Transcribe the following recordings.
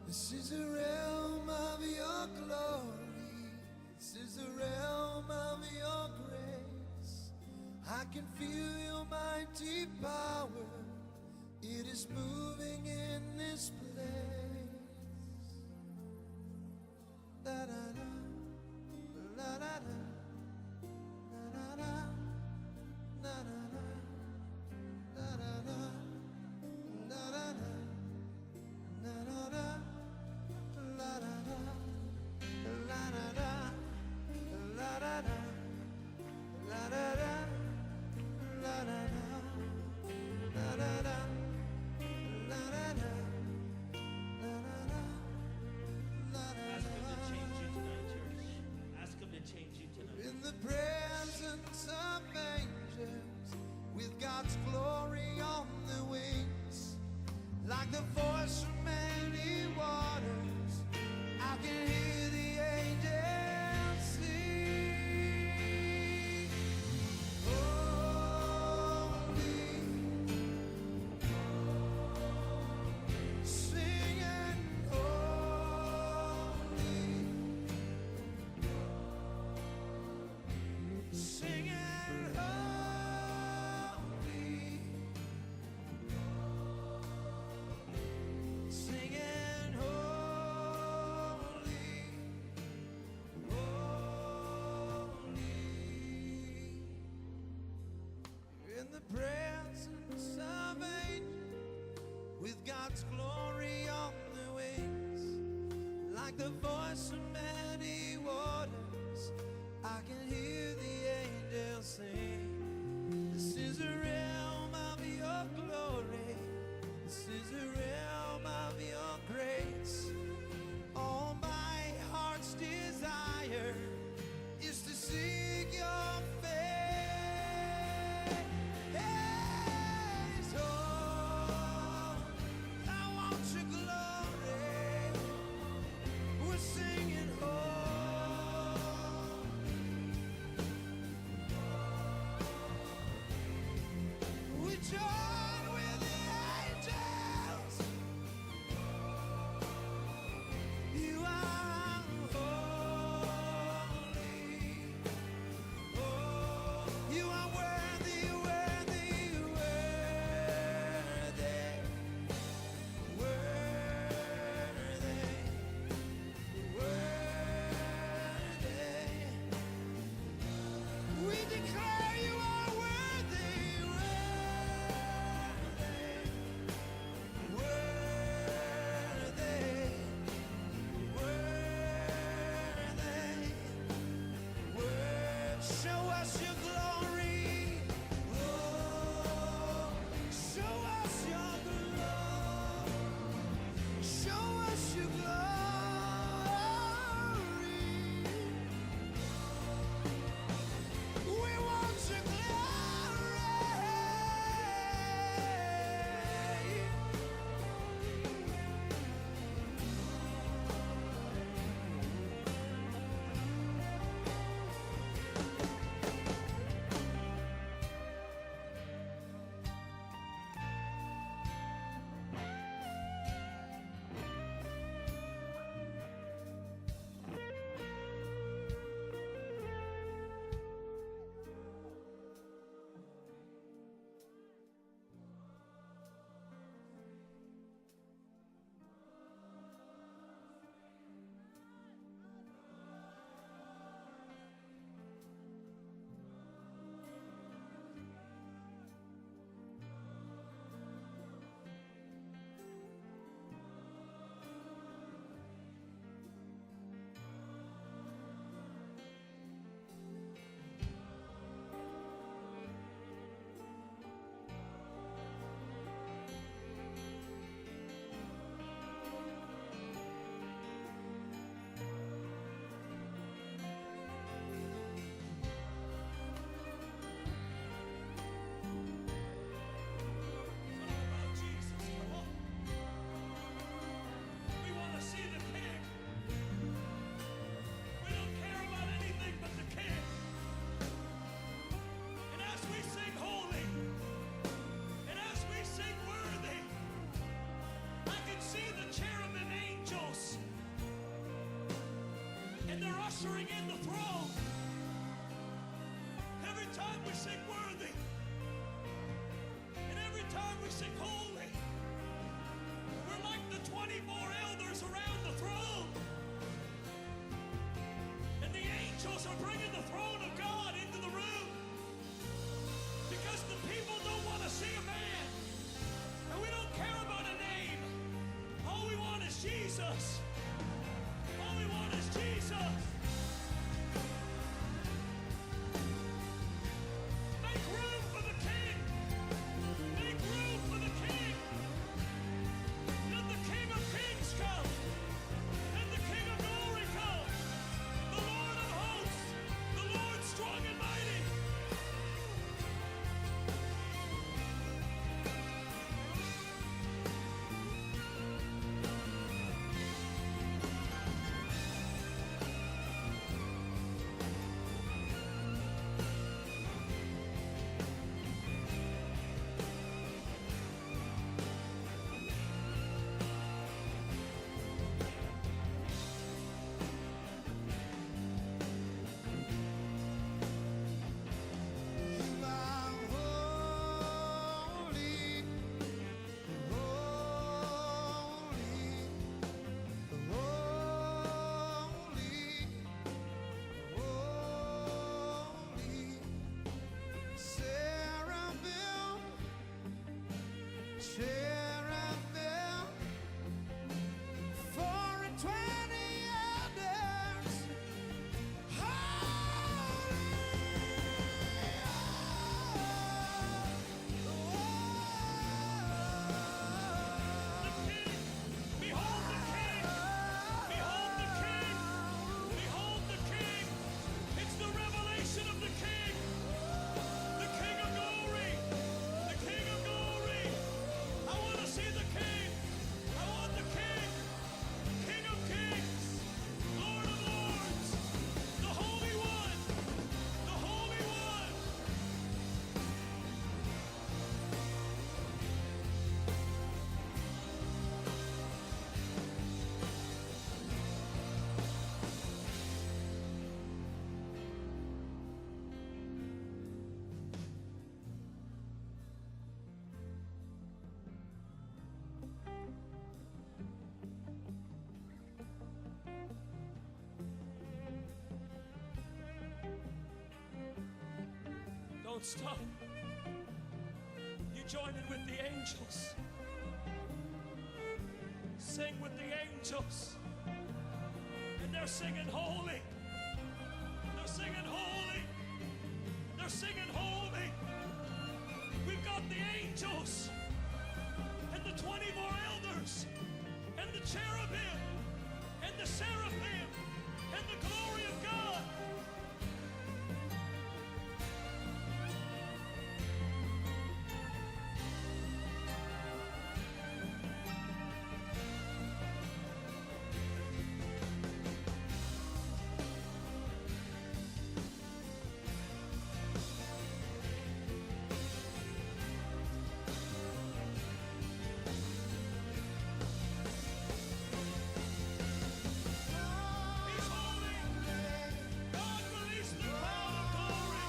This is the realm of your glory. This is the realm of your grace. I can feel your mighty power. It is moving in this place. Da da da, la da da, da da da, da da da, da da da, da da da, da da da, la da da, la da da, la da da, la da da, la da da, la da da, la da da, la da da, la da Ask him to da. Change you tonight, church. Ask him to change you tonight. In the presence of angels, with God's glory on the wings, like the voice of many waters, I can hear the angels sing. Holy, singing holy. Singing holy, singing holy, holy. In the presence of angels, with God's glory on the wings, like the voice of many waters, I can hear the angels sing. This is the realm of your glory. This is the realm of your grace. All my heart's desire is to seek your face. Oh, I want your glory. We're singing holy. ushering in the throne. Every time we sing worthy, and every time we sing holy, we're like the 24 elders around the throne. And the angels are bringing the throne of God into the room. Because the people don't want to see a man. And we don't care about a name. All we want is Jesus. All we want is Jesus. Make room for the King. Make room for the King. Let the King of Kings come. Let the King of Glory come. The Lord of hosts. The Lord strong and mighty. You are holy, holy, holy, holy. Seraphim, cherubim, 24 elders. The King. Behold the King. Behold the King. Behold the King. It's the revelation of the King. The King of glory. The King of glory. I want to see the King. I want the King. King of kings. Lord of lords. The Holy One. The Holy One. Don't stop. You join in with the angels. Sing with the angels. And they're singing holy. They're singing holy. They're singing holy. We've got the angels and the 24 elders and the cherubim and the seraphim and the glory of God. He's holy. God, release the cloud of glory.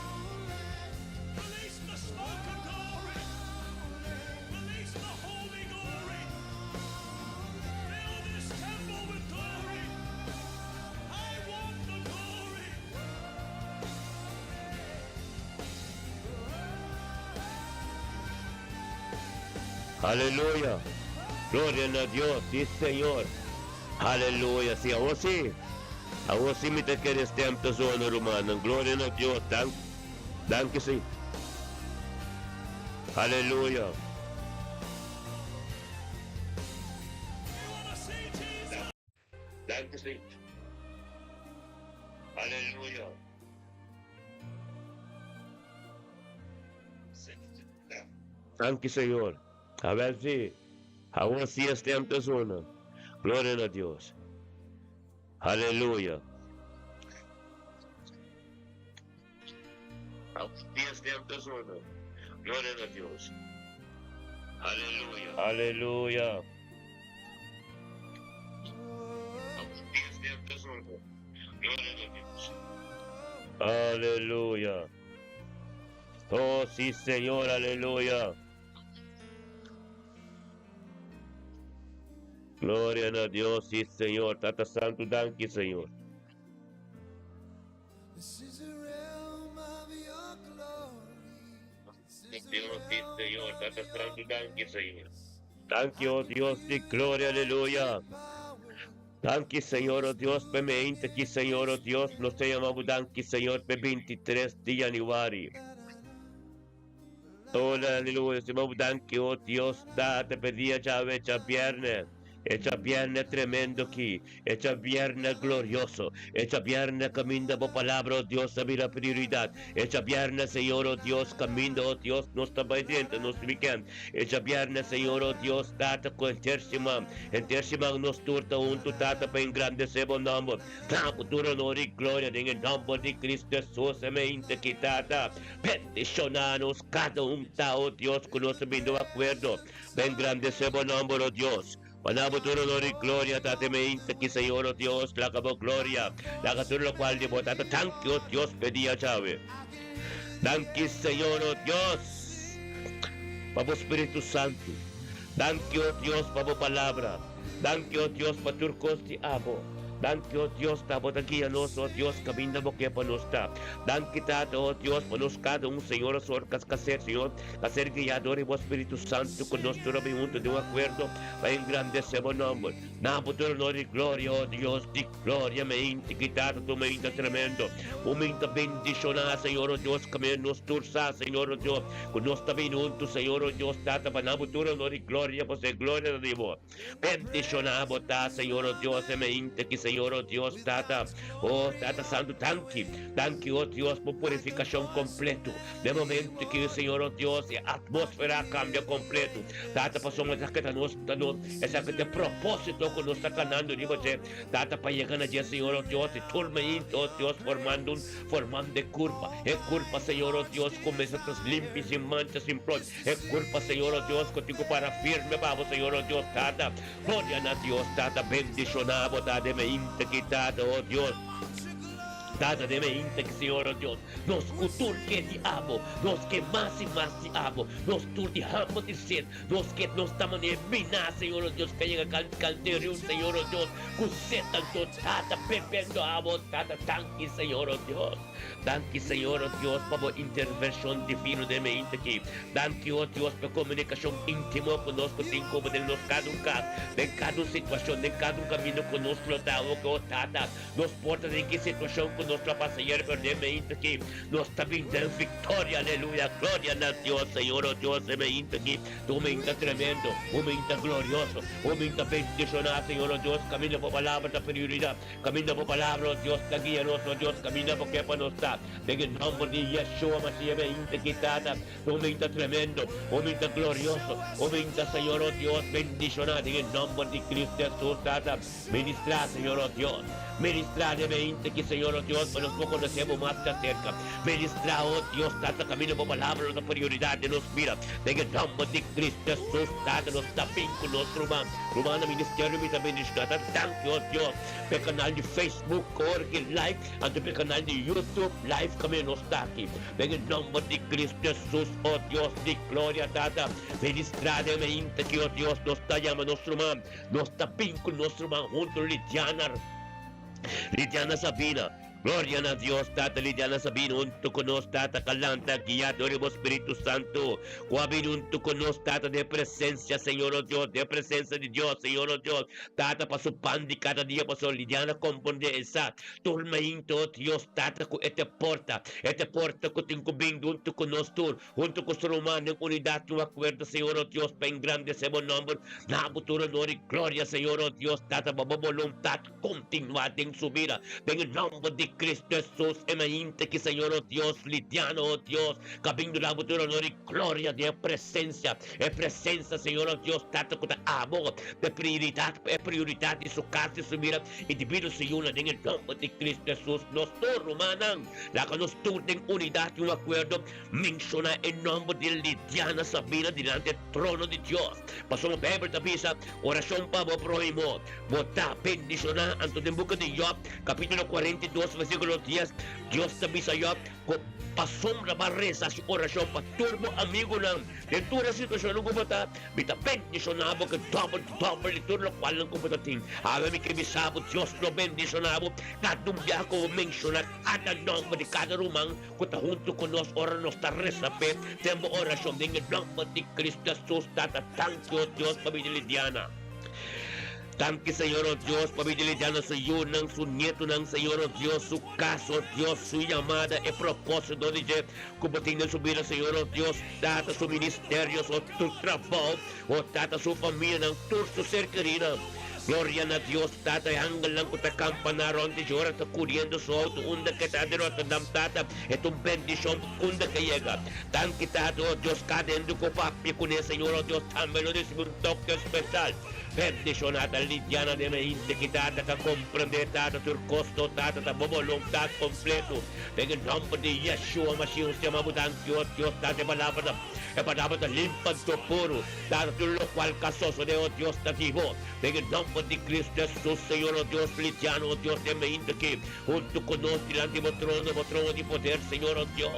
Release the smoke of glory. Release the holy glory. Fill this temple with glory. I want the glory. Aleluya. Gloria na Dios, sí Señor. Aleluya. Sí, awor sí. Awor sí mi ta kere stem ta zona, rumannan. Gloria na Dios. Dank, danki, Señor. Aleluya. We want to see Jesus. Danki, Señor. Aleluya. Danki, Señor. Awel sí. Awor sí e stem ta zona. Gloria na Dios. Aleluya. Awor sí e stem ta zona. Gloria na Dios. Aleluya. Aleluya. Aleluya. Oh, sí, Señor, aleluya. Gloria na Dios, sí, Señor. Tata Santu, danki, Señor. Dios, sí, Señor. Tata Santu, danki, Señor. Danki, oh Dios di gloria, aleluya. Danki, Señor, oh Dios, pe mente aki, Señor, oh Dios, nos ta yama bo danki, Señor, pe 23 di januari. Oh, aleluya, nos yama bo danki, oh Dios, Tata, pe dia djawe, djabierne. E djabierne tremendo aki, e djabierne glorioso, e djabierne kaminda bo palabra, oh Dios, ta bira prioridat. E djabierne, Señor, oh Dios, kaminda, oh Dios, nos ta bai drenta nos wikènt. E djabierne, Señor, oh Dios, Tata, ku henter siman, henter siman nos tur ta huntu, Tata, pa engrandesé bo nòmber. Na bo tur honor i gloria den e nòmber di Cristo Hesus, amen. Te ki, Tata, bendishoná nos kada un ta, oh Dios, ku nos a bini un akuerdo pa engrandesé bo nòmber, oh Dios. Pa na bo tur honor i gloria, Tata, amen. Te ki, Señor, oh Dios, laga bo gloria, laga tur lokual di bo, Tata. Danki, oh Dios, p'e dia djawe. Danki, Señor, oh Dios, pa bo Spiritu Santu. Danki, oh Dios, pa bo Palabra. Danki, oh Dios, pa tur kos di abo. Danki, oh Dios, ta bo ta guia nos, oh Dios, kaminda bo ke pa nos ta. Danki, Tata, oh Dios, pa nos kada un, Señor, a sor ka ser, Señor, ka ser guiá dor di bo Spiritu Santu ku nos tur a bin huntu den un akuerdo pa engrandesé bo nòmber. Na bo tur honor i gloria, oh Dios di gloria, meinti ki Tata tu meinta tremendo. Bo meinta bendishoná, Señor, oh Dios, kaminda nos tur sa, Señor, oh Dios, ku nos ta bin huntu, Señor, oh Dios, Tata, pa na bo tur honor i gloria, pasobra e gloria ta di bo. Bendishoná bo ta, Señor, oh Dios, e meinti aki, Señor, oh Dios, Tata. Oh, Tata Santu, danki. Danki, oh Dios, pa purifikashon kompleto. Den momento aki, Señor, oh Dios, e atmósfera a kambia kompleto. Tata, pasobra esaki ta nos, ta nos, esaki ta e propósito ku nos ta kanando riba dje. Tata, pa yega na dje, Señor, oh Dios, e tur meinti, oh Dios, formando un, formando e kurpa. E kurpa, Señor, oh Dios, kuminsá ta limpi, sin mancha, sin plòch. E kurpa, Señor, oh Dios, ku tin ku para firme pa bo, Señor, oh Dios, Tata. Gloria na Dios, Tata, bendishoná bo, Tata, den meinti ki, Tata, oh Dios. Tata, den meinti ki, Señor, oh Dios, nos ku tur ke di abo, nos ke mas i mas di abo, nos tur di hamber di set, nos ke nos ta manera miná, Señor, oh Dios, ka yega kan kanteriu, Señor, oh Dios, ku set anto, Tata, bebendo abo, Tata, danki, Señor, oh Dios. Danki Señor, oh Dios, pa bo intervenshon divino den mente aki. Danki, oh Dios, pa e komunikashon íntimo ku nos ku tin ku bo den nos kada un kas, den kada un situashon, den kada un kaminda ku nos lo ta. Oh, oh Tata, nos por ta den ki situashon ku nos lo a pasa ayer, pero den mente aki nos ta bin den viktoria. Aleluya! Gloria na Dios, Señor, oh Dios, den mente aki ta un mente tremendo, un mente glorioso, un mente bendishoná, Señor, oh Dios, kaminda bo palabra ta prioridat. Kaminda bo palabra, o Dios, ta guia nos, o Dios, kaminda bo ke pa nos ta. Den e nomber di Yeshua Mashiach mi a hinta ki, Tata, un minta tremendo, un minta glorioso, un minta, Señor, o Dios, bendishoná den e nomber di Cristo Jesús, Tata. Ministrá, Señor, o Dios. Ministrá den e hinta ki, Señor, o Dios, pa nos por konosé bo mas di aserka. Ministrá, o Dios, Tata, kaminda bo palabra lo ta prioridat den nos bida. Den e nomber di Cristo Jesús, Tata, nos ta bin ku nos ruman. Ruman na ministerio mi ta bendishoná. Tata, danki, o Dios. P'e kanal di Facebook ora ki like anto p'e kanal di YouTube live kaminda nos ta aki. Den e nomber di Cristo Jesus, o Dios di gloria Tata, ministra den mainta aki, o Dios, nos ta yama nos ruman, nos ta bin ku nos ruman hunto Lidiana, Lidiana Sabina. Gloria na Dios Tata Lidiana Sabina hunto ku nos Tata ka lanta guia dor di bo Spiritu Santo ku a bini hunto ku nos Tata den presencia Señor o Dios den presencia di Dios Señor o Dios Tata pa su pan di kada dia pasobra Lidiana komprende e sa tur mainta o Dios Tata ku e te porta e te porta ku tin ku bini hunto ku nos tur hunto ku su ruman den unidat un akuerdo Señor o Dios pa engrandese bo nomber na bo tur honor i gloria Señor o Dios Tata pa bo boluntat Kontinuá den su bida, den e nòmber di. di Cristo Hesus e mainta ki Señor o Dios lidiano o Dios ka bin duna bo tur honor y gloria den e presencia e presencia Señor o Dios Tata ku ta abo ta prioridad e prioridad di su cas di su bida y di bida su yunan den e nomber di Cristo Hesus nos tur rumannan laga nos tur den unidad y un acuerdo menciona e nomber di Lidiana Sabina dilanti e trono di Dios pasobra Bijbel ta bisa oracion pa bo prohimo Bo ta bendishoná. Anto den buki di Yòb, kapítulo 42, versíkulo 10, Dios ta bisa Yòb ku pasobra bo a resa hasi orashon pa tur bo amigunan den tur e situashonnan ku bo ta, mi ta bendishoná bo ku dòbel dòbel di tur lokualnan ku bo ta tin. Awe mi ke bisa bo, Dios lo bendishoná bo kada un biaha ku bo menshoná kada nòmber di kada ruman ku ta huntu ku nos ora nos ta resa p'e den bo orashon. Den e nòmber di Cristo Hesus, Tata, danki, o Dios, pa bida lidiana. Danki Señor o Dios pa bidilidia na su yunan, su nietunan, Señor o Dios, su kas, o Dios, su yamada, e propósito di dje ku bo tin den su bida, Señor o Dios, Tata, su ministerio, su trabou, o Tata, su famianan, tur su ser kerinan. Gloria na Dios, Tata, e angelnan ku ta kampaná rònt di dje ora ta kuriendo su outo unda ke ta di Rotterdam, Tata, e ta un bendishon unda ke yega. Danki, Tata, o Dios, kada hende ku papia kuné, Señor o Dios, tambe lo risibí un toke spesial. Bendishoná ta Lidiana den e hende ki Tata ta komprendé, Tata, tur kos no Tata ta bo boluntat kompleto. Den e nòmber di Yeshua Mashiach nos yama bo danki, o Dios, Tata, e palabra ta e palabra ta limpa anto puru, Tata, tur lokual ka sosodé, o Dios, ta di bo. Den e nòmber di Cristo Hesus, Señor, o Dios, Lidiana, o Dios, den e hende ki huntu ku nos dilanti bo trono, bo trono di poder, Señor, o Dios.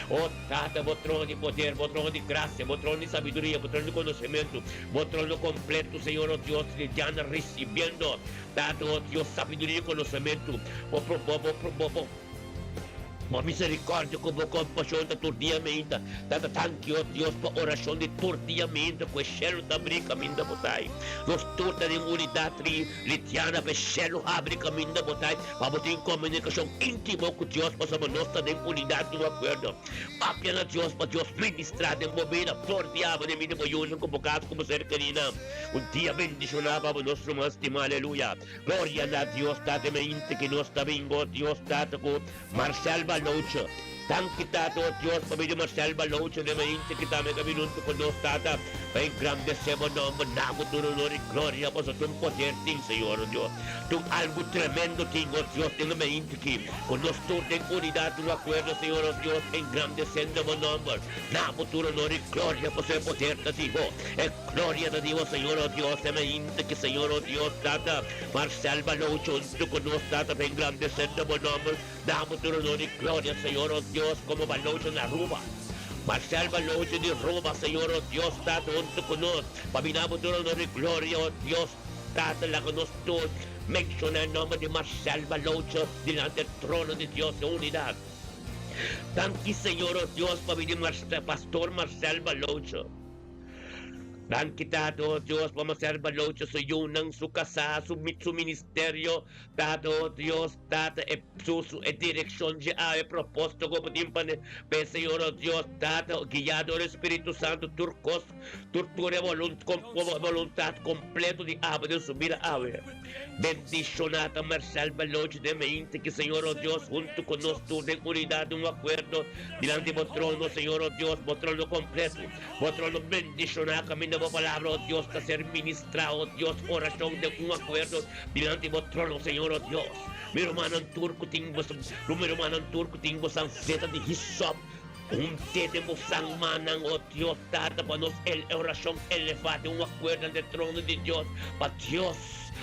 O Tata, bo trono di poder, bo trono di gracia, bo trono di sabiduria, bo trono di conocimento, bo trono completo, Señor, o Dios, lidiando, ricibiendo, Tata, o Dios, sabiduria y conocimento, bo, bo, bo, bo, bo, bo misericordia cu bo compasion ta tur dia meinta. Tata, danki, o Dios, pa oracion di tur dia meinta cu e cielo ta abri caminda bo ta ay. Nos tur ta den unidad ri lidiando pa e cielo habri caminda bo ta ay. Pa bo tin komunikashon íntimo ku Dios pasobra nos ta den unidat di un akuerdo. Papia na Dios pa Dios ministrá den bo bida. Flor di abo den bida bo yunan ku bo kas ku bo ser kerinan. Un dia bendishoná pa bo nos ruman stimá. Aleluya. Gloria na Dios Tata Mainta ki nos ta bingo Dios Tata ku Marcel Baloche. Danki Tata o Dios pa medio Marcel Baloche den mainta ki tambe ta bin huntu ku nos Tata pa engrandesé bo nomber. Na bo tur honor i gloria pasobra tur poder tin Señor o Dios. Tur algu tremendo tin o Dios den e mainta ki ku nos tur den unidat un akuerdo Señor o Dios engrandesendo bo nomber. Na bo tur honor i gloria pasobra e poder ta di bo. E gloria ta di bo Señor o Dios den mainta ki Señor o Dios Tata Marcel Baloche huntu ku nos Tata pa engrandesendo bo nomber. Damo tur honor y gloria, Señor, oh Dios, como Balocho na Aruba. Marcel Balocho di Aruba, Señor, oh Dios, Tata, hunto cu nos, pa bina bo tur honor y gloria, oh Dios, Tata, laga nos tur menciona e nomber di Marcel Balocho dilanti e trono di Dios den unidad. Danki, Señor, oh Dios, pa bini Pastor Marcel Balocho. Danki Tata, oh Dios, pa Marcel Balocho, su yunan, su casá, su su ministerio, Tata, oh Dios, Tata, e su su e direccion dje awe, e propósito ku bo tin pa ne, p'e Señor, oh Dios, Tata, guiá dor e Spiritu Santu tur kos, tur tur e volunt kom boluntat kompleto di abo den su bida awe. Bendishoná ta Marcel Baloch den mente ki Señor, oh Dios, huntu ku nos tur den unidat, den un akuerdo dilanti bo trono, Señor, oh Dios, bo trono kompleto. Bo trono bendishoná kaminda bo palabra, oh Dios, ta ser ministrá, oh Dios, orashon den un akuerdo dilanti bo trono, Señor, oh Dios. Mi rumannan tur ku tin bo, mi rumannan tur ku tin bo sanzeta di hisop, hunt'é den bo san mannan, oh Dios, Tata, pa nos el e orashon elevá den un akuerdo ante e trono di Dios, pa Dios,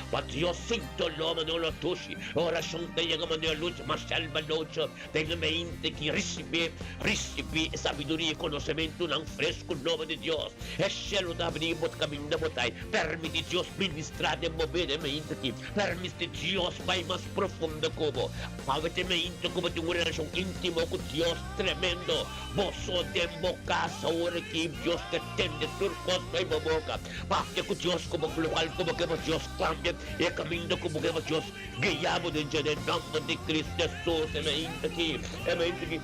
pa Dios sin doló manera lo tushi, e orashon ta yega manera lucha, Marcel Balocho. Den e mente ki risibí, risibí e sabiduria i konosementunan fresku nobo di Dios. E shelu ta abrí bo kaminda bo ta i permití Dios ministrá den bo bida e mente aki. Permití Dios bai mas profundo ku bo. Awe ta e mente ku bo tin un relashon íntimo ku Dios tremendo. Bo so den bo kas awor aki, Dios ta tende tur kos bai bo boka. Papia ku Dios ku bo lokual ku bo ke pa Dios kambia i e kaminda ku bo ke pa Dios Guia bo den dje den nomber di Cristo Jesus. E mainta aki, e mainta aki.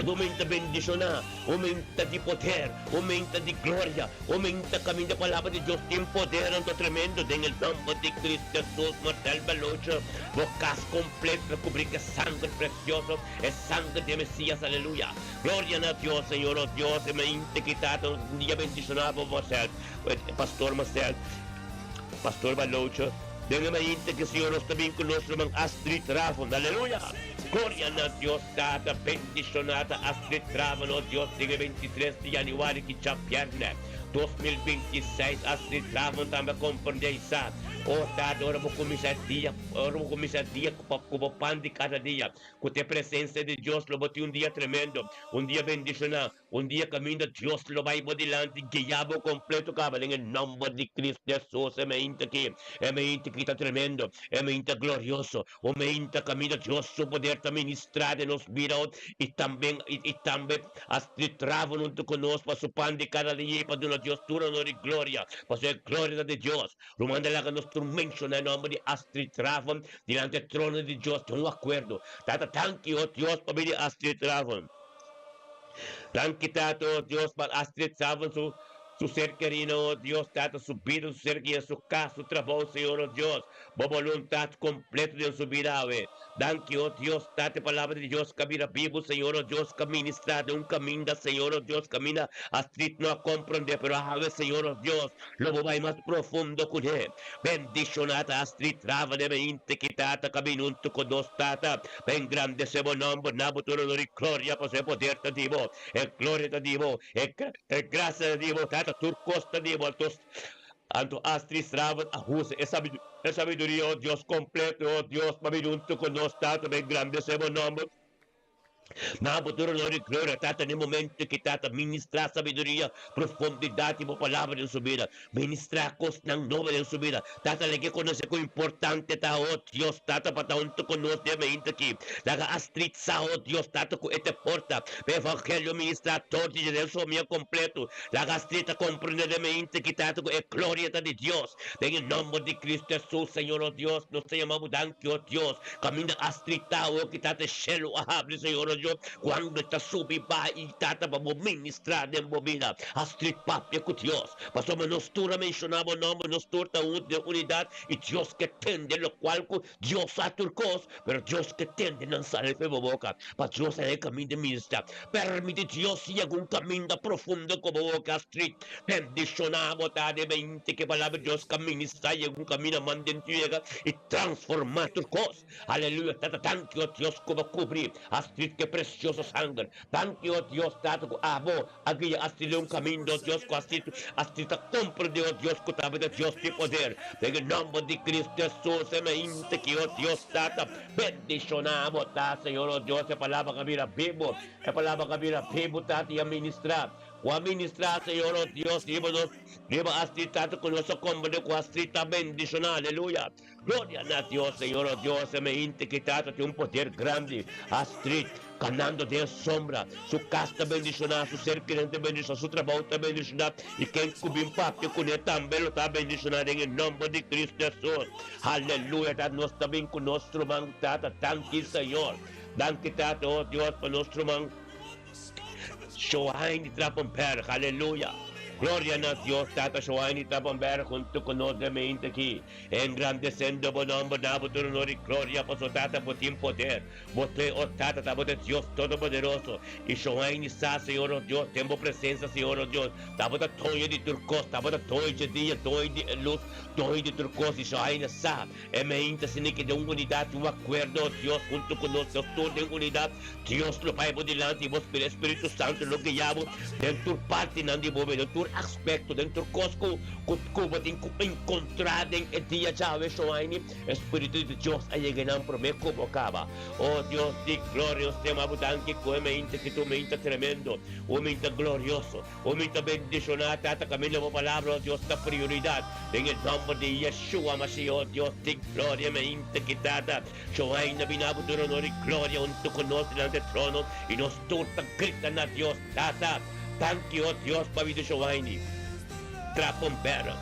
Un meinta bendishoná, un meinta di poder, un meinta di gloria, un meinta kaminda palabra di Dios tin poder anto tremendo den e nomber di Cristo Jesus. Marcel Baloche, bo kas kompleto ta kubrí ku e sanger presioso, e sanger di e Mesias, aleluya. Gloria na Dios, Señor, oh Dios, e mainta ki ta un dia bendishoná pa bo Marcel, Pastor Marcel, Pastor Baloche. Den e mainta ki Señor nos ta bin ku nos ruman Astrid Ravon. Aleluya! Gloria na Dios Tata. Bendishoná ta Astrid Ravon, oh Dios, den e 23 di januari ki djabièrnè 2026. Astrid Ravon tambe a komprendé i sa, oh Tata, ora bo kuminsá e dia, ora bo kuminsá e dia ku bo pan di kada dia, ku ta e presensia di Dios, lo bo tin un dia tremendo, un dia bendishoná. Un dia kaminda Dios lo bai bo dilanti guia bo kompleto kaba den e nòmber di Cristo Jesus. E meinta aki, e meinta aki ta tremendo, e meinta glorioso, un meinta kaminda Dios su poder ta ministrá den nos bida i tambe i tambe Astrid Traven huntu ku nos pa su pan di kada dia i pa duna Dios tur honor i gloria, pasobra e gloria ta di Dios. Ruman ta laga nos tur menshoná e nòmber di Astrid Traven dilanti e trono di Dios den un akuerdo. Tata, danki, o Dios, pa bini Astrid Traven. Danki Tata, oh Dios, pa Astrid Saven su su ser kerino, oh Dios, Tata, su bida, su ser guia, su kas, su trabou, Señor, oh Dios, Bo boluntat kompleto den su bida awe. Danki, oh Dios, Tata, e palabra di Dios ka bira bibu, Señor, oh Dios, ka ministra den un kaminda, Señor, oh Dios, kaminda Astrid no a komprende, pero awe, Señor, oh Dios, lo Bo bai mas profundo kuné. Bendishoná ta Astrid Raven e meinte ki Tata ka bin huntu ku nos, Tata. Pa engrandesé bo nòmber, na bo tur honor i gloria, pasobra e poder ta di bo, e gloria ta di bo, e e grasia ta di bo, Tata, tur kos ta di bo. Anto anto Astrid Raven a usa e e sabiduria, o Dios, kompleto, o Dios, pa bin huntu ku nos, Tata, pa engrandesé bo nòmber. Na bo tur honor i gloria, Tata, n'e momento ki Tata ministrá sabiduria, profundidat di bo Palabra den su bida, ministrá kosnan nobo den su bida. Tata, lag'é konosé kon importante ta, o Dios, Tata, pa ta huntu ku nos den mainta aki. Laga Astrid sa, o Dios, Tata, ku e ta porta pa e evangelio ministrá tur di den su famia kompleto. Laga Astrid ta komprendé den mainta aki, Tata, ku e gloria ta di Dios. Den e nòmber di Cristo Hesus, Señor, o Dios, nos ta yama bo danki, o Dios. Kaminda Astrid ta awo ki tata e shelu a habri, Señor, o Dios, kuando e ta subi bai i tata pa bo ministrá den bo bida. Astrid papia ku Dios, pasobra nos tur a menshoná bo nòmber, nos tur ta huntu den unidat i Dios ke tende lokual ku Dios sa tur kos, pero Dios ke tende nan sali for bo boka, pa Dios a e kaminda ministrá. Permiti Dios yega un kaminda profundo ku bo boka, Astrid. Bendishoná bo ta den mente ku e Palabra di Dios ka ministrá yega un kaminda man den tu yega i transformá tur kos. Aleluya, Tata, danki, o Dios, ku bo kubri Astrid ku e presioso sanger. Danki, o Dios, Tata, ku abo a guia Astrid den un kaminda, o Dios, ku Astrid, Astrid ta komprendé, o Dios, ku tabata Dios di poder. Den e nòmber di Cristo Hesus, e mente ki, o Dios, Tata, bendishoná bo ta, Señor, o Dios, e Palabra ka bira bibu, e Palabra ka bira bibu, Tata, i a ministrá. Ku a ministrá, Señor, o Dios, riba nos, riba Astrid, Tata, ku nos a komprendé ku Astrid ta bendishoná. Aleluya. Gloria na Dios, Señor, o Dios, e mente ki Tata tin un poder grandi. Astrid, kanando den e sombra, su kas ta bendishoná, su ser kerente ta bendishoná, su trabou ta bendishoná, i ken ku bin papia kuné tambe lo ta bendishoná den e nòmber di Cristo Hesus. Aleluya, Tata, nos ta bin ku nos ruman, Tata. Danki, Señor. Danki, Tata, o Dios, pa nos ruman. Shoaini Trappenberg, aleluya! Gloria na Dios Tata Shoaini Trappenberg hunto ku nos den mente aki, engrandesendo bo nomber na bo tur honor i gloria, pasobra Tata bo tin poder, bo te, o Tata, ta bo ta Dios Todopoderoso, i Shoaini sa, Señor nos Dios, den bo presensia, Señor nos Dios, ta bo ta doño di tur kos, ta bo ta doño dje dia, doño di e lus, doño di tur kos, i Shoaini sa e mente asina ki den un unidat, un akuerdo, Dios hunto ku nos, nos tur den unidat. Dios lo bai bo dilanti i bo Spiritu Santu lo guia bo den tur partinan di bo bida, den tur aspekto, den tur kos ku ku bo tin ku enkontrá den e dia djawe. Shoaini, e Spiritu di Dios a yega einan promé ku bo kaba. O Dios di gloria, nos ta yama bo danki ku e mente ki ta un mente tremendo, un mente glorioso, un mente bendishoná. Tata, kaminda bo palabra, o Dios, ta prioridat. Den e nòmber di Yeshua Mashiach, o Dios di gloria, e mente ki Tata. Jehová i na bina bo tur honor i gloria huntu ku nos dilanti e trono, i nos tur ta grita na Dios, Tata, danki, o Dios, pa bida Jehová i Trappenberg.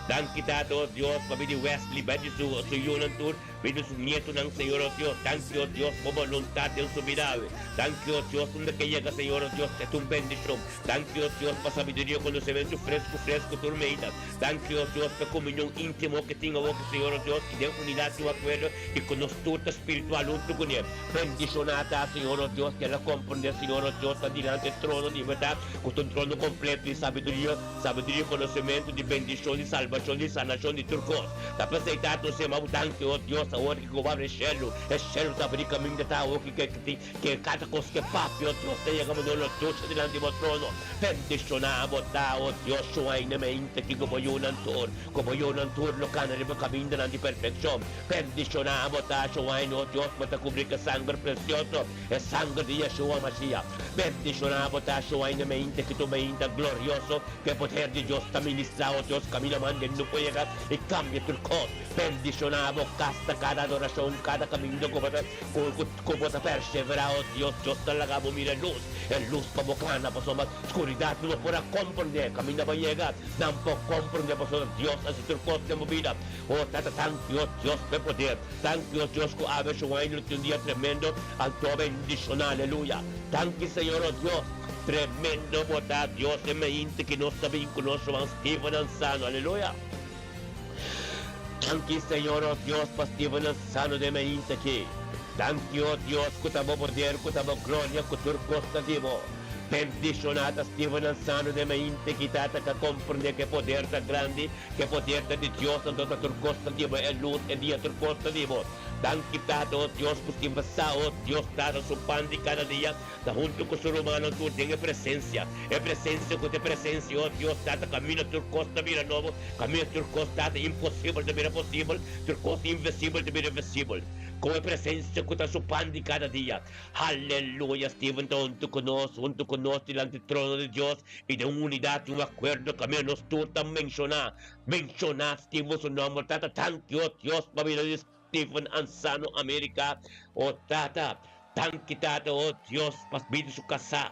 Danki Tata, oh Dios, pa bida di Wesley, bida di su su yunan tur, bida di su nietonan, Señor, oh Dios. Danki, oh Dios, pa bo boluntat den su bida awe. Danki, oh Dios, unda ke yega, Señor, oh Dios, e ta un bendishon. Danki, oh Dios, pa sabiduria, konosementu fresku fresku tur meida. Danki, oh Dios, pa e komunion íntimo ke tin awor ku Señor, oh Dios, i den unidat i un akuerdo i ku nos tur ta spiritual huntu kuné. Bendishoná ta, Señor, oh Dios, kel a komprendé, Señor, oh Dios, ta dilanti e trono di bèrdat, ku ta un trono kompleto di sabiduria, sabiduria i konosementu, di bendishon, di salbashon, di sanashon, di tur kos. Ta p'esei, Tata, nos yama Bo danki, oh Dios, awor ki ku Bo abri e shelu, e shelu ta abrí kaminda ta awor ki ke tin ke kada kos ke papia, oh Dios, ta yega manera lo ducha dilanti Bo trono. Bendishoná Bo ta, oh Dios, shuaina mente ki ku Bo yunan tur, ku Bo yunan tur lo kana riba kamindanan di perfekshon. Bendishoná bo ta, Yeshua, nos Dios, bo ta kubrí ku e sanger presioso, e sanger di Yeshua Mashiach. Bendishoná bo ta, Yeshua, na mente ki tu meinta glorioso, ku e poder di Dios ta ministrá, o Dios, kaminda manda no por yega i kambia tur kos. Bendishoná bo kasta kada adorashon, kada kaminda ku bo ta ku bo ta perseverá, o Dios. Dios ta laga bo mira e lus, e lus pa bo kana, pasobra skuridat no por a komprondé kaminda bo a yega, nan por komprondé pasobra Dios a hasi tur kos den bo bida. Oh Tata, tanki oh Dios p'e poder, tanki oh Dios ku awe su wine lo tin un dia tremendo, anto bendiciona, aleluya. Tanki Señor oh Dios, tremendo bo ta Dios e mainta ki nos ta bin ku nos ruman Steven Ansano, aleluya. Tanki Señor oh Dios pa Steven Ansano den mainta aki. Tanki oh Dios ku ta bo poder, ku ta bo gloria, ku tur kos ta di bo. Bendiciona ta Steven Ansano den mainta aki Tata ka comprende ku e poder ta grandi. Ke poder ta di Dios, anto ta tur kos ta di bo, e lus, e dia, tur kos ta di bo. Danki Tata, o Dios ku stima sa, o Dios Tata, su pan di kada dia ta huntu ku su rumannan tur den e presensia, e presensia ku ta e presensia, o Dios Tata, kaminda tur kos ta bira nobo, kaminda tur kos, Tata, imposibel ta bira posibel, tur kos invisibel ta bira visibel, ku e presensia ku ta su pan di kada dia. Haleluya! Steven ta huntu ku nos, huntu ku nos dilanti trono di Dios, I den un unidat i un akuerdo kaminda nos tur ta menshoná, menshoná Steven su nòmber. Tata, danki, o Dios, pa bida di Steven Ansano Amerika. O Tata, danki, Tata, o Dios, pa bida di su kasá.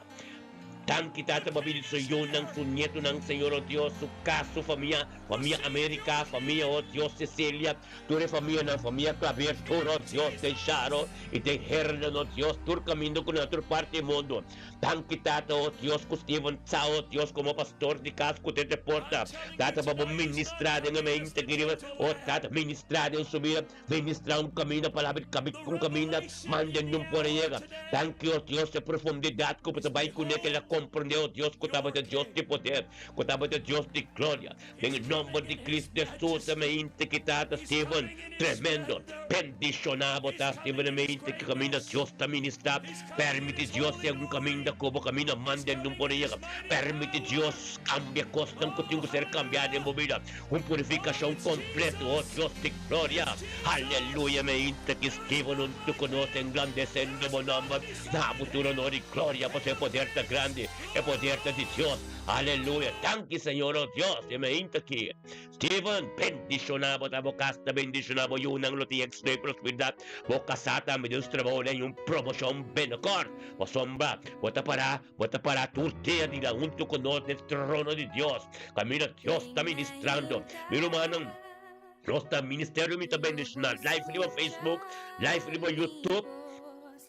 Danki, Tata, pa bida di su yunan, su nietunan, Señor, o Dios, su kas, su famia, famia Amerika, famia, o Dios, Cecilia, Tur e famianan, famia Claver, tur, o Dios, den Sharo i den Hernan, o Dios, tur kaminda ku nan tur parti di mundu. Danki, Tata, o Dios, ku Steven sa, o Dios, komo pastor di kas ku den te porta. Tata, pa bo ministrá den e mente aki riba, o Tata, ministrá den su bida, ministrá un kaminda pa labi kabi un kaminda manda nun por a yega. Danki, o Dios, e profundidat ku bo ta bai kuné ku el a komprendé, o Dios, ku tabata Dios di poder, ku tabata Dios di gloria. Den e nomber di Cristo Jesus e meinte ki tata Steven tremendo bendiciona bo ta Steven e meinte ki caminda Dios ta ministra permiti Dios sea un caminda cu bo caminda manda nun por yega permiti Dios cambia cosnan cu tin cu ser cambia den bo bida un purificacion completo oh Dios di gloria aleluya meinte ki Steven hunto cu nos engrandecendo bo nomber na bo tur honor y gloria pasobra e poder ta grandi e poder ta di Dios. Aleluya! Danki Señor, oh Dios, e meinta aki. Steven, bendiciona bo ta bo cas ta bendiciona bo yunan lo tin exito y prosperidad, bo casa tambe den su trabou den un promocion binnenkort. Bo sombra, bo ta para, bo ta para tur dia di la hunto cu nos den trono di Dios, caminda Dios ta ministrando. Mi rumannan, nos ta ministerio mi ta bendiciona live riba Facebook, live riba YouTube.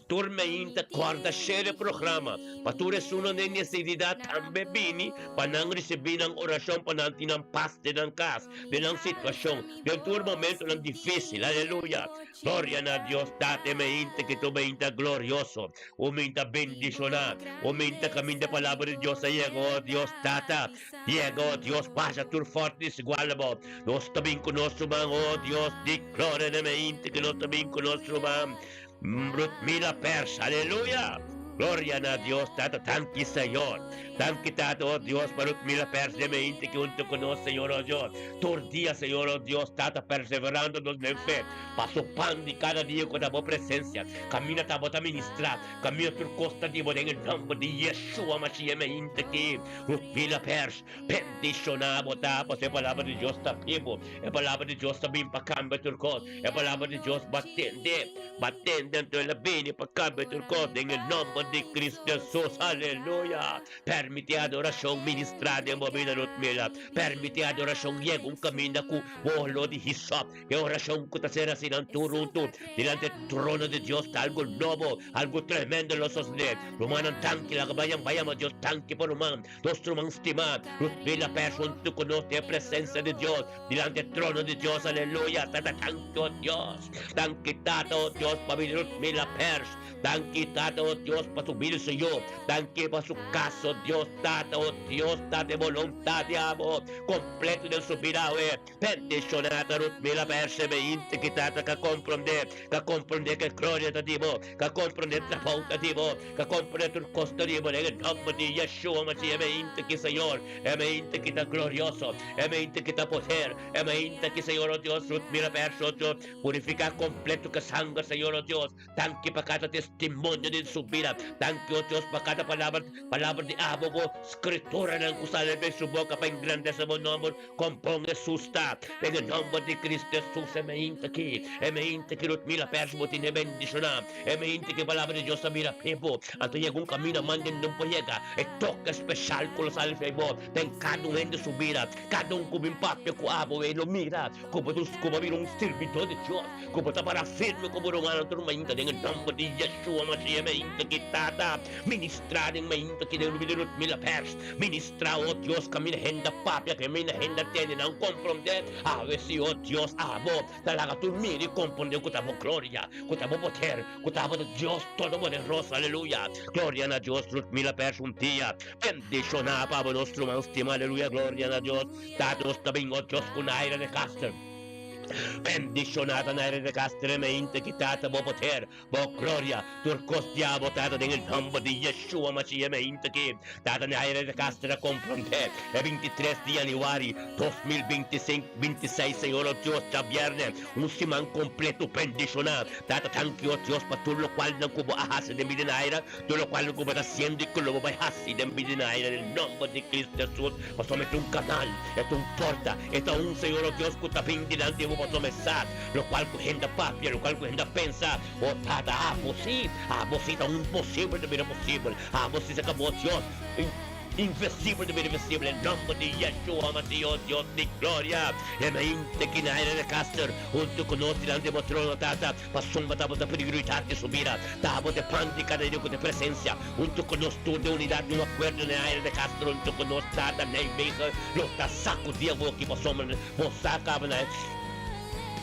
Tur meinta kòrda share e programa pa tur esunnan den nesesidat tambe bini pa nan risibí nan orashon pa nan tin nan pas den nan kas, den nan situashon, den tur momentonan difísil. Aleluya! Gloria na Dios Tata e meinta ki ta un meinta glorioso, un meinta bendishoná, un meinta kaminda e palabra di Dios a yega, o Dios Tata, yega, o Dios, basha tur fòrti desigual na bo. Nos ta bin ku nos ruman, o Dios di gloria na e meinta ki nos ta bin ku nos ruman. Mira pers, aleluya! Gloria na Dios Tata, danki Señor. Danki Tata, oh Dios, pa Rutmila Pers den mente ki hunto ku nos, Señor, oh Dios. Tur dia, Señor, oh Dios, Tata, perseverando nos den fe, pa su pan di kada dia ku ta bo presencia. Kaminda ta bo ta ministra, kaminda tur kos ta di bo den e nomber di Yeshua Mashiach mente ki Rutmila Pers. Bendishoná bo ta, pasobra e palabra di Dios ta bibu. E palabra di Dios ta bin pa kambia tur kos. E palabra di Dios ba tende, ba tende, anto el a bini pa kambia tur kos den e nomber. di Cristo Jesus, aleluya. Permití adorashon ministrá den bo bida, Ludmila. Permití adorashon yega un kaminda ku bo lo di hisop. E orashon ku ta ser hasi nan tur huntu dilanti e trono di Dios ta algu nobo, algu tremendo lo sosodé. Rumannan tanki, laga bayan bai ama Dios tanki pa ruman. Nos ruman stimá, Ludmila Pers huntu ku nos den e presensia di Dios. Dilanti e trono di Dios, aleluya, Tata danki, o Dios. Danki, Tata, o Dios, pa mi Ruth Mila Pers. Danki, Tata, o Dios, pa su bida, Señor. Danki pa su cas, o Dios, Tata, o Dios, Tata, e boluntad di abo completo den su bida awe. Bendiciona ta Ruth Mila Pers e beinte ki Tata ka comprende, ka comprende ke gloria ta di bo, ka comprende trabou ta di bo, ka comprende tur cos ta di bo, den e nomber di Yeshua Mashiach e beinte ki, Señor. E mente ki ta glorioso, e mente ki ta poder, e mente ki, Señor, oh Dios, Ruth mira perso, oh Dios, purifica completo cu sanger, Señor, oh Dios. Danki pa cada testimonio den su bida. Danki, oh Dios, pa cada palabra, palabra di abo, bo Scrituranan cu sali den su boca pa engrandece bo nomber. Con bon Jesus ta. Den e nomber di Cristo Jesus, e mente ki, e mente ki Ruth mira perso, bo tene bendiciona. E mente ki palabra di Dios ta bira pepo, anto yega un camino manda e no por yega. E toke special cu lo sali fei bo den cada un hende su bida. Cada un cu bin papia cu abo e lo mira cu bo ta cu bo a bira un sirbidor di Dios, cu bo ta para firme cu bo rumannan tur mainta den e nomber di Yeshua Mashiach. Mainta ki Tata ministra den mainta ki den bida Ruth Miller Pers ministra, o Dios, caminda hende a papia, caminda hende a tende nan comprende. Awe si, o Dios, abo Ta laga tur mira i komprondé ku ta bo gloria, ku ta bo poder, ku ta bo Dios Todopoderoso. Aleluya! Gloria na Dios! Ludmila Pers un dia bendishoná pa bo nos ruman stima. Aleluya! Gloria na Dios! Tata nos ta bin, o Dios, ku Naira de Caster. Bendishoná ta Naira de Caster e meinte ki Tata bo poder, Bo gloria, tur kos di abo, Tata, den e nomber di Yeshua Mashiach mi hinta aki. Tata, Naira de Castro a komprondé e 23 di yanüari 2025, 26, Señor o Dios, djabièrnè, un siman kompleto bendishoná. Tata, tanki o Dios pa tur lokual nan ku bo a hasi den bida Naira, tur lokual nan ku bo ta hasiendo i ku lo bo bai hasi den bida Naira, den nomber di Cristo Jesus, pasobra e ta un kanal, e ta un porta, e ta un, Señor o Dios, ku ta bin dilanti bo pasobra e sa Lokual ku hende a papia, lokual ku hende a pensa, O Tata, abo si, abo si ta un imposibel ta bira posibel, abo si sa kabo Dios, invisibel ta bira visibel, en nomber di Yeshua Masih, O Dios di gloria, e mente ki na aire de Caster, huntu ku nos dilanti bo trono, Tata, pasobra ta bo ta prioridat di su bida, ta bo ta e pan di kada dia ku ta presensia, huntu ku nos tur den unidat, den un akuerdo na aire de Caster, huntu ku nos, Tata, Nijmegen, nos ta sakudí awor ki pasobra bo sa kaba na.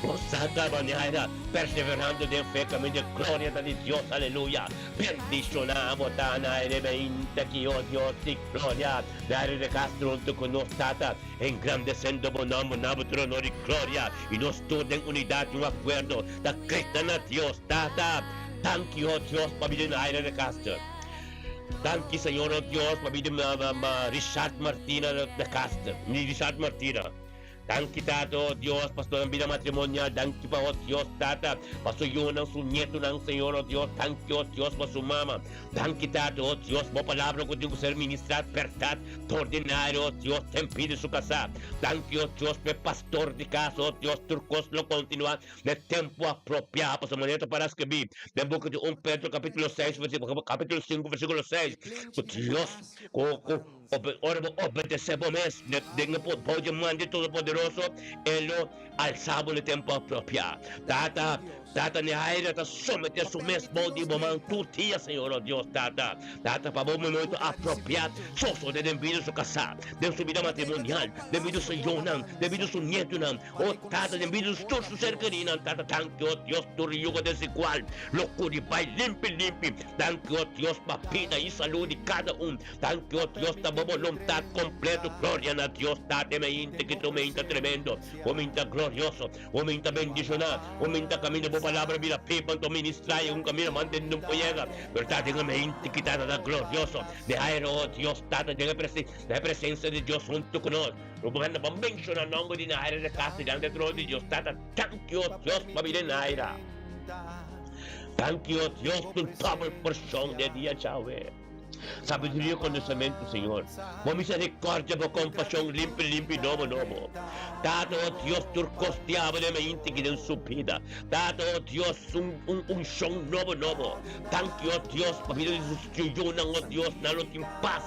Bo sa ta manera perseverando den fe kaminda e gloria ta di Dios, aleluya. Bendishoná bo ta na e rebeinte ki, o Dios di gloria, Dario de Castro huntu ku nos Tata, engrandesendo bo nomber na bo trono di gloria, i nos tur den unidat i un akuerdo ta grita na Dios, Tata, danki, o Dios, pa bida di Naira de Castro. Danki, Señor, o Dios, pa bida di Richard Martina de Castro, Richard Martina. Danki Tata, oh Dios, pa su nan bida matrimonial. Danki pa, oh Dios, Tata, pa su yunan, su nietunan, Señor, oh Dios. Danki, oh Dios, pa su mama. Danki, Tata, oh Dios, bo palabra ku tin ku ser ministrá bèrdat ta ordinario, oh Dios, den bida di su kasá. Danki, oh Dios, pa e pastor di kas, oh Dios, tur kos lo kontinuá na e tempu apropiá, pasobra manera ta para skibí den buki di un Pedro kapítulo seis, kapítulo sinku, versíkulo seis, ku Dios, ku, ku. Ora bo obedesé bo mes den e bou di man di Todopoderoso, E lo alsá bo na tempu apropiá. Tata, Tata Nehaira ta someté su mes bou di bo man tur dia, Señor, o Dios, Tata. Tata, pa bo momento apropiá sosodé den bida su kasá, den su bida matrimonial, den bida su yunan, den bida su nietunan, o Tata, den bida di tur su ser kerínan. Tata, danki, o Dios, tur yugo desigual lo kuri bai limpi limpi. Danki, o Dios, pa bida i salú di kada un. Danki o Dios ta bo boluntad completo gloria na Dios Tata mi ainta ki tu minta tremendo bo minta glorioso bo minta bendiciona bo minta caminda bo palabra bira pipa anto ministra y un camina mantende un por yega pero ta den mi ainta ki Tata ta glorioso mi aire o Dios Tata den e presencia di Dios hunto cu nos Ruman bo menciona nomber di Naira de Castro dilanti e trono di Dios Tata danki o Dios pa bira Naira danki o Dios un double porcion de dia djawe. Sabiduria i konosementu, Señor. Bo miserikòrdia, bo kompashon limpi limpi nobo nobo. Tata, o Dios, tur kos diabel e mainti ki den su bida. Tata, o Dios, un un unshon nobo nobo. Danki, o Dios, pa bida di su yunan, o Dios, nan lo tin pas.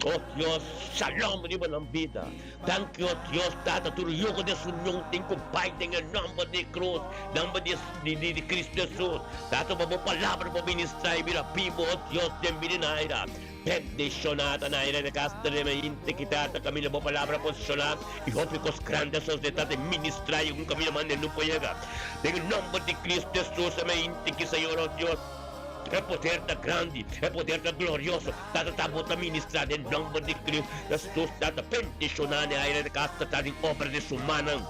O Dios, shalom riba nan bida. Danki, o Dios, Tata, tur yugo desunion tin ku bai den e nòmber di Krus, nòmber di di di Kristu Hesus. Tata, pa bo palabra por ministrá i bira bibu, o Dios, den bida naira. Bendishoná ta naira di kas ta rema hende ki Tata kaminda bo palabra posishoná i hopi kos grandi a sosodé, Tata, i ministrá i un kaminda manda e no por yega. Den e nòmber di Kristu Hesus, rema hende ki, Señor, o Dios. E poder ta grandi, e poder ta glorioso. Tata ta bo ta ministra den nomber di Cristo Jesus. Tata bendiciona ne aire di cas ta den obra di su mannan,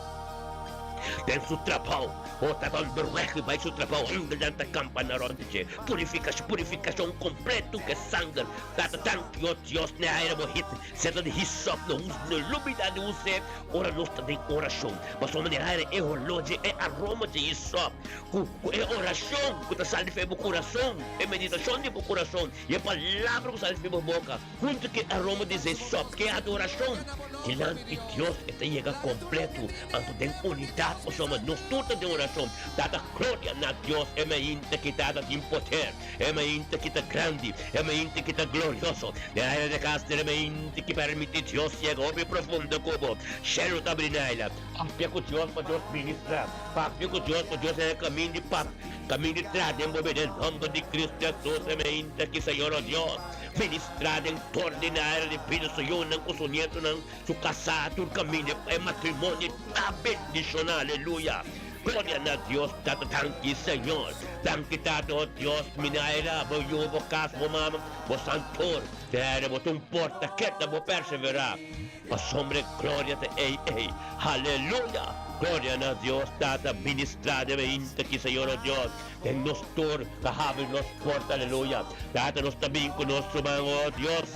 den su trabao. Oh Tata onderweg y bay su trabao, angelnan ta campa na rond di dje. Purificacion, purificacion completo cu e sanger. Tata danki oh Dios ne aire bo hit seta di hisop no us no lubida di use ora nos ta den oracion. Pasobra ne aire e hologe e aroma dje hisop. Ku ku e orashon ku ta sali for bo kurason, e meditashon di bo kurason i e palabra ku sali for bo boka, huntu ku e aroma di zesop, ku e adorashon dilanti Dios, e ta yega kompletu. Anto den unidat, pasobra nos tur ta den orashon. Tata, gloria na Dios, e mainta ki Tata tin poder, e mainta ki ta grandi, e mainta ki ta glorioso. Den aire di kas, den e mainta ki permiti Dios yega hopi profundo ku bo. Shelu ta abri naila. Papia ku Dios pa Dios ministra. Papia ku Dios pa Dios haña kamin di pap, kamin di tra den bo bida. Den nòmber di Kristu Hesus e meinta ki Señor o Dios ministra den tor di naira di bida su yunan ku su nietunan, su kasá, tur kaminda e matrimonio ta bendishoná. Aleluya! Gloria na Dios Tata. Danki Señor. Danki Tata o Dios. Mi naira, bo yu, bo kas, bo mama, bo santor. Tera bo ta un porta keda bo perseverá. Pasobra e gloria ta ei ei. Haleluya! Gloria na Dios Tata ministra den mainta ki Señor o Dios den nos tur ta habri nos porta aleluya. Tata nos ta bin ku nos ruman o Dios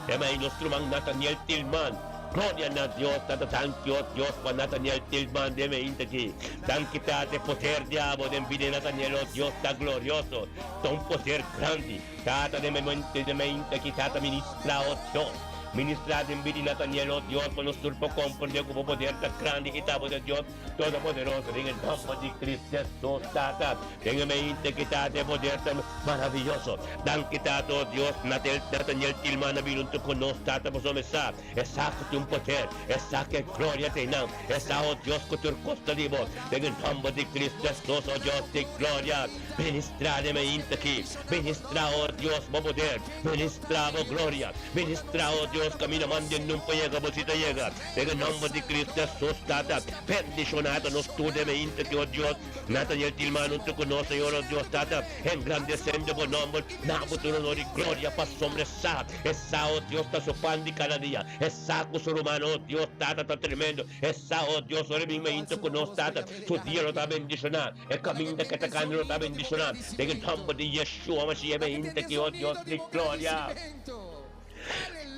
e mai nos ruman Nathaniel Tilman. Gloria na Dios Tata danki o Dios pa Nathaniel Tilman den mainta ki. Danki Tata e poder di abo den bida di Nathaniel o Dios ta glorioso ta un poder grandi Tata den mainta ki Tata ministra o Dios. Ministrá den bida di Nataniel, o Dios, pa nos tur por komprendé ku bo poder ta grandi i ta bo ta Dios Todopoderoso. Den e nòmber di Cristo Jesus, Tata, den e mente ki ta e poder ta maraviyoso. Danki, Tata, o Dios, Nataniel Tilman a bini huntu ku nos, Tata, pasobra e sa, e sa ku tin un poder, e sa ku e gloria ta einan, e sa, o Dios, ku tur kos ta di bo. Den e nòmber di Cristo Jesus, o Dios di gloria, ministrá den e mente aki. Ministrá, o Dios, bo poder. Ministrá bo gloria. Ministrá, o Dios, kaminda mande nun pa yega bo si ta yega. Den e nòmber di Cristo Jesus, Tata, bendishoná ta nos tur den e inta ki, o Dios, Nathaniel Tilman huntu ku nos, Señor, o Dios, Tata, engrandesendo bo nòmber, na bo tur honor i gloria pasobra e sa, e sa, o Dios, ta su pan di kada dia. E sa ku su ruman, o Dios, Tata, ta tremendo. E sa, o Dios, ora e bin mainta ku nos, Tata, su dia lo ta bendishoná. E kaminda ke ta kanda lo ta bendishoná den e nòmber di Yeshua Mashiach mainta ki, o Dios di gloria.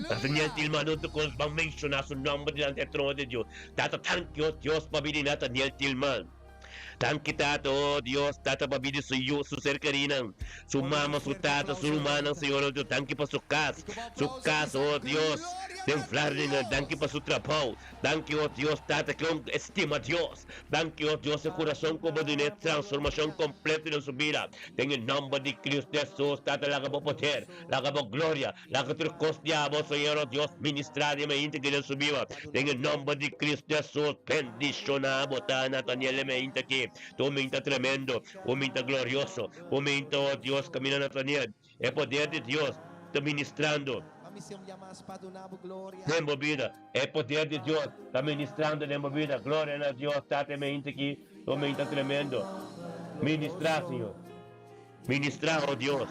Nathaniel Tilman otro kos ban menshoná su nòmber dilanti e trono di Dios. Tata tanki o Dios pa bini Nathaniel Tilman. Tanki Tata o Dios Tata pa bini su yu su ser kerinan su mama su tata su rumannan Señor o Dios danki pa su kas su kas o Dios den Vlaardingen danki pa su trabou danki o Dios Tata ke un estima Dios Danki o Dios e kurason ku bo dun'é transformashon kompleto den su bida. Den e nòmber di Kristu Hesus, Tata laga bo poder, laga bo gloria, laga tur kos di abo, Señor o Dios, ministrá den mainta aki den su biba. Den e nòmber di Kristu Hesus, bendishoná bo ta Nataniel e mainta aki. Ta un mainta tremendo, un mainta glorioso, un mainta, o Dios, kaminda Nataniel. E poder di Dios ta ministrando den bo bida. E poder di Dios ta ministrando den bo bida. Gloria na Dios, Tata e mente aki ta un mente tremendo. Ministra, Señor. Ministra, oh Dios.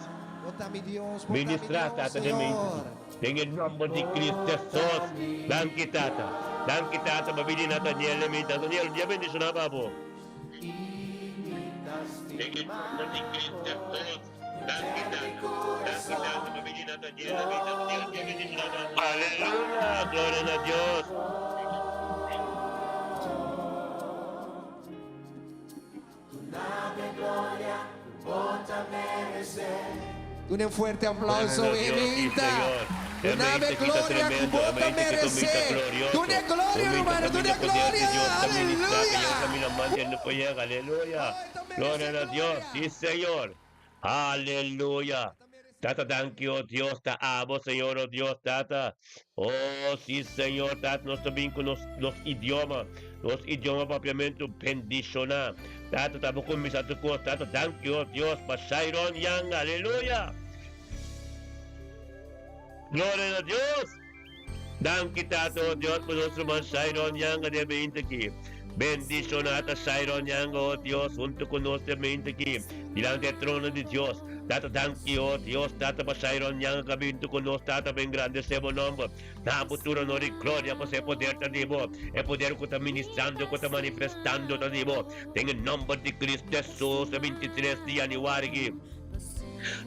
Ministra, Tata, den mente aki. Den e nomber di Cristo Jesus. Danki, Tata. Danki, Tata, pa bini Nathaniel den mente. Nathaniel, Dios bendiciona pa bo. Den e nomber di Cristo Jesus. Aleluya! Gloria na Dios! Duna un fuerte aplauso, Gloria na Dios, sí, Emita. Señor. E Duna mente e ki ta gloria ku tremendo, bo e ta mente ki ta mita meresé. glorioso, Duna e un gloria, mita rumannan, duna kaminda e poder di gloria. Dios ta ministrá, ku yega Aleluya! kaminda manda e no por yega. Aleluya! Oh, e ta meresé Gloria na Dios, gloria. sí, Señor. Aleluya! E ta meresé Tata, gloria. danki, oh Dios, ta abo, Señor, oh Dios, Tata. Oh, sí, Señor, Tata, nos ta bin ku nos, nos idioma, nos idioma papiamentu bendishoná. Tata, ta bo kuminsá tur kos. Tata, danki, oh Dios, pa Shairon Yang. Aleluya! Gloria na Dios! Danki, Tata, oh Dios, pa nos ruman Shairon Yang den mente aki. Bendishoná ta Shairon Yang, oh Dios, huntu ku nos den mente aki, dilanti e trono di Dios. Tata, danki, oh Dios, Tata, pa Shairon Yang a bintu ku nos, Tata, pa engrandesé bo nòmber. Na bo tur honor i gloria, pasobra e poder ta di bo, e poder ku ta ministrando, ku ta manifestando ta di bo. Den e nòmber di Cristo Hesus, e 23 di yanüari aki,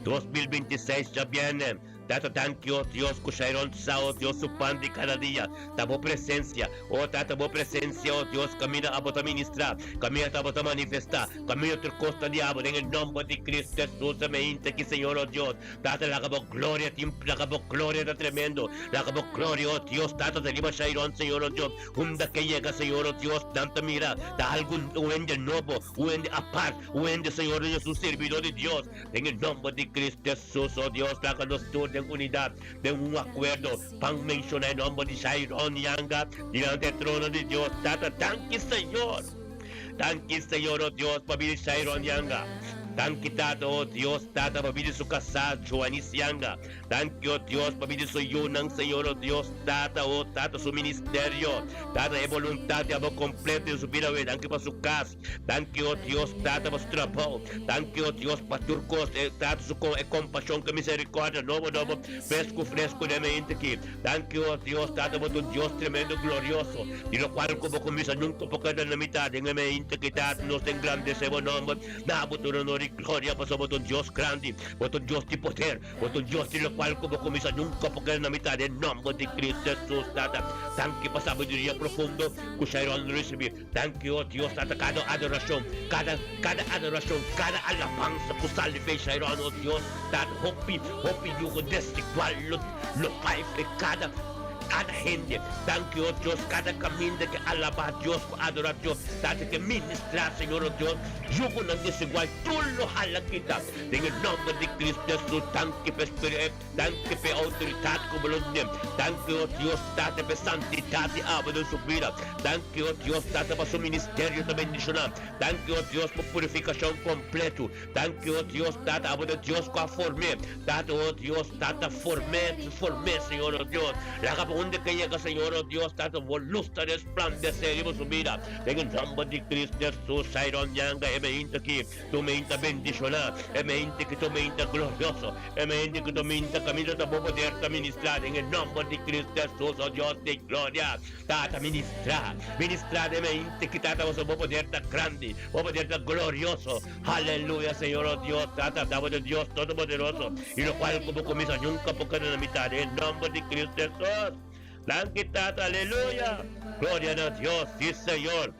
2026, djabièrnè, Tata, danki, oh Dios, ku Shairon sa, oh Dios, su pan di kada dia ta bo presensia. Oh Tata, bo presensia, oh Dios, kaminda abo ta ministrá, kaminda ta abo ta manifestá, kaminda tur kos ta di abo, den e nòmber di Cristo Hesus, amen. Inta ki, Señor, oh Dios, Tata, laga bo gloria tin, laga bo gloria ta tremendo, laga bo gloria, oh Dios, Tata, ta riba Shairon, Señor, oh Dios, unda ke yega, Señor, oh Dios, nan ta mira, ta algu, un hende nobo, un hende apart, un hende, Señor, oh Dios, un sirbidó di Dios. Den e nomber di Cristo Jesus, oh Dios, laga nos tur den unidad, den un acuerdo, pan menciona e nomber di Shairon Yanga dilanti e trono di Dios. Tata, danki Señor. Danki Señor, oh Dios, pa bida di Shairon Yanga. Danki Tata, oh Dios, Tata, pa bida di su casá, Joanis Yanga. Danki, oh Dios, pa bida di su yunan, Señor, oh Dios, Tata, oh Tata, su ministerio. Tata, e boluntad di abo completo den su bida, we. Danki pa su cas. Danki, o Dios, Tata, pa su trabou. Danki, o Dios, pa tur kos. E Tata su kon, e kompashon ku e miserikòrdia nobo nobo, fresku fresku den e hende aki. Danki, o Dios, Tata, bo ta un Dios tremendo, glorioso, di lokual ku bo kuminsá nunka por keda na mitá den e hende aki. Tata, nos ta engrandesé bo nòmber, na bo tur honor i gloria, pasobra bo ta un Dios grandi, bo ta un Dios di poder, bo ta un Dios di lokual ku bo kuminsá nunka por keda na mitá den nòmber di Cristo Hesus, Tata. Danki pa sabiduria profundo ku Shairon risibí. Danki, oh Dios, Tata, kada adorashon, kada, kada adorashon, kada alabansa ku sali fe Shairon, oh Dios, Tata, hopi, hopi yugo desigual lo, lo bai fe kada, kada hende. Danki, oh Dios, kada kaminda ke alabá Dios, ku adorá Dios, Tata, ke ministrá, Señor, oh Dios, yugonan desigual tur lo hala kita. Den e nòmber di Cristo Hesus, danki pa e Spiritu. Danki p'e outoridat ku bo lo dune. Danki, o Dios Tata, p'e santidat di abo den su bida. Danki, o Dios Tata, pa su ministerio ta bendishoná. Danki, o Dios, pa purifikashon kompletu. Danki, o Dios Tata, abo ta Dios ku a form'é. Tata, o Dios Tata, form'é, form'é, Señor, o Dios. Laga pa unda ke yega, Señor, o Dios Tata, bo lus ta resplandesé riba su bida. Den e nòmber di Cristo Hesus, Shairon Yanga, e meinta aki. Tu meinta bendishoná, e mente ku tu meinta glorioso, e mente ku tu meinta kaminda ta bo poder ta ministrá den e nòmber di Cristo Hesus, o Dios di gloria. Tata, ministrá, ministrá den e mente ki Tata pasobra bo poder ta grandi, bo poder ta glorioso. Aleluya, Señor, o Dios, Tata, ta bo ta Dios Todopoderoso, i lokual ku bo kuminsá nunka por keda na mitá den e nòmber di Cristo Hesus. Danki Tata, aleluya! Gloria na Dios, si Señor.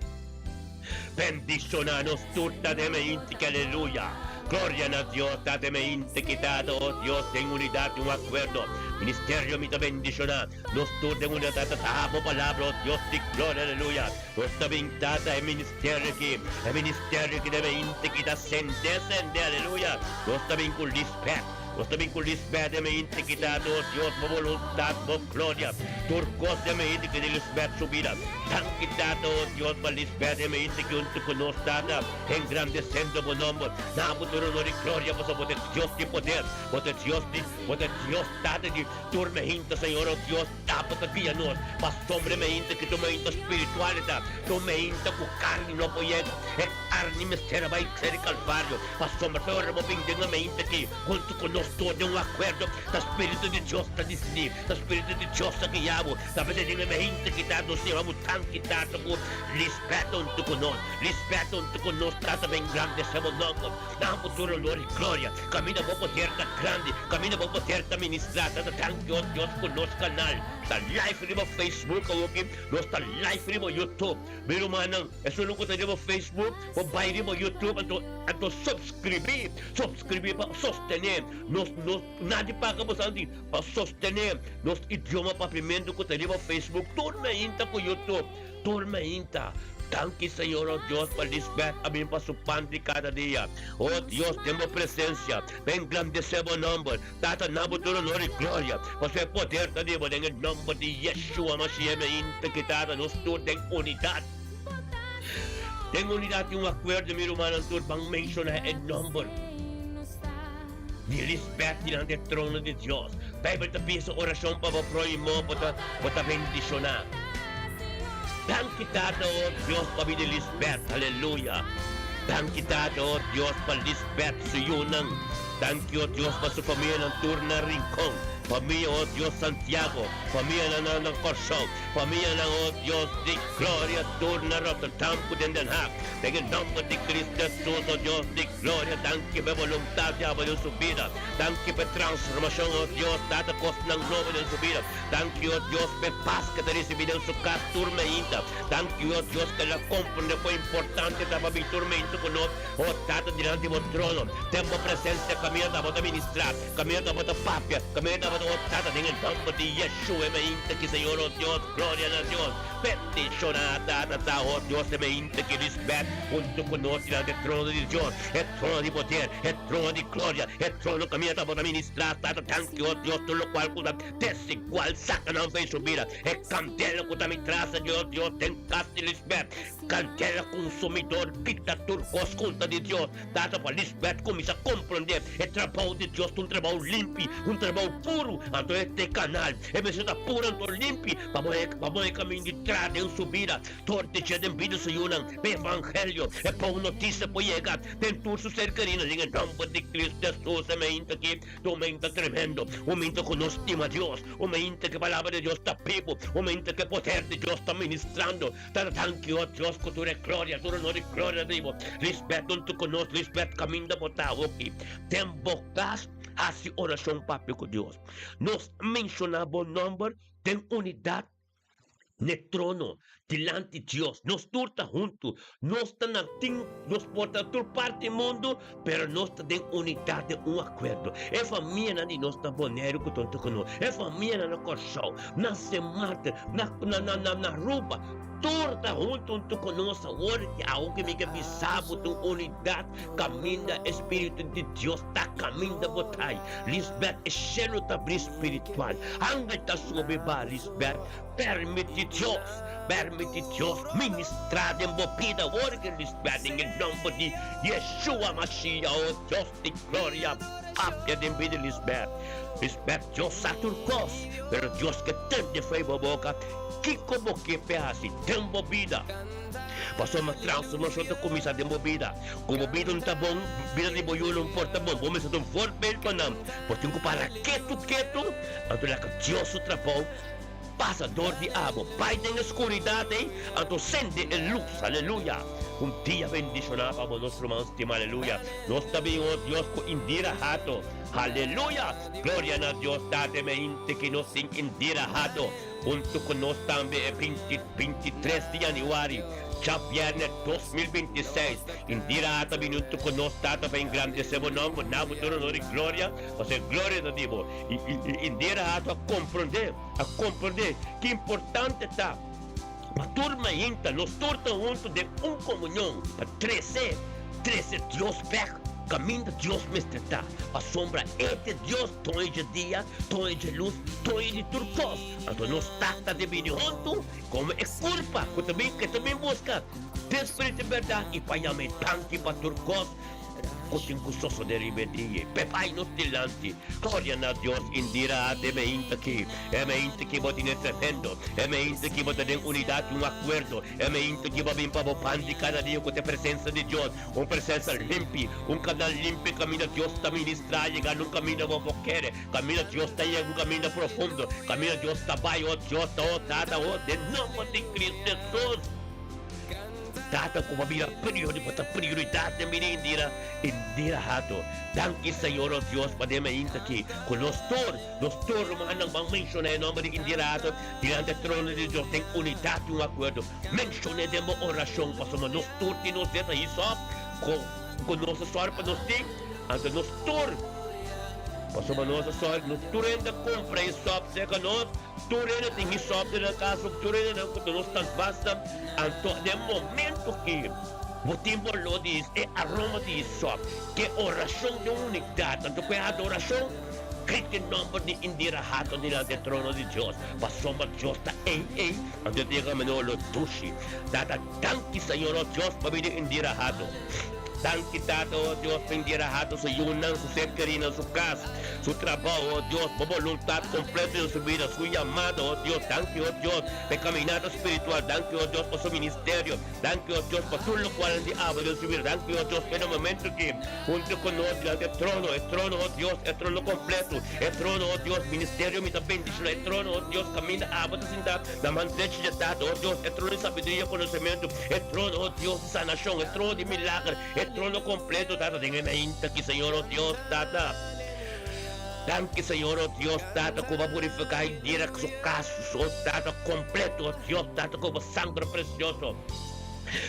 Bendiciona nos tur ta den e inti aleluya. Gloria na Dios, ta den e inti ki Tata, oh Dios, den unidad y un acuerdo. Ministerio mi ta bendiciona nos tur den unidad, Tata, ta bo palabra, oh Dios di gloria, aleluya. Nos ta bin, Tata, e ministerio aki, e ministerio ki den e inti ki ta sende, sende, aleluya. Nos ta bin cu Lisbeth. Nos ta bin ku Lisbeth den mente kita nos Dios bo boluntat bo gloria tur kos den mente ki di Lisbeth su bida danki Tata oh Dios pa Lisbeth den mente ki huntu ku nos Tata engrandesendo bo nomber na bo tur honor i gloria pasobra bo ta Dios di poder bo ta Dios di bo ta Dios Tata di tur mehinta Señor oh Dios ta bo ta guia nos pasobra mehinta ki tur mehinta spiritual e ta tur mehinta ku karni no por yega e Arni mester a bai ser Calvario, pasobra fe ora bo bin den ambiente aki huntu cu nos tur den un acuerdo, ta Spiritu di Dios ta dicidi, ta Spiritu di Dios ta guia bo, ta p'esei den ambiente aki ta nos yama bo tanki Tata cu rispet huntu cu nos, rispet huntu cu nos Tata pa engrandece bo nomber, na bo tur honor y gloria, caminda bo poder ta grandi, caminda bo poder ta ministra, Tata danki oh Dios cu nos canal ta live riba Facebook awoki, nos ta live riba YouTube. Mi rumannan, esun ku ta riba Facebook, bo. Bo bai riba YouTube anto anto subscribi, subscribi pa sostene nos nos nadie paga bo santi pa sostene nos idioma papiamento ku ta riba Facebook tur mainta ku YouTube tur mainta. Danki Señor oh Dios pa Lisbeth a bin pa su pan di kada dia. Oh Dios den bo presencia pa engrandece bo nomber. Tata na bo tur honor y gloria pasobra e poder ta di bo den e nomber di Yeshua Mashiach mainta ki Tata nos tur den unidad. Den unidad tin un acuerdo mi rumannan tur ban menciona e nomber di Lisbeth dilanti e trono di Dios. Bijbel ta bisa oracion pa bo prohimo bo ta bo ta bendiciona. Danki Tata oh Dios pa bida Lisbeth aleluya. Danki Tata oh Dios pa Lisbeth su yunan. Danki oh Dios pa su famianan tur na Rincon. Famia oh Dios Santiago, famianan na na Corsou. Famianan, o Dios di gloria, tur na Rotterdam ku den Den Haag. Den e nomber di Cristo Jesus, o Dios di gloria, danki pa e boluntat di abo den su bida. Danki pa e transformashon, o Dios, Tata, kosnan nobo den su bida. Danki, o Dios, pa e pas ku e ta risibí den su kas tur meinta. Danki, o Dios, ku el a komprendé kon importante ta pa bin tur meinta ku nos, o Tata, dilanti bo trono, den bo presensia, kaminda ta bo ta ministrá. Kaminda bo ta papia, kaminda bo ta o Tata den e nomber di Yeshua e mainta ki Señor o Dios, gloria na Dios. Bendiciona Tata ta o Dios e mainta ki Lisbeth hunto cu nos dilanti e trono di Dios, e trono di poder, e trono di gloria, e trono kaminda ta bo ta ministra Tata danki o Dios tur locual cu ta desigual saca nan fe su bida, e candela cu ta mi trasa di o Dios den cas di Lisbeth, candela consumidor kita tur cos contra di Dios. Tata pa Lisbeth kuminsá komprondé e trabou di Dios ta un trabou limpi, un trabou puru. Anto e ta e kanal. E mester ta puru anto limpi pa bo pa bo e kaminda di tra den su bida. Tor di dje den bida su yunan pa e evangelio, e bon notisia por yega den tur su ser kerinan den e nòmber di Cristo Jesus. E meinta aki ta un meinta tremendo, un meinta ku nos stima Dios, un meinta ku e palabra di Dios ta bibu, un meinta ku e poder di Dios ta ministrando. Tata danki o Dios ku tur e gloria, tur honor i gloria di bo. Lisbeth huntu ku nos, Lisbeth kaminda bo ta awoki den bo kas hasi orashon papia ku Dios. Nos a menshoná bo nòmber den unidat n'e trono dilanti Dios. Nos tur ta huntu, nos ta na tin nos por ta tur parti mundu, pero nos ta den unidat den un akuerdo. E famianan di nos na Boneiru ku ta huntu ku nos, e famianan na Kòrsou, na Sint Maarten, na na na na na Aruba, tur ta huntu huntu ku nos awor. I aunke mi ke bisa bo ta un unidat kaminda e Spiritu di Dios ta kaminda bo ta. Lisbeth, e shelu ta bri spiritual. Angel ta subi ba Lisbeth. Permiti Dios, permiti Dios ministra den bo bida awor ke Lisbeth den e nomber di Yeshua Mashiach, o Dios di gloria, papia den bida di Lisbeth. Lisbeth, Dios sa tur kos, pero Dios ke tende fo'i bo boka kiko bo ke p'e hasi den bo bida. Pasobra transformashon ta kuminsá den bo bida. Ku bo bida no ta bon, bida di bo yu no por ta bon. Bo mester ta un voorbeeld pa nan. Bo tin ku para ketu ketu, anto laga Dios su trabou Pasa dor di abo, bai den e skuridat ei, anto sende e lus. Aleluya! Un dia bendishoná pa bo, nos ruman stimá. Aleluya! Nos ta bin, o Dios, ku Indira Hato. Aleluya! Gloria na Dios Tata e mehinte ki nos tin Indira Hato huntu ku nos tambe e binti 23 di yanüari, djabièrnè 2026. Indira Hato a bini huntu ku nos, Tata, pa engrandesé bo nòmber, na bo tur honor i gloria, pasobra e gloria ta di bo. I Indira Hato a komprondé, a komprondé ki importante ta pa tur mainta nos tur ta huntu den un komunion pa trese, trese Dios bèk kaminda Dios mester ta. Pasobra e ta Dios, doño dje dia, doño dje lus, doño di tur kos. Anto nos Tata ta bini huntu komo e kurpa ku ta bin, ke ta bin buska den spiritu i bèrdat i pa yama e danki pa tur kos. Ku tin ku sosodé riba e dia ei? P'e nos dilanti. Gloria na Dios, Indira Arte, e meinta aki. E meinta aki bo tin e tremendo. E meinta aki bo ta den unidat i un akuerdo. E meinta aki bo a bin pa bo pan di kada dia ku ta e presensa di Dios. Un presensa limpi, un kanal limpi kaminda Dios ta ministrá yega na un kaminda bo por kere. Kaminda Dios ta yega un kaminda profundo. Kaminda Dios ta bai, o Dios ta, o Tata, o den nomber di Cristo Jesus. Tata ku bo a bira priori, bo ta prioridat den bida Indira, Indira Hato. Danki Señor o Dios pa den mainta aki ku nos tur, nos tur rumannan ban menshoná e nòmber di Indira Hato dilanti e trono di Dios den unidat i un akuerdo. Menshon'é den bo orashon pasobra nos tur tin nos deta hisòp ku ku nos a sòru pa nos tin, anto nos tur pasobra nos a sòru nos tur hende a kumpra hisòp serka nos. Tur hende tin hisòp den nan kas of tur hendenan ku ta nos tanbasta, anto den momento ki bo tin boló di e aroma di hisòp, ke orashon den unidat, anto ku e adorashon, grita e nòmber di Indira Hato dilanti e trono di Dios, pasobra Dios ta ei ei, anto e ta yega manera oló dushi. Tata, danki Señor, o Dios, pabia di Indira Hato. Danki Tata, o Dios, pa Indira Hato, su yunan, su ser kerinan, su kas, su trabou, o Dios, bo boluntat kompleto den su bida, su yamada, o Dios. Danki, o Dios, pa e kaminata spiritual. Danki, o Dios, pa su ministerio. Danki, o Dios, pa tur lokual di abo den su bida. Danki, o Dios, pa e nombramentu aki huntu ku nos dilanti e trono, e trono, o Dios, e trono kompleto, e trono, o Dios, ministerio mi ta bendishoná, e trono, o Dios, kaminda abo ta sintá na man drechi dje Tata, o Dios, e trono di sabiduria i konosementu, e trono, o Dios, di sanashon, e trono di milager, e trono kompleto, Tata, den e mainta aki, Señor, o Dios, Tata. Danki, Señor, o Dios, Tata, ku bo a purifiká i dira su kas, o Tata, kompleto, o Dios, Tata, ku bo sanger presioso.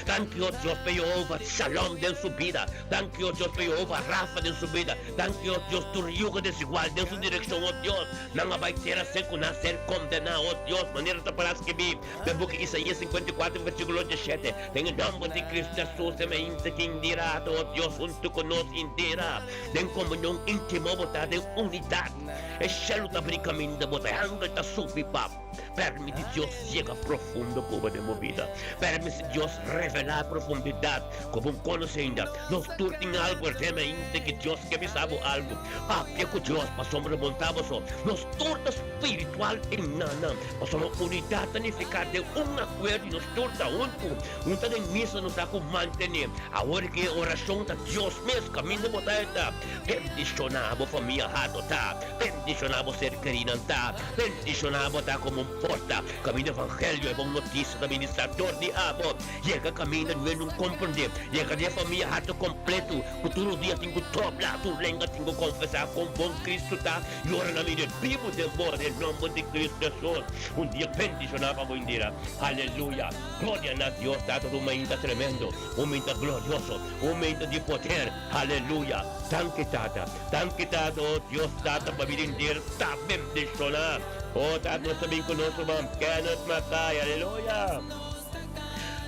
Danki, o Dios, pa Yehova Shalom den su bida. Danki, o Dios, pa Yehova Rafa den su bida. Danki, o Dios, tur yugo desigual den su direkshon, o Dios. Nan a bai tera sen ku nan a ser kondená, o Dios, manera ta pará skibí den buki Isaías 54, versíkulo 17. Den e nòmber di Kristu Hesus, e mainta ki indira ta, o Dios, huntu ku nos indira den komunion íntimo, bo ta den unidat. E shelu ta bri kaminda bo ta, e angel ta subi pa permití Dios yega profundo ku bo den bo bida. Permití Dios revelá e profundidat ku bo konosé ainda. Nos tur tin algu den mainta ki Dios ke bisa bo algu. Papia ku Dios pasobra bo no ta bo so. Nos tur ta spiritual i nana. Pasobra unidat ta nifiká den un akuerdo i nos tur ta huntu. Un ta den misa nos ta ku mantené. Awor ku e orashon ta Dios mes kaminda bo ta e ta bendishoná bo famia hato ta bendishoná bo ser kerinan ta bendishoná bo ta komo un porta kaminda evangelio e bon notisia ta ministrá dor di abo yega kaminda nu e nun komprendé yega den e famia hato kompletu ku tur dia tin ku dobla tur lenga tin ku konfesá kon bon Kristu ta i ora nan mira e bibu den bo den nomber di Kristu Hesus un dia bendishoná pa bo indira aleluya. Gloria na Dios Tata un mainta tremendo, un mainta glorioso, un mainta di poder. Aleluya! Danki Tata, danki Tata, oh Dios Tata pa bida henter ta bendiciona. Oh Tata nos ta bin cu nos ruman Kenneth Mackay, aleluya!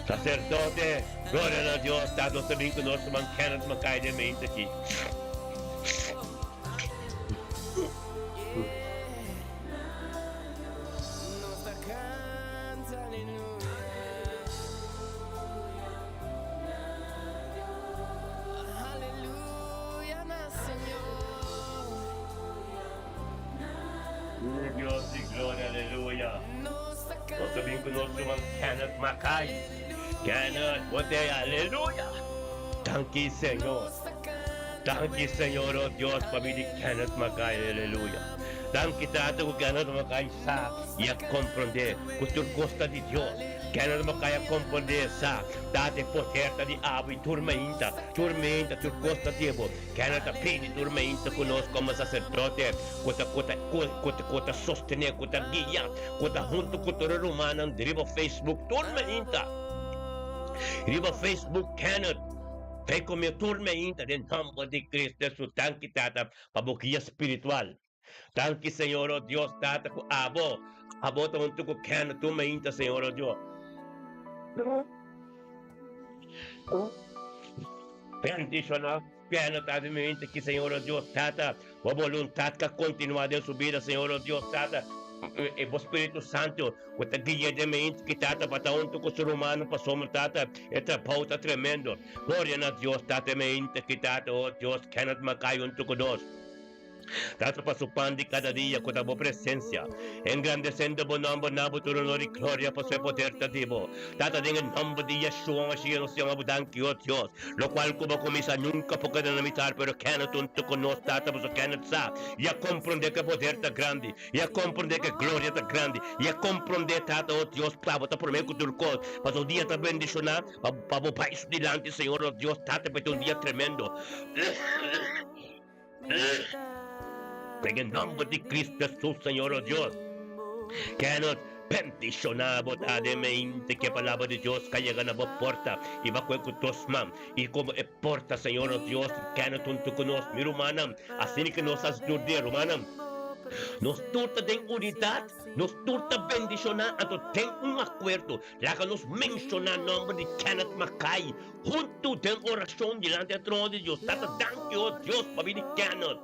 Sacerdote, gloria na Dios Tata nos ta bin cu nos ruman Kenneth Mackay den mainta aki. Dios di gloria, aleluya. Nos ta bin ku nos ruman Kenneth Mackay. Kenneth, bo te, aleluya. Danki, Señor. Danki, Señor, oh Dios, pa mi di Kenneth Mackay, aleluya. Danki, Tata, ku Kenneth Mackay sa i a komprondé ku tur kos ta di Dios. Kenneth Mackay a komprondé sa Tata e poder ta di abo i tur mainta, tur mainta, tur kos ta di bo. Kenneth a pidi tur mainta ku nos komo saserdote ku ta ku ta ku ta ku ta sostené, ku ta guia, ku ta huntu ku tur e rumannan riba Facebook tur mainta. Riba Facebook Kenneth Fe ku mi tur mainta den nòmber di Cristo Hesus. Danki Tata pa bo guia spiritual. Danki Señor oh Dios Tata ku abo abo ta huntu ku Kenneth tur mainta Señor oh Dios. Bendiciona Kenneth Tata mainta ki Señor oh Dios Tata bo boluntad ka continua den su bida Señor oh Dios Tata e bo Spiritu Santo ku ta guia den mainta ki Tata pa ta huntu ku su rumannan pasobra Tata e trabou ta tremendo. Gloria na Dios Tata mainta ki Tata oh Dios Kenneth Mackay huntu ku nos. Tata pa su pan di kada dia ku ta bo presensia, engrandesendo bo nòmber na bo tur onor i gloria pasobra e poder ta di bo. Tata den e nòmber di Yeshua Mashiach nos yama bo danki, o Dios, lokual ku bo a kuminsá nunka por keda na mitar, pero Kenneth huntu ku nos, Tata, pasobra Kenneth sa i a komprondé ku e poder ta grandi, i a komprondé ku e gloria ta grandi, i a komprondé, Tata, o Dios, ku abo ta promé ku tur kos, pasobra un dia ta bendishoná pa bo bai su dilanti, Señor, o Dios, Tata, pa e ta un dia tremendo. Den e nomber di Cristo Jesus, Señor o Dios, ke nos bendiciona bo ta den mente ke palabra di Dios ka yega na bo porta i ba koe ku dos man i komo e porta, Señor o Dios, ke no tuntu ku nos, mi rumannan, asina ke nos hasi tur dia, rumannan, nos tur ta den unidat, nos tur ta bendiciona, anto den un akuerdo, laga nos menciona nomber di Kenneth Mackay, Huntu den orashon dilanti e trono di Dios. Tata, danki, o Dios, pa bini Kenneth.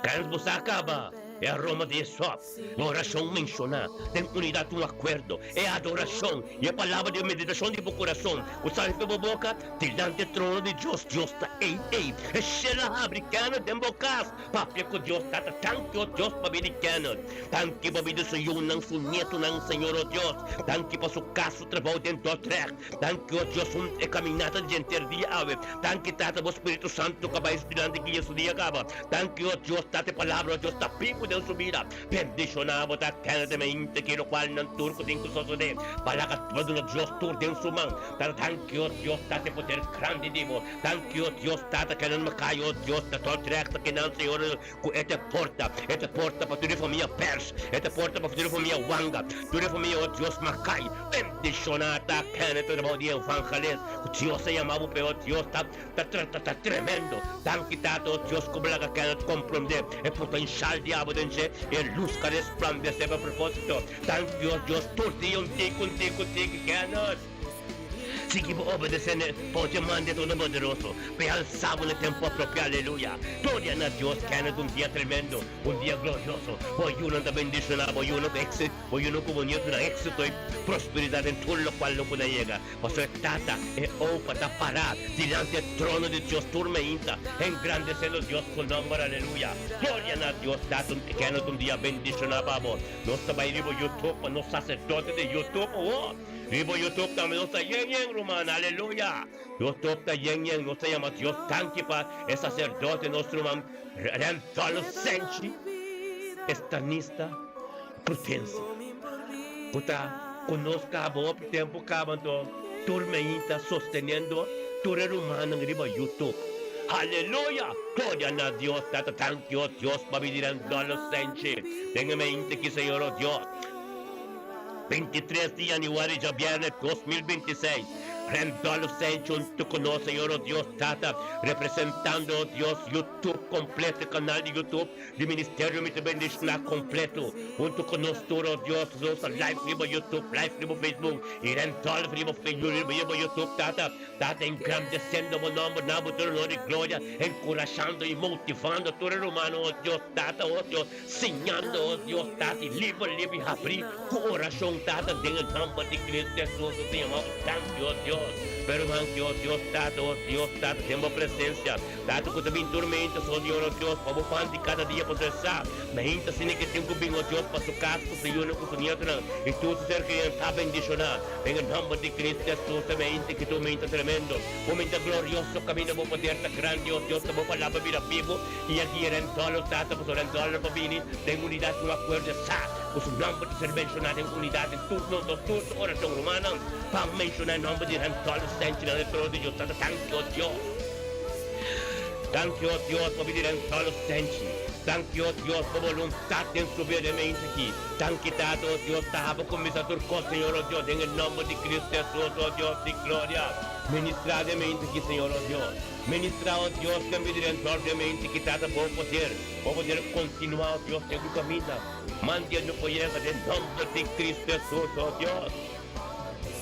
Kenneth, bo sa kaba e aroma di e sòp, e orashon menshoná den unidat un akuerdo, e adorashon i e palabra di e meditashon di bo kurason ku sali for bo boka dilanti e trono di Dios. Dios ta ei ei. E shel a habri, Kenneth, den bo kas. Papia ku Dios, Tata, danki, o Dios, pa bini Kenneth. Danki pa bini su yunan, su nietunan, Señor, o Dios. Danki pa su kas, su trabou den Dordrecht. Danki o Dios un e caminata di henter dia awe. Danki Tata bo Spiritu Santo cu a bay su dilanti guia su dia caba. Danki o Dios Tata e palabra o Dios ta bibu den su bida. Bendiciona bo ta Kenneth e mente ki locual nan tur cu tin cu sosode pa laga pa duna Dios tur den su man. Tata danki o Dios Tata e poder grandi di bo. Danki o Dios Tata Kenneth Macayo o Dios ta Dordrecht aki nan Señor Ku e ta porta, e ta porta pa tur e famia Pers, e ta porta pa tur e famia Wanga, tur e famia o Dios Makai. Bendishoná ta kende ta trabou di evangelis ku Dios a yama bo p'e o Dios ta ta ta ta tremendo. Danki Tata o Dios ku bo laga kende komprondé e potenshal di abo den dje i e lus ka resplandesé pa propósito. Danki o Dios tur dia un tiki un tiki un tiki Kenneth. Sigui bo obedesé n'e voz dje mande Todopoderoso, p'e alsa bo n'e tempu apropiá. Aleluya! Gloria na Dios! Kenneth, un dia tremendo, un dia glorioso. Bo yunan ta bendishoná, bo yunan ku éxito, bo yunan ku bo nietunan éxito i prosperidat den tur lokual lo ku nan yega. Pasobra e Tata, e Opa, ta pará dilanti e trono di Dios tur meinta, engrandesendo Dios su nòmber. Aleluya! Gloria na Dios! Tata, Kenneth, un dia bendishoná pa bo. Nos ta bai riba YouTube pa nos saserdote di YouTube awor. Riba YouTube tambe nos ta yen yen ruman, aleluya! YouTube ta yen yen, nos ta yama Dios danki pa e saserdote nos ruman Randolph Senchi, estanista Prudencia, ku ta ku nos kaba hopi tempu kaba anto tur meinta sosteniendo tur e rumannan riba YouTube. Aleluya! Gloria na Dios Tata, danki o Dios pa bini Randolph Senchi den e meinta aki Señor o Dios. 23 di januari djabièrnè 2026, Randolph Saint huntu ku nos Señor o Dios Tata, representando o Dios YouTube kompleto, e kanal di YouTube di Ministerio Mi Ta Bendishoná kompleto, huntu ku nos tur o Dios, nos ta live riba YouTube, live riba Facebook, i Randolph riba riba YouTube Tata, Tata engrandesendo bo nòmber na bo tur honor i gloria, enkurashando i motivando tur e rumannan o Dios Tata, o Dios. Siñando, oh Dios, Tata, i liber, liber i habrí ku orashon, Tata, den e nòmber di Cristo Hesus, nos ta yama Bo danki, oh Dios. Pero danki, oh Dios, Tata, oh Dios, Tata, den Bo presensia, Tata, ku ta bin tur meinta, so di ora, oh Dios, pa Bo pan di kada dia, pasobra e sa, meinta asina ke tin ku bin, oh Dios, pa su kas, ku su yunan, ku su nietonan, i tur su ser kerinan ta bendishoná, den e nòmber di Cristo Hesus, e meinta ki ta un meinta tremendo, un meinta glorioso, kaminda Bo poder ta grandi, oh Dios, ta Bo palabra bira bibu. I a guia Randolph tata pasobra Randolph a bini den unidat ku un akuerdo e sa ku su nòmber ta ser menshoná den unidat den tur nos nos tur su orashon. Rumannan, ban menshoná e nòmber di Randolph Stenchi nan e trono di Dios. Tata, danki, o Dios. Danki, o Dios, pa bini Randolph Stenchi. Danki, o Dios, pa boluntat den su bida den mente aki. Danki, Tata, o Dios, ta haba kuminsá tur kos, Señor, o Dios, den e nòmber di Cristo Hesus, o Dios di gloria. Ministrá den mente aki, Señor, o Dios. Ministra, o Dios, den bida den dor den mente ki trata bo poder, bo poder kontinuá, o Dios, den ku kaminda. Mandia no por yega den nomber di Cristo Hesus, o Dios.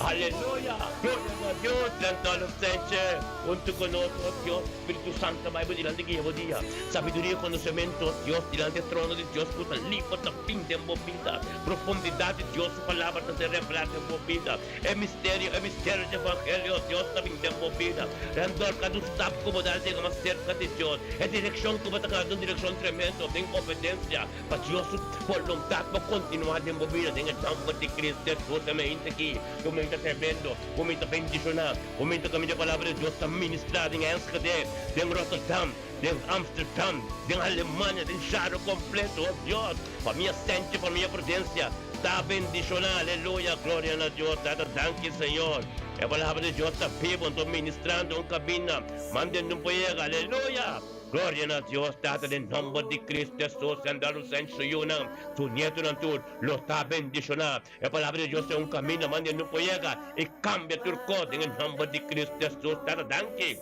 Aleluya! Gloria na Dios! Lantalo Senche, huntu ku nos, o Dios, Spiritu Santo bai bo dilanti guia bo dia. Sabiduria i konosementu, o Dios, dilanti e trono di Dios ku ta lipo ta bin den bo bida. Profundidat di Dios su palabra ta ser revelá den bo bida. E misterio, e misterio di evangelio, o Dios, ta bin den bo bida. Rendor kada un stap ku bo dal yega mas serka di Dios. E direkshon ku bo ta gana ta un direkshon tremendo den obedensia. Pa Dios su boluntat por kontinuá den bo bida den e nòmber di Cristo Hesus. E mente aki, ku mi ta tremendo, ku mi ta bendishoná, ku mi ta kaminda e palabra di Dios ta ministrá den Enschede, den Rotterdam, den Amsterdam, den Alemania, den Sharo kompleto. O Dios, famia Sentje, famia Prudencia ta bendishoná. Aleluya, gloria na Dios. Tata, danki Señor. E palabra di Dios ta bibu, anto ministrando un kaminda, mandendo un por yega. Aleluya! Gloria na Dios Tata den nomber di Cristo Jesus Andalusen su yunan, su nietonan tur lo ta bendiciona. E palabra di Dios ta un camino manda no por yega y cambia tur cos den e nomber di Cristo Jesus. Tata danki.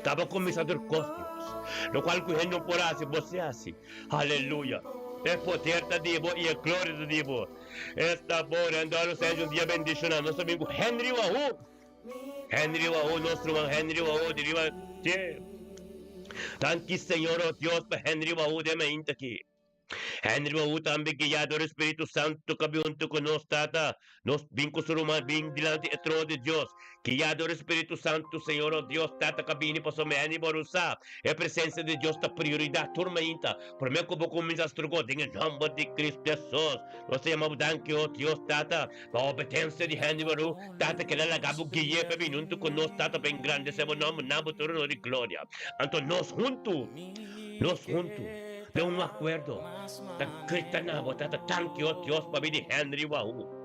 Ta bo cuminsa tur cos Dios. Locual cu hende no por haci bo si haci. Aleluya. E poder ta di bo y e gloria ta di bo. Esta bo Andalusen un dia bendiciona. Nos ta bin cu Henry Wahoo. Henry Wahoo, nos ruman Henry Wahoo di riba dje. Danki Señor o Dios pa Henry Wahoo den mainta aki. Henry Wahoo tambe guiá dor e Spiritu Santu ka bin huntu ku nos, Tata. Nos bin ku su ruman bin dilanti e trono di Dios. Guiá dor e Spiritu Santu, Señor o Dios, Tata ka bini pasobra Henry por usa e presensia di Dios ta prioridat tur mainta. Promé ku bo kuminsá strugó den e nòmber di Cristo Jesus. Nos ta yama bo danki o Dios, Tata. Pa obedensia di hende Baru, Tata keda laga bo gui'é pa bini huntu ku nos, Tata, pa engrandesé bo nòmber na bo trono di gloria. Anto nos huntu, nos huntu, den un akuerdo, ta grita na bo, Tata, Danki, o Dios, pabia di Henry Wahoo.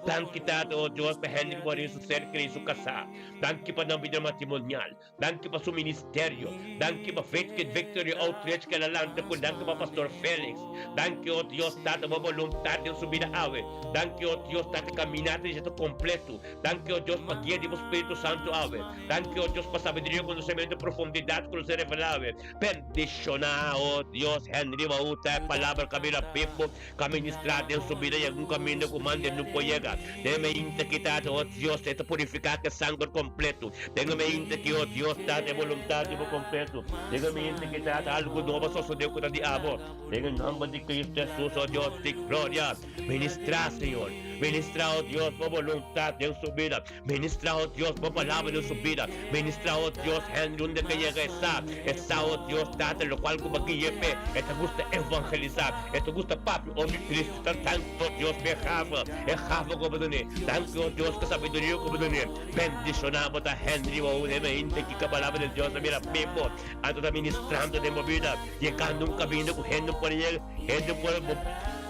Danki, Tata, o Dios, pa Henry Wahoo, su ser kerí, su kasá. Danki pa nan bida matrimonial. Danki pa su ministerio. Danki pa Faith Kid Victory Outreach ke la lanta ku danki pa Pastor Felix. Danki o Dios Tata bo boluntat den su bida awe. Danki o Dios Tata kaminata di ta kompleto. Danki o Dios pa guia di bo Spiritu Santu awe. Danki o Dios pa sabiduria, konosementu, profundidat ku lo ser revelá awe. Bendishoná o Dios Henry Wauta e palabra kabira bibu ka ministrá den su bida yega un kaminda ku mande no por yega. Den e mainta ki Tata, o Dios, e ta purifiká ku e sanger kompleto. Den e mainta ki, o Dios, Tata, e boluntat di bo kompleto. Den e mainta ki, Tata, algu nobo a sosodé ku ta di abo. Den e nòmber di Cristo Hesus, o Dios di gloria, ministrá, Señor. Ministrá, o Dios, bo boluntat den su bida. Ministrá, o Dios, bo palabra den su bida. Ministrá, o Dios, hende unda ke yega e sa. E sa, o Dios, Tata, lokual ku bo a guia p'e. E ta gusta evangelisá. E ta gusta papia over di Cristo. Ta danki, o Dios, p'e gafa, e gafa ku bo dun'é. Danki, o Dios, ku sabiduria ku bo dun'é. Bendishoná bo ta Henry bo un hende hende ki ka palabra di Dios a mira p'e bo. Anto ta ministrando den bo bida, yegando un kaminda ku hende no por yega, hende por,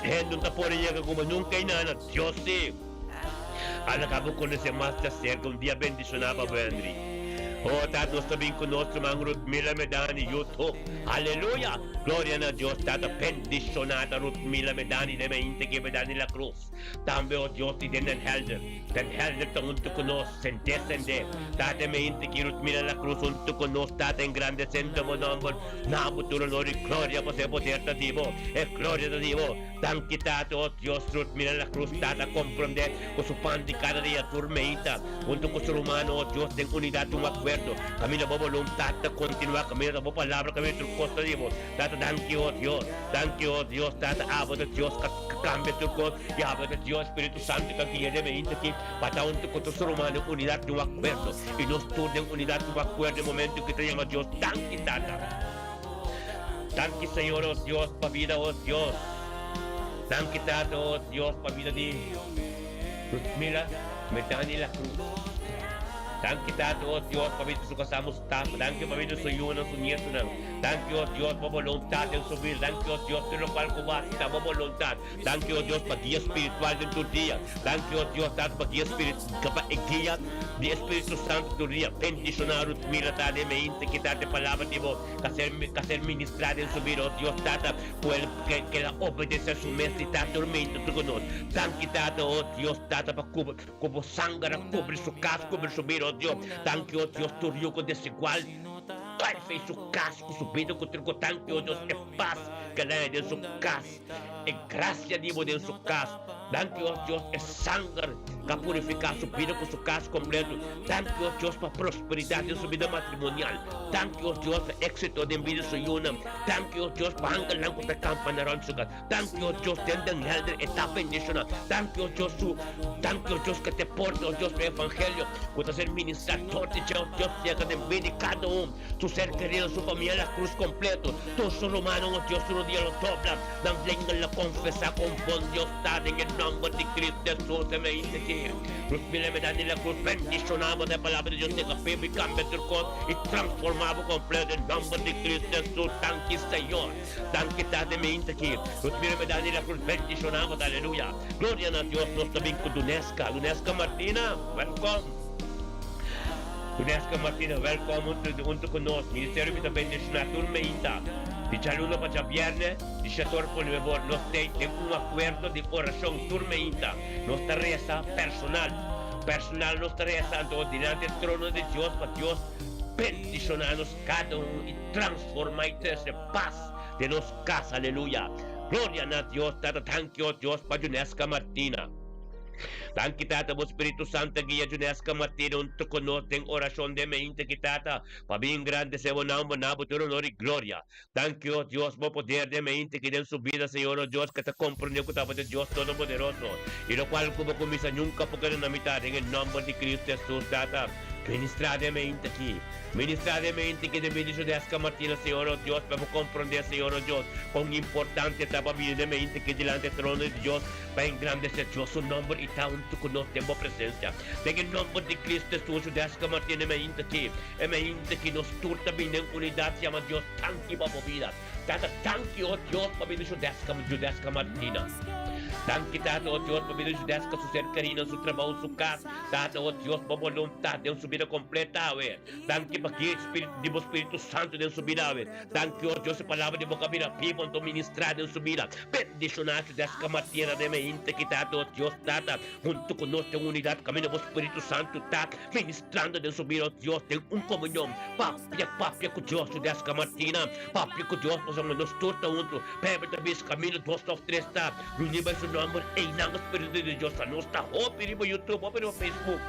hende no ta por yega ku bo nunka i nana. Dios si. A laga bo konosé mas di aserka un dia bendishoná pa bo Henry. Oh Tata nos ta bin ku nos ruman Rutmila Medani YouTube. Aleluya! Gloria na Dios Tata bendishoná ta Rutmila Medani den mainta ke Medani La Cruz. Tambe oh Dios di den Den Helder. Den Helder ta huntu ku nos sende sende. Tata mainta ki Rutmila La Cruz huntu ku nos Tata engrandesendo bo nomber na bo tur honor i gloria pasobra e poder ta di bo e gloria ta di bo. Danki Tata, oh Dios, Ruth mira la cruz, Tata comprende cu su pan di cada dia tur meita, hunto cu su rumannan, oh Dios, den unidad un acuerdo, caminda bo voluntad ta continua, caminda ta bo palabra, caminda tur cos ta di bo, Tata, danki, oh Dios, danki, oh Dios, Tata, abo ta Dios ca cambia tur cos, y abo ta Dios, Spiritu Santo ca guia den meita aki, pa ta hunto cu tur su rumannan den unidad di un acuerdo, y nos tur den unidad di un acuerdo, e momento cu ta yama Dios, danki, Tata. Danki Señor oh Dios pa vida oh Dios. Danki Tata oh Dios pa vida di Rutmila Medani La Cruz. Danki Tata oh Dios pa vida di su casá Mustafa. Danki pa vida di su yunan, su nietonan. Danki oh Dios pa boluntad den su vida. Danki oh Dios tur locual cu bo haci ta bo boluntad. Danki oh Dios pa guia spiritual den tur dia. Danki oh Dios Tata pa guia spiritual pa e guia di e Spiritu Santo tur dia. Bendiciona Rutmila ta den mente kita e palabra di bo. Ka ser ka ser ministrá den su bida, oh Dios Tata, ku el ke ke el a obedesé su mes di ta durmiendo tur ku nos. Danki Tata, oh Dios Tata, pa ku ku bo sanger a kubri su kas, kubri su bida, oh Dios. Danki, oh Dios, tur yugo desigual kai fei su kas ku su bida ku tur ku danki, oh Dios, e pas ke el a haña den su kas, e grasia di bo den su kas. Danki, o Dios, e sanger ku a purifiká su bida ku su kas kompleto. Danki, o Dios, pa prosperidat den su bida matrimonial. Danki, o Dios, pa éksito den bida su yunan. Danki, o Dios, pa angelnan ku ta kampa na rònt su kas. Danki, o Dios, den den helder e ta bendishoná. Danki, o Dios, su Danki, o Dios, ku te porta, o Dios, pa e evangelio ku ta ser ministrá dor di dje, o Dios, yega den bida di kada un, su ser kerido, su famia, la krus kompleto. Tur su rumannan, o Dios, su rudia lo dobla. Nan lenga lo confesa con bon Dios ta den e nomber di Cristo Jesus e me inti Nos mira me dan di la cruz bendiciona bo den palabra di Dios tega fe bo y cambia tur cos y transforma bo completo den nomber di Cristo Jesus danki Señor danki Tata me inti aki Nos mira me dan di la cruz bendiciona bo aleluya gloria na Dios nos ta bin cu Duneska Duneska Martina welcome Duneska Martina welcome hunto cu nos ministerio mi ta bendiciona tur me inta Di djaluna pa djabièrnè, di shetor pa nuebor, nos tei den un akuerdo di orashon tur meinta. Nos ta resa personal. Personal nos ta resa anto dilanti e trono di Dios pa Dios bendishoná nos kada un i transformá i trese pas den nos kas. Aleluya! Gloria na Dios Tata. Danki, o Dios, pa Juneska Martina. Danki Tata, bo Spiritu Santu a guia Juneska Martina huntu ku nos den orashon den meinta aki, Tata. Pa bin grandece bo nomber na bo tur honor y gloria. Danki, oh Dios, bo poder den mente ki den su bida, Señor, oh Dios, ke ta comprende cu ta bo ta Dios Todopoderoso, y locual cu bo cuminsa nunca por keda na mitad, den e nomber di Cristo Jesus, Tata, ministra den mente aki. Ministra den mente ki den bida di Judeska Martina, Señor, oh Dios, pa bo comprende, Señor, oh Dios, con importante ta pa bini den mente aki dilanti e trono di Dios, Pa engrandesé Dios su nomber i ta huntu ku nos den bo presensia. Den e nomber di Cristo Hesus, Judeska Martin e mainta aki, e mainta aki nos tur ta bini den unidat yama Dios danki pa bo bida. Tata danki o Dios pa bida Judeska, Judeska Martina. Danki Tata o Dios pa bida Judeska su ser kerinan, su trabou, su kas. Tata o Dios bo boluntat den su bida kompleta awe. Danki pa guia di bo Spiritu Santu den su bida awe. Danki o Dios e palabra di bo ka bira bibo anto ministra den su bida. Bendiciona su descama tierra den e hinte ki tata o Dios tata hunto cu nos den unidad caminda bo Spiritu Santo ta ministrando den su bida o Dios den un comunion papia papia cu Dios su descama tina papia cu Dios pasobra nos tur ta hunto Bijbel ta bisa caminda dos of tres ta runi bay su nomber eynan e Spiritu di Dios ta nos ta hopi riba YouTube hopi riba Facebook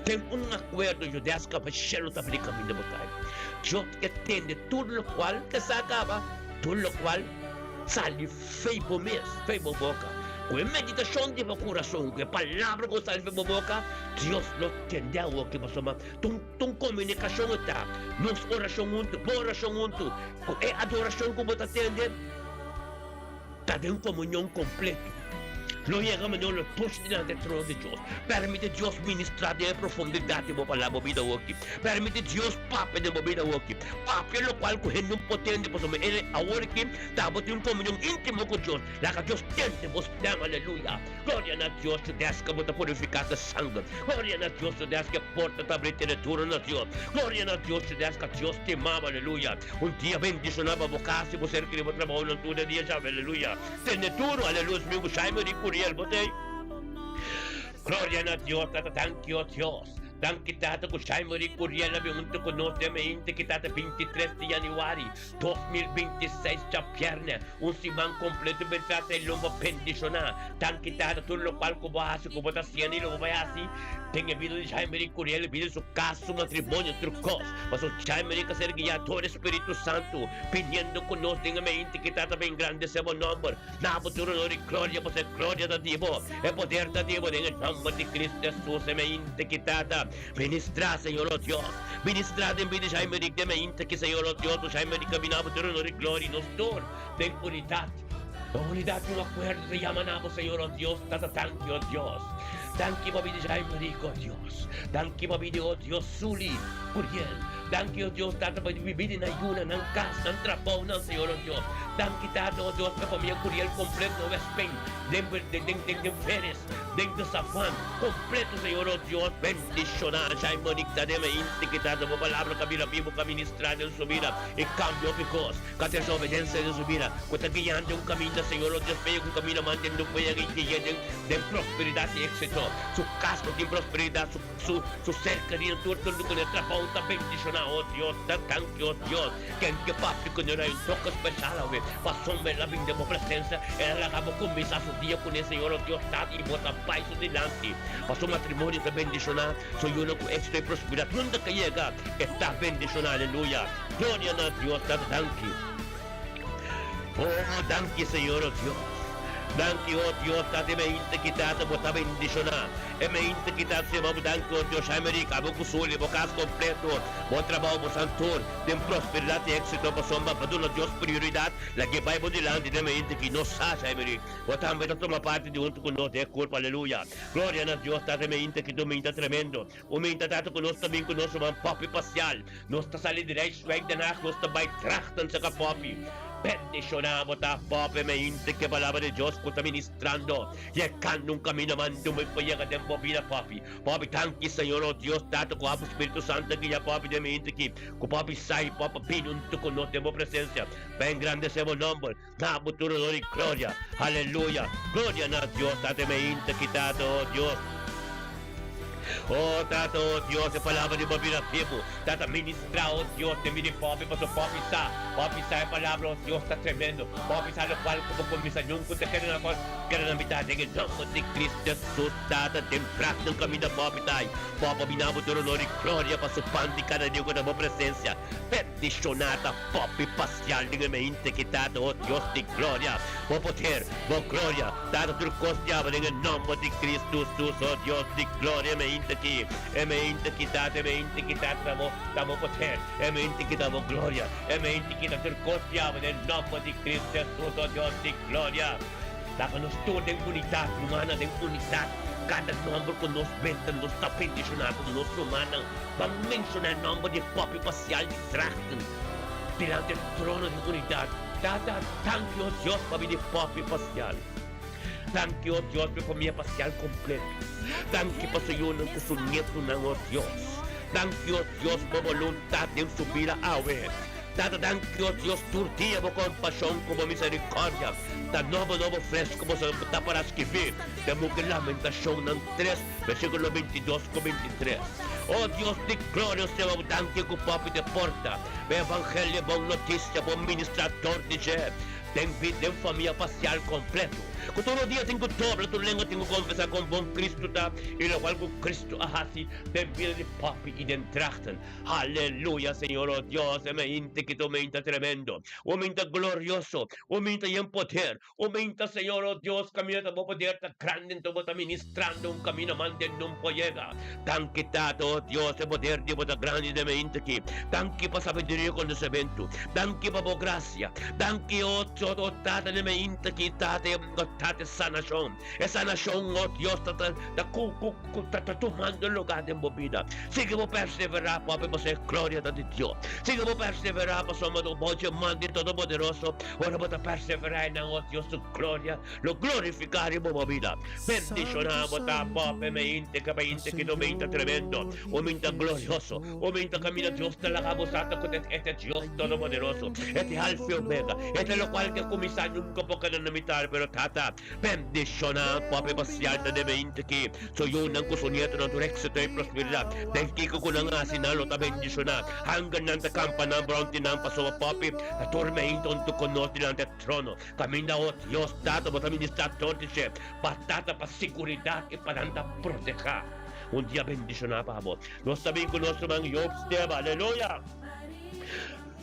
den un acuerdo yo descama cielo ta bini caminda bo ta. Dios ke tende tur lokual ke sa kaba, tur lokual sali fei bo mes, fei bo boka. Ku e meditashon di bo kurason, ku e palabra ku sali fei bo boka, Dios lo tende awoki pasobra ta un ta un komunikashon e ta. Nos orashon huntu, bo orashon huntu, ku e adorashon ku bo ta tende, Ta den komunion kompleto. Lo yega manera lo push dilanti e trono di Dios. Permiti Dios ministra den e profundidat di bo palabra, bo bida awoki. Permiti Dios papia den bo bida awoki. Papia lokual ku hende un por tende pasobra e awor aki ta bo tin un komunion intimo ku Dios. Laga Dios tende bo stem. Aleluya! Gloria na Dios su deska bo ta purifiká ku sanger. Gloria na Dios su deska e porta ta abri tene duro na Dios. Gloria na Dios su deska Dios stima bo. Aleluya! Un dia bendishoná pa bo kas i bo ser keri bo trabounan tur e dia djawe. Aleluya! Tene duro. Aleluya! Mi ku Jaime di Curiel bo t'ei. Gloria na Dios Tata danki o Dios. Danki Tata ku Jaime di Curiel a bin huntu ku nos den meinti ki tata 23 di januari 2026 djabierne un siman kompleto ben trata e lomba bendishoná. Danki Tata tur lokual ku bo a hasi ku bo ta hasiendo i lo bo bai hasi den e bida di Jaime di Curiel, bida di su kas, su matrimonio, tur kos. Pasobra Jaime di ka ser guiá dor e Spiritu Santu, biniendo ku nos den e meinti ki Tata pa engrandesé bo nòmber. Na bo tur honor i gloria, pasobra e gloria ta di bo, e poder ta di bo, den e nòmber di Cristo Hesus e meinti ki Tata ministrá, Señor o Dios. Ministrá den bida di Jaime Rick den meinti ki, Señor o Dios, Jaime Rick a bini na bo tur honor i gloria i nos tur den unidat. Na unidat di un akuerdo ta yama na bo, Señor o Dios. Tata, danki, o Dios. Danki pa bida di Jaime Rick, o Dios. Danki pa bida, o Dios, Sully Curiel. Danki, o Dios, Tata, pa bida nan yunan, nan kas, nan trabounan, Señor, o Dios. Danki, Tata, o Dios, pa famia Curiel kompleto na West Bank, den, den, den, den, den Veres, den de Savan, kompleto, Señor, o Dios. Bendishoná Jaime Rick ta den e inti ki, Tata, bo palabra ka bira bibu, ka ministrá den su bida i kambia hopi kos. Ka ta desobedensia den su bida, ku ta guiando un kaminda, Señor, o Dios p'e yega un kaminda mantendo ku e yega i gui'é den den prosperidat i éksito. Su kas lo tin prosperidat, su su su ser kerido tur tur ku ne trabou ta bendishoná. oh Dios, ta danki, oh Dios. Ken ke papia ku nos un toke spesial awe, pasobra el a bin den bo presensia, el a laga bo kuminsá su dia kuné, Señor, oh Dios, Tata, i bo ta bai su dilanti. Pa su matrimonio ta bendishoná, su yunan ku éksito i prosperidat nunka ke yega, e ta bendishoná, aleluya. Gloria na Dios, Tata, danki. Oh, danki, Señor, oh Dios. Danki, oh Dios, Tata, e mainta ki Tata bo ta bendishoná. E mainta ki Tata Señor bo danki, oh Dios, Shaimerik, abo ku Sully, bo kas kompleto, bo trabou, bo santur, den prosperidat i éksito, pasobra bo duna Dios prioridat, lag'é bai bo dilanti den mainta ki nos sa, Shaimerik, bo tambe ta tuma parti di huntu ku nos den e kurpa, aleluya. Gloria na Dios, Tata, e mainta ki ta un mainta tremendo. Un mainta Tata ku nos ta bin ku nos ruman Poppy Pasial. Nos ta sali di Rijswijk Den Haag, nos ta bai Drachten saka Poppy. Bendishoná bo ta Poppy mainta ku e palabra di Dios ku ta ministrando. Yegando un kaminda manda un pa yega den bo bida Poppy. Poppy danki Señor oh Dios Tata ku abo Spiritu Santo a guia Poppy den mainta aki. Ku Poppy sai Poppy bini huntu ku nos den bo presensia pa engrandesé bo nomber. Na bo tur honor i gloria. Aleluya! Gloria na Dios Tata mainta ki Tata oh Dios. Oh Tata oh Dios e palabra di bo bira bibu. Tata ministra oh Dios den bini popi paso popi sa popi sa e palabra oh Dios ta tremendo. Popi sa lokual ku bo kuminsa nunku ta keda na kos keda na mitad den e nomber di Cristo Jesus Tata den braknan kaminda popi ta ai. Popi a bina bo tur honor i gloria pa su pan di kada dia ku ta bo presensia. Bendishoná ta popi pasial den e mente ki Tata, o Dios di gloria, bo poder, bo gloria, Tata tur kos diabel den e nomber di Cristo Jesus, o Dios di gloria, e mente ki, e mente ki Tata, e mente ki Tata ta bo, ta bo poder, e mente ki ta bo gloria, e mente ki ta tur kos diabel den e nomber di Cristo Jesus, o Dios di gloria. Laga nos tur den unidat, rumannan, den unidat, kada nomber ku nos benta nos ta bendishoná komo nos rumannan. Ban menshoná e nomber di e Poppy Pasial di Drachten dilanti e trono di unidat. Tata, danki, o Dios, pabia di e Poppy Pasial. Danki, o Dios, pa e famia Pasial kompleto. Danki pa su yunan ku su nietunan, o Dios. Danki, o Dios, pa bo boluntat den su bida awe. Tata, danki, o Dios, tur dia bo kompashon ku bo miserikòrdia ta nobo nobo fresko bo ta para skibí den buki Lamentashonnan tres, Versíkulo 22 ku 23. O Dios di gloria, Señor, danki ku papia di porta pa e evangelio, e bon notisia, bo ministrá dor di dje den bida, den famia pasial kompleto. Ku tur rodia tin ku dobla, tur lengua tin ku konfesá kon bon Kristu ta i lokual ku Kristu a hasi den bida di papi i den Drachten. Aleluya, Señor, o Dios, e meinta ki ta un meinta tremendo, un meinta glorioso, un meinta yen poder, O meinta, Señor, o Dios, camina ta bo poder ta grandi, enton bo ta ministrando un camino mande nun por yega. Danki, Tata, o Dios, e poder di bo ta grandi den meinta aki. Danki pa sabiduria i konosementu. Danki pa bo grasia. Danki, o Dios, o Tata, den meinta aki, Tata, e, o Tata, e sanashon. E sanashon, o Dios, ta, ta, ta ku, ku, ku ta, ta tumando lugar den bo bida. Sigui bo perseverá, papi, pasobra e gloria ta di Dios. Sigui bo perseverá, pasobra bo dje man di Todopoderoso. Ora bo ta perseverá e nan, o Dios su gloria lo glorifiká riba bo bida. Bendishoná bo ta pòp e meinte ke meinte ki no meinta tremendo, o meinta glorioso, o meinta kaminda Dios ta laga bo sa ta ku e ta Dios Todopoderoso, e ta Alfa i Omega, e ta lokual ke kuminsá nunka por keda na mitar, pero Tata, Bendishoná Papi Basial ta den mente ki su yunan ku su nietonan tur éksito i prosperidat. Den kiko ku nan hasi nan lo ta bendishoná. Angelnan ta kampa nan rònt di nan pasobra Papi ta tur mente huntu ku nos dilanti e trono. Kaminda o Dios Tata bo ta ministrá tur di dje pa Tata pa siguridat i pa nan ta protehá. Un dia bendishoná pa bo. Nos ta bin ku nos ruman Job Steba. Aleluya!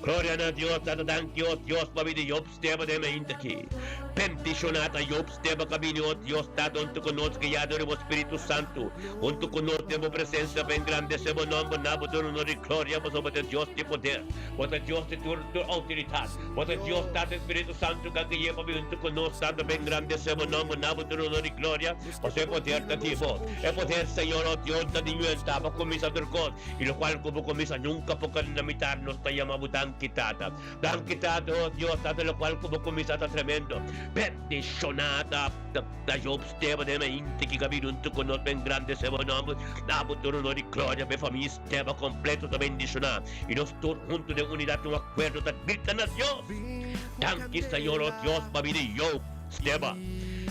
Gloria na Dios, Tata danki o Dios pa bini Job Steba den mainta aki. Bendiciona ta Job Steba ka bini o Dios Tata hunto cu nos guiado di bo Spiritu Santo hunto cu nos den bo presencia pa engrandece bo nomber na bo tur honor y gloria pasobra bo ta Dios di poder bo ta Dios di tur tur autoridad bo ta Dios Tata y Spiritu Santo ka guia pa bini hunto cu nos Tata pa engrandece bo nomber na bo tur honor y gloria pasobra e poder ta di bo e poder Señor o Dios ta di yuenta pa cuminsa tur cos. I lokual ku bo kuminsá nunka por keda na mitar, nos ta yama bo danki, Tata. Danki, Tata, oh Dios, Tata, lokual ku bo kuminsá ta tremendo. Bendishoná ta ta Job Steba den mainti ki kabí huntu ku nos pa engrandesé bo nòmber. Da bo tur honor i gloria pa e famia Steba kompleto ta bendishoná. I nos tur huntu den unidat i un akuerdo ta grita na Dios, Danki, Señor, oh Dios, pa bida di Job Steba.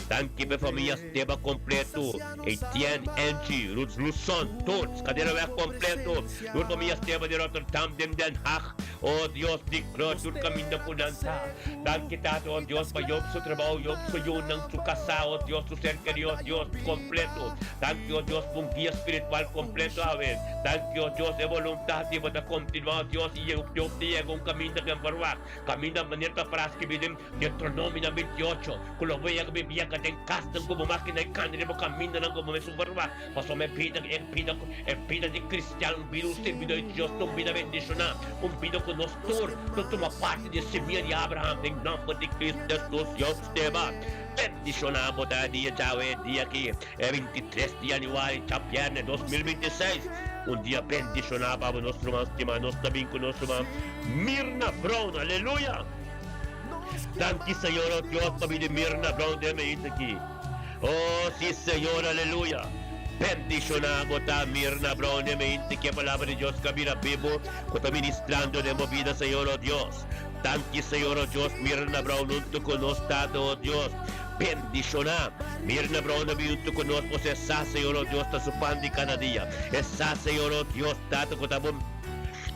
Danki pa e famia Steba kompleto, Etienne, Angie, Ruth Luson, tur, Skaderaweg kompleto, tur famia Steba di Rotterdam, den Den Haag, O Dios di gloria, tur kaminda ku nan ta. Danki Tata, O Dios, pa Job su trabou, Job su yunan, su kasá, O Dios, su ser kerí, O Dios, kompleto. Danki, O Dios, pa un guia spiritual kompleto awe. Danki, O Dios, e boluntat di bo ta kontinuá, O Dios, i Job ta yega un kaminda ku e verwagt, kaminda manera ta para skibí den Deuteronomionan 28, ku lo bo yega bibieka den kasnan ku bo makina i kana riba kamindanan ku bo mesun verwagt. Pasobra e bida, e bida, e bida di kristian, un bida un sirbidor di Dios ta un bida bendishoná, un bida ku nos tur ta tuma parti di e simia di Abraham den nòmber di Kristu Hesus. Dios Steba bendishoná bo ta e dia djawe, e dia aki, e 23 di yanüari, djabièrnè, 2026, un dia bendishoná pa bo nos ruman stimá. Nos ta bin ku nos ruman Mirna Brown. Aleluya! Danki Señor, oh Dios, pa bini Mirna Brown den e meinta aki. Oh, si Señor, aleluya. Bendiciona bo ta Mirna Brown den mente ki e palabra di Dios ka bira bibo ku ta ministrando den bo bida, Señor, oh Dios. Danki, Señor, oh Dios, Mirna Brown hunto ku nos, Tata, oh Dios. Bendiciona Mirna Brown a bin hunto ku nos, pasobra e sa, Señor, oh Dios, ta su pan di kada dia. E sa, Señor, oh Dios, Tata, ku ta bo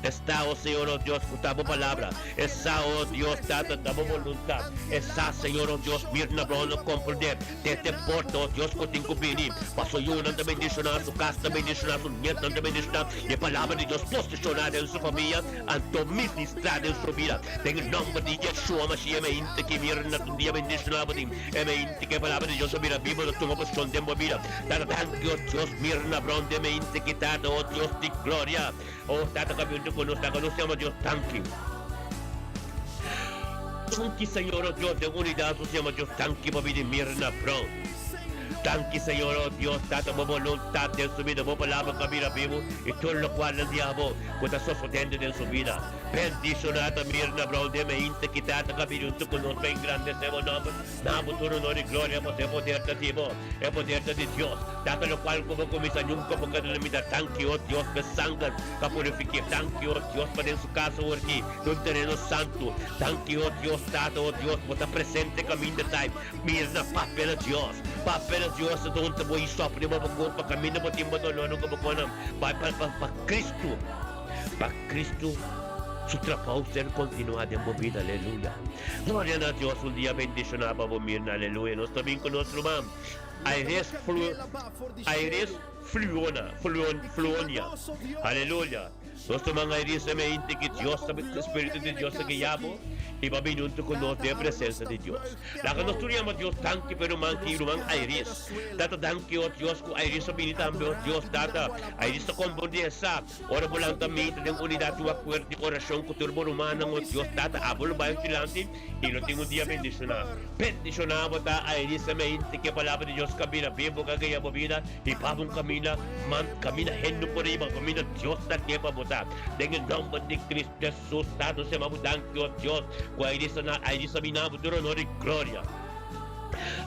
Esta, oh Señor, oh Dios, ku ta bo palabra. E sa, oh Dios, Tata, ta bo boluntat. E sa, Señor, oh Dios, Mirna Brown lo komprendé. Desde porta, oh Dios, ku tin ku bini. Paso yunan ta bendishoná, su kas ta bendishoná, su nietnan ta bendishoná, i e Palabra di Dios posishoná den su famia, anto ministrá den su bida. Den e nòmber di Yeshua Mashiach, e meinti ki Mirna ta un dia bendishoná bo tin. E meinti ku e Palabra di Dios a bira bibu ta tuma posishon den bo bida. Tata, danki, oh Dios, Mirna Brown, den e meinti ki, Tata, oh Dios di gloria. Oh Tata ka bintu ku nos laga nos yama Dios danki. Danki Señor oh Dios den unidat nos yama Dios danki pa bini Mirna Brown. Danki Señor oh Dios Tata bo boluntat den su bida bo palabra ka bira bibu i tur lokual nan di abo ku ta sosodendo den su bida. Bendishona ta Mirna Brown den meinta ki Tata ka bini huntu ku nos pa engrandese bo nomber. Na bo tur honor i gloria pasobra e poder ta di bo, e poder ta di Dios. Tata lokual ku bo kuminsá nunka bo keda limita. Danki, o Dios, pa e sanger ku a purifik'é. Danki, o Dios, pa den su kas awor aki ta un tereno santu. Danki, o Dios, Tata, o Dios, bo ta presente kaminda ta. Mira na papia na Dios. Papia na Dios ta dunta bo isòp riba bo kurpa kaminda bo tin bo dolornan ku bo konan. Bai pa pa Kristu. Pa Cristo su trabou ser continuá den bo bida, aleluya. Gloria na Dios, un dia bendicioná pa bo Mirna, aleluya. Nos ta bin cu nos ruman Iris Flu, Iris Fluona, Fluon, Fluonia, aleluya. Nos ruman Iris e mente ki Dios ta, Spiritu di Dios ta guia bo y pa bini hunto cu nos den e presencia di Dios. Laga nos tur yama Dios danki pa e ruman ki, ruman Iris. Tata danki, oh Dios, cu Iris a bini tambe, oh Dios, Tata. Iris ta comprende e sa. Ora bo lanta mita den unidat di akuerdo di orashon ku tur bo rumannan, o Dios Tata, abo lo bai dilanti i lo tin un dia bendishoná. Bendishoná bo ta Aelisa Meinte, ku e Palabra di Dios kabina bin bo ka guia bo bida i pa bo un kaminda man kaminda hende por riba, kaminda Dios ta ke pa bo ta. Den e nòmber di Kristu Hesus, Tata, nos yama bo danki, o Dios, ku Aelisa na Aelisa bina bo tur honor i gloria.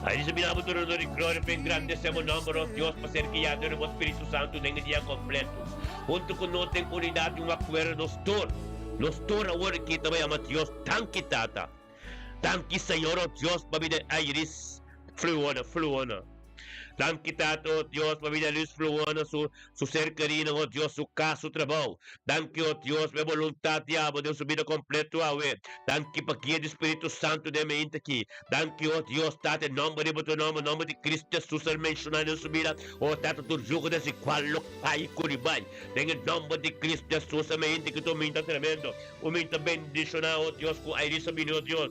Aelisa bina bo tur honor i gloria pa engrandesé bo nòmber, o Dios, pa ser guiá dor di bo Spiritu Santu den e dia kompleto. Huntu ku nos den unidat di un akuerdo nos tur, nos tur awor aki ta bai ama Dios. Danki Tata. Danki Señor, oh Dios, pa bida Iris Fluona, Fluona. Danki Tata, oh Dios, pa bida Iris Fluona, su, su ser kerinan, oh Dios, su kas, su trabou. Danki, oh Dios, pa e boluntat di abo den su bida kompleto awe. Danki pa guia di Spiritu Santu den e mainta aki. Danki, oh Dios, Tata, e nomber di bo tu nomber, nomber di Cristo Jesus ser menshoná den su bida. Oh Tata, tur yugo desigual lo kai ku ribai. Den e nomber di Cristo Jesus, e mente ki ta un minta tremendo, un minta bendishoná, oh Dios, ku aire sa bini, oh Dios,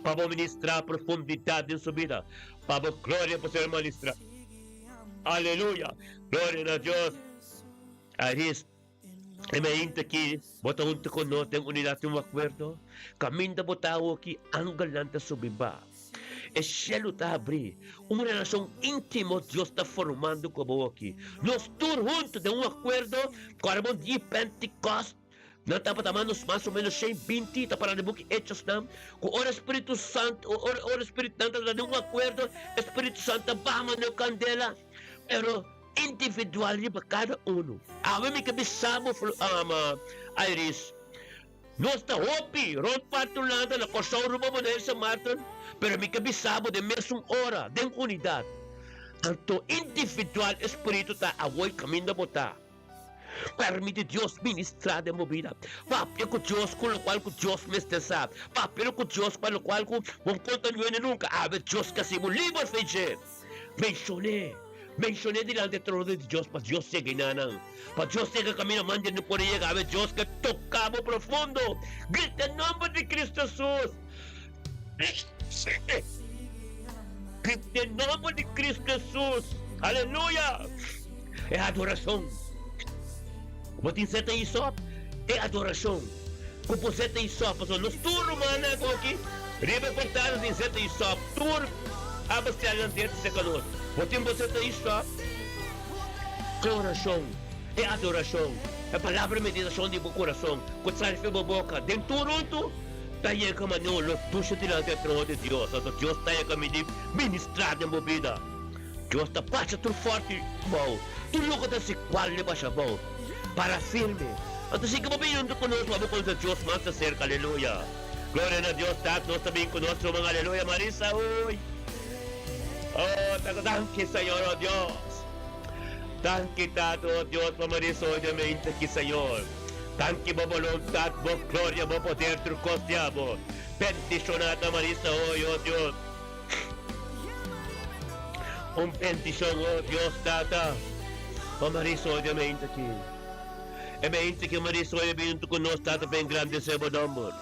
pa bo ministrá profundidat den su bida, pa bo gloria por ser ministrá. Aleluya! Gloria na Dios. Aris. E mainta ki bo ta huntu ku nos den unidat di un akuerdo, kaminda bo ta awoki angelnan ta subi ba. E shelu ta habrí, un relashon íntimo Dios ta formando ku bo awoki. Nos tur huntu den un akuerdo, kòrda bon dia di Pentikòst, nan tabata mas mas o ménos shen binti, ta pará den buki Hechosnan, ku ora Spiritu Santu, ora ora Spiritu nan tabata den un akuerdo, e Spiritu Santu ta baha manera kandela, pero individual riba kada unu. Awe mi ke bisa bo, Iris. Nos ta hopi rond parti Hulanda, na Kòrsou, Aruba, Bonaire, Sint Maarten, pero mi ke bisa bo den mesun ora, den unidat. Anto individual e spiritu ta awor kaminda bo ta. Permiti Dios ministra den bo bida. Papia ku Dios ku lokual ku Dios mester sa. Papia ku Dios pa lokual ku bo no konta niun nunka. Awe Dios ke hasi bo liber fe dje. Menshon'é. Menshon'é dilanti e trono di Dios pa Dios yega enanan. Pa Dios yega kaminda manda no por yega. Awe Dios ke toka bo profundo. Grita e nomber di Cristo Jesus. Grita e nomber di Cristo Jesus. Aleluya! E adorashon. Bo tin seta i sop? E adorashon. Ku bo seta i sop, pasobra nos tur rumannan aki riba e portal nos tin seta i sop. Tur abastelnan tin seka nos. Bo tin bo seta i sop? Orashon. E adorashon. E palabra meditashon di bo kurason ku sali for bo boka den tur huntu ta yega manera lo dusha dilanti e trono di Dios. Anto Dios ta yega midi ministra den bo bida. Dios ta basha tur forti bou, tur loke ta si kual di basha bou. Para firme. Anto si ke bo bin huntu ku nos pa bo konse Dios mas ta serka. Aleluya. Gloria na Dios Tat nos ta bin ku nos ruman. Aleluya Marisa uy. Oh ta danki Señor oh Dios. Danki Tata oh Dios pa Marisa hoy den mente aki Señor. Danki bo boluntat, bo gloria, bo poder tur kos di abo. Bendishona ta Marisa hoy oh Dios. Un bendishon, oh Dios Tata, pa Marisa hoy den mente aki. E mente ki Marisa hoy a bin huntu ku nos, Tata, pa engrandesé bo nomber.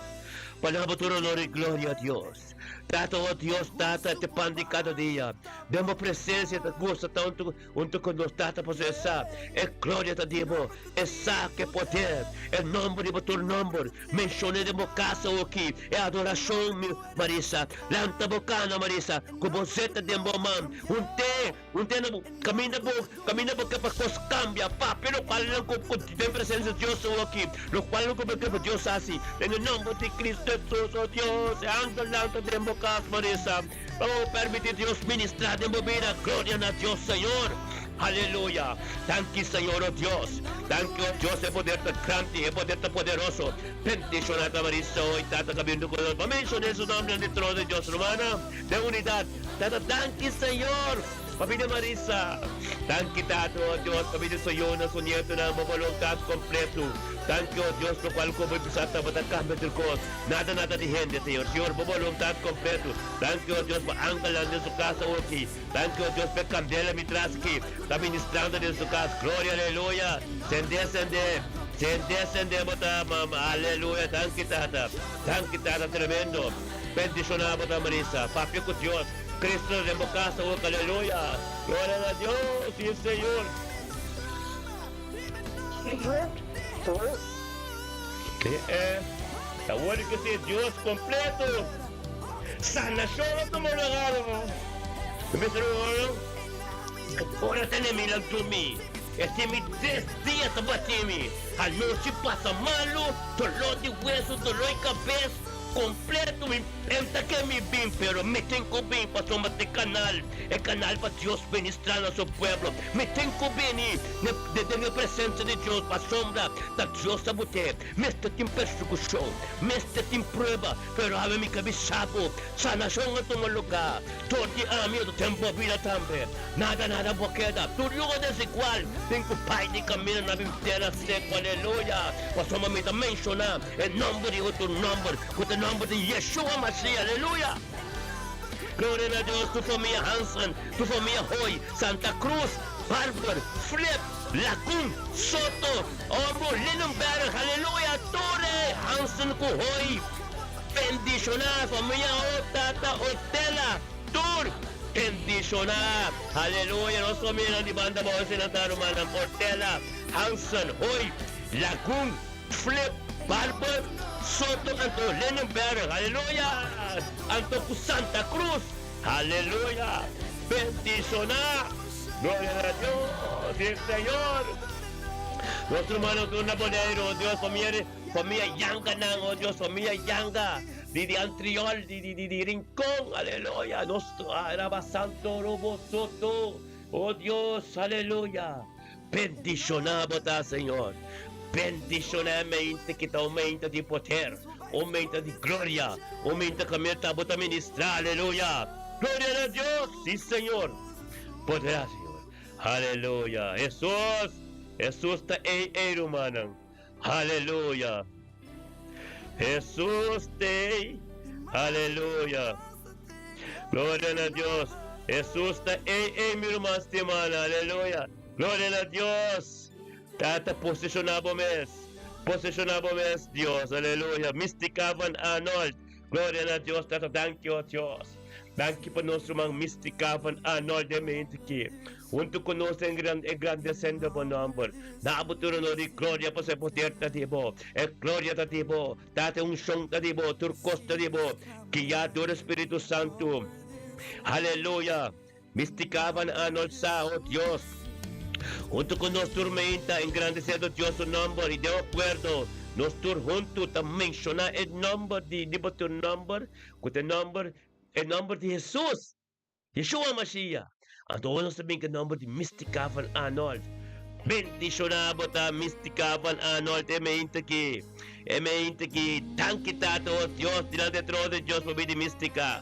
Pa na bo tur honor i gloria, Dios. Tata, oh Dios Tata, te pan di kada dia. Den bo presensia ta gusta ta huntu huntu ku nos, Tata, pasobra e sa e gloria ta di bo, e sa ku e poder, e nomber di bo tur nomber. Menshoné den bo kasa oki e adorashon, mi Marisa. Lanta bo kana, Marisa, ku bo zeta den bo man. Hunt'é, hunt'é na bo kaminda bo kaminda bo ke pa kos kambia. Papia lokualnan ku ku den presensia di Dios oki, lokualnan ku bo ke pa Dios hasi. Den e nomber di Cristo Jesus, o Dios, e angelnan ta den bo kas, Marisa. Pa bo permití Dios ministrá den bo bida. Gloria na Dios, Señor. Aleluya! Danki Señor, o Dios. Danki, o Dios, e poder ta grandi, e poder ta poderoso. Bendiciona ta Marisa hoy, Tata, cabiendo cu nos. Pa menciona su nombre den trono di Dios. Rumana, den unidad. Tata, danki Señor, pa bida Marisa. Danki, Tata, o Dios, pa bida su yunan, su nietonan, bo boluntad completo. Danki, o Dios, locual cu bo bisa tabata cambia tur cos. Nada, nada di hende, Señor. Señor, bo boluntad completo. Danki, o Dios, pa angelnan den su casa oki. Danki o Dios p'e kandela mi tras ki ta ministrando den su kas. Gloria aleluya. Sende sende. Sende sende bo ta mama. Aleluya. Danki tata. Danki tata tremendo. Bendishona bo ta Marisa. Papia ku Dios. Cristo ta den bo kas awor. Aleluya. Gloria na Dios. Si Señor. Awor ke si Dios kompleto. Sanashon a tuma lugar. Mester ora ora tene mi nan drumi. E tin mi tres dia ta bati mi. Anochi pasa malu, dolor di weso, dolor di kabes, kompleto mi penta ke mi bin, pero mi tin ku bin pasobra ta e kanal, e kanal pa Dios ministra na su pueblo. Mi tin ku bini den e presensia di Dios pasobra ta Dios a but'é. Mester tin persekushon, mester tin prueba, pero awe mi ka bisa bo, sanashon a tuma lugá. Dor di ami otro den bo bida tambe. Nada nada bo keda, tur yugo desigual tin ku bai di kaminda na bin tera seku. Aleluya! Pasobra mi ta menshoná e nòmber di otro nòmber, ku ta e nòmber di Yeshua Mashiach. Aleluya! Gloria na Dios, tur famia Hansen, tur famia Hoy, Santa Cruz, Barber, Flip, Lacun, Soto, Ombo, Lindenberg, aleluya, tur e Hansen cu Hoy bendiciona, familia O Tata Ortela, tur bendiciona, aleluya, nos familianan di banda bao esei ta rumannan Ortela, Hansen, Hoy, Lacun, Flip, Barber, Soto anto Lindenberg, aleluya, anto cu Santa Cruz, aleluya, bendiciona. Gloria na Dios y Señor. Nos hermano tur na Boneiru, oh Dios, familia, familia Yanganan, oh Dios, familia Yanga, di di Antriol, di di di di Rincon, aleluya. Nos alaba Santo Robo Soto, oh Dios, aleluya. Bendiciona bo ta, Señor. Bendishoná e mente ki ta un mente di poder, un mente di gloria, un mente kaminda ta bo ta ministrá. Aleluya! Gloria na Dios! Sí, Señor! Poderá, Señor! Aleluya! Hesus! Hesus ta ei, ei, rumannan. Aleluya! Hesus t'ei! Aleluya! Gloria na Dios! Hesus ta ei, ei, mi ruman stimánan. Aleluya! Gloria na Dios! Tata, poseshoná bo mes. Poseshoná bo mes, Dios. Aleluya! Mystica van Arnold. Gloria na Dios, Tata, danki, oh Dios. Danki pa nos ruman Mystica van Arnold den mente aki. Huntu ku nos ta engrandesendo bo nomber. Na bo tur honor i gloria pasobra e poder ta di bo, e gloria ta di bo, Tata e unshon ta di bo, tur kos ta di bo, guiá dor e Spiritu Santu. Aleluya! Mystica van Arnold sa, oh Dios. Huntu ku nos tur meinta engrandesendo Dios su nomber i den akuerdo nos tur huntu ta menshoná e nomber di di bo tur nomber ku ta e nomber e nomber di Hesus. Yeshua Mashiach. Anto ora nos ta bin ku e nòmber di Mystica van Arnold. Bendishoná bo ta Mystica van Arnold e meinta aki. E meinta aki. Danki Tata o Dios dilanti e trono di Dios pa bida di Mystica.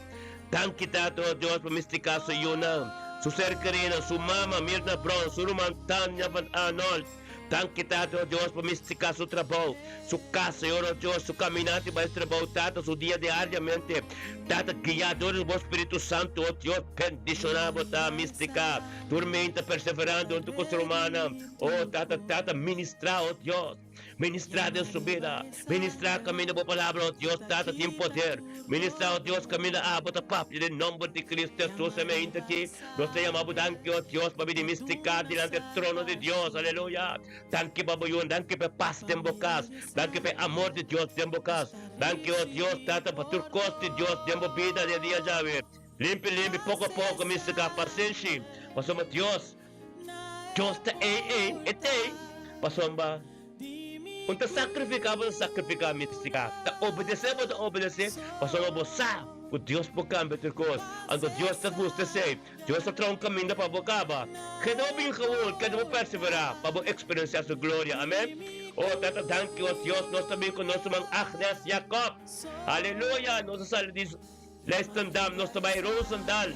Danki Tata o Dios pa Mystica su yunan, su ser kerinan, su mama Mirna Brown, su ruman Tanya van Arnold. Danki Tata o Dios pa Mystica su trabou, su cas Señor o Dios, su caminante bai su trabou Tata, su dia diariamente Tata guia dor di bo Spiritu Santo o Dios bendiciona bo ta Mystica tur meinta perseverando hunto cu su rumannan o Tata Tata ministra o Dios ministra den su bida ministra caminda bo palabra o Dios Tata tin poder ministra o Dios caminda abo ta papia den nomber di Cristo Jesus e meinta aki. Nos ta yama bo danki, o Dios, pa bini mistica dilanti e trono di Dios. Aleluya! Danki pa bo Yu, danki pa e pas den bo kas, danki pa e amor di Dios den bo kas. Danki, o Dios Tata, pa tur kos di Dios den bo bida den dia djawe. Limpi, limpi, poko a poko, mistica, pasenshi, pasobra Dios, Dios ta ei, ei, e ta ei, pasobra un ta sacrifica, bo ta sacrifica, mistica, ta obedece, bo ta obedece, pasobra bo sa cu Dios por cambia tur cos. Anto Dios ta gusta esey. Dios ta traha un caminda pa bo caba. Keda bo bin gewoon, keda bo persevera pa bo experiencia su gloria. Amen. Oh, Tata, danki, oh Dios, nos ta bin cu nos ruman Agnes Jacob. Aleluya! Nos a sali di Leidschendam, nos ta bai Roosendaal.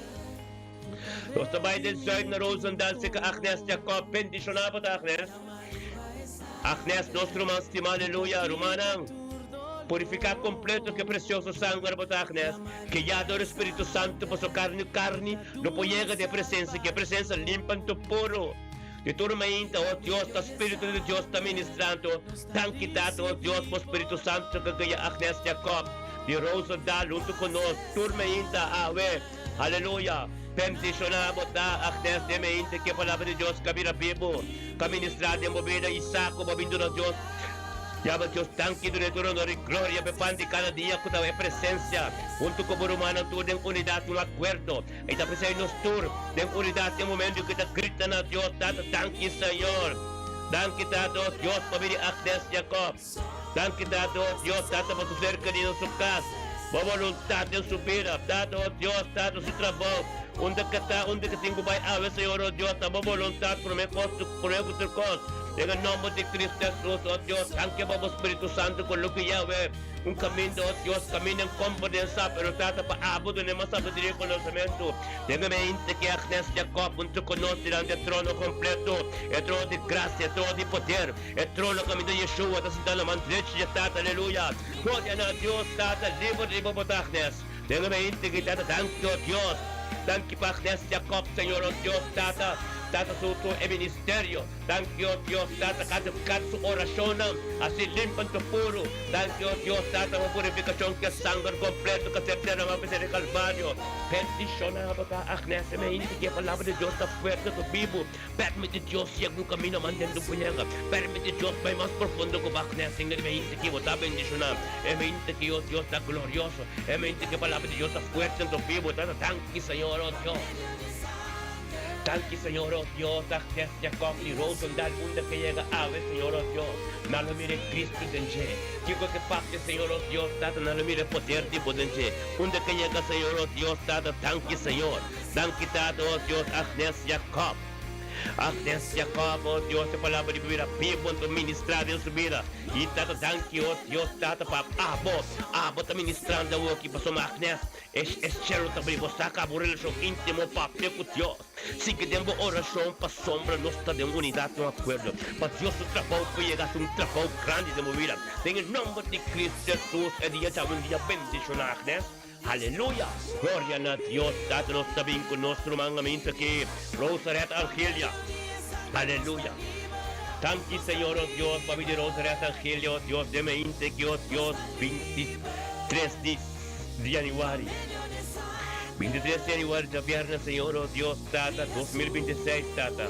Nos ta bai den Zuid na Roosendaal serka Agnes Jacob. Bendishoná bo ta Agnes. Agnes, nos ruman stimá, aleluya. Rumannan, purifiká kompleto ku e presioso sanger bo ta Agnes. Guiá dor e Spiritu Santu paso karni karni no por yega den e presensia, ku e presensia limpa anto puro. Di tur mainta, o Dios, ta Spiritu di Dios ta ministrando. Danki Tata, o Dios, pa Spiritu Santu ku guia Agnes Jacob di Roosendaal huntu ku nos tur mainta awe. Aleluya! Bendishoná bo ta, Agnes, den mainta ku e Palabra di Dios ka bira bibu, ka ministrá den bo bida i sa ku bo a bin duna Dios. Yama Dios danki, dun'é tur honor i gloria pa e pan di kada dia ku ta e presensia huntu ku bo rumannan tur den unidat, un akuerdo. I ta p'esei nos tur den unidat den momento ku ta grita na Dios, Tata, danki Señor. Danki Tata, oh Dios, pa bini Agnes Jacob. Danki Tata, oh Dios, Tata, pa su ser kerido, su kas, bo boluntat den su bida. Tata, oh Dios, Tata, su trabou, unda ke ta, unda ke tin ku bai awe, Señor, oh Dios, ta bo boluntat promé kos, promé ku tur kos. Den e nomber di Cristo Jesus, oh Dios, danki pa bo Spiritu Santu ku lo guia awe un kaminda, oh Dios, kaminda en komper den sa, pero Tata, pa abo dun'e mas sabiduria i konosementu. Den e mente ki Agnes Jacob huntu ku nos dilanti e trono kompleto, e trono di grasia, e trono di poder, e trono kaminda Yeshua ta sintá na man drechi dje Tata, aleluya! Gloria na Dios Tata, liber riba bo ta Agnes. Den e mente ki Tata, danki, oh Dios, danki pa Agnes Jacob, Señor, oh Dios Tata, Tata su su e ministerio. Danki, o Dios Tata, kada kada su orashonnan a ser limpa anto puru. Danki, o Dios Tata, pa purifikashon ku e sanger kompleto ku a ser derramá pa ser di Kalvario. Bendishoná bo ta, Agnes, e mente ku e Palabra di Dios ta fuerte ku bibu. Permiti Dios sieg bo kamino mantente bo yega. Permiti Dios bai mas profundo ku bo, Agnes, den e mente ku bo ta bendishoná. E mente ku, o Dios, ta glorioso. E mente ku e Palabra di Dios ta fuerte anto bibu. Tata, danki, Señor, o Dios. Danki Señor oh Dios, Agnes Jacob di Roosendaal unda ke yega awe Señor oh Dios, nan lo mira e Cristo den dje. Kiko ke papia Señor oh Dios Tata nan lo mira e poder di bo den dje. Unda ke yega Señor oh Dios Tata danki Señor. Danki Tata oh Dios Agnes Jacob. Agnes Jacob, oh Dios, e palabra di bo bira bibu anto ministrá den su bida. I Tata, danki, oh Dios, Tata, pa abo, abo ta ministrando awoki, pasobra Agnes, e e shelu ta bri, bo sa ka bo relashon íntimo papia ku Dios. Sigui den bo orashon pasobra nos ta den unidat, den un akuerdo, pa Dios su trabou por yega a ser un trabou grandi den bo bida. Den e nòmber di Cristo Jesus, e dia djawe un dia bendishoná, Agnes. Aleluya! Gloria na Dios Tata nos ta bin ku nos ruman aminta aki, Rosaret Angelia. Aleluya! Danki Señor o Dios pa bini Rosaret Angelia o Dios den mainta aki o Dios 23 di januari. 23 di januari djabièrnè Señor o Dios Tata 2026 Tata.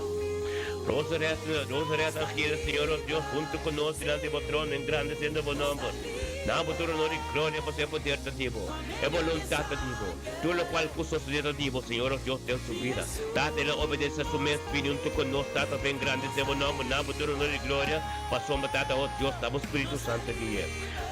Rosaret Rosaret Angelia Señor o Dios huntu ku nos dilanti bo trono engrandesiendo bo nomber. Na bo tur honor i gloria pasobra e poder ta di bo, e boluntat ta di bo, tur lokual ku sosodé ta di bo, Señor nos Dios den su bida. Tata, el a obedesé su mes bini huntu ku nos, Tata, pa engrandesé bo nòmber. Na bo tur honor i gloria, pasobra, Tata, o Dios, ta bo Spiritu Santu gui'é.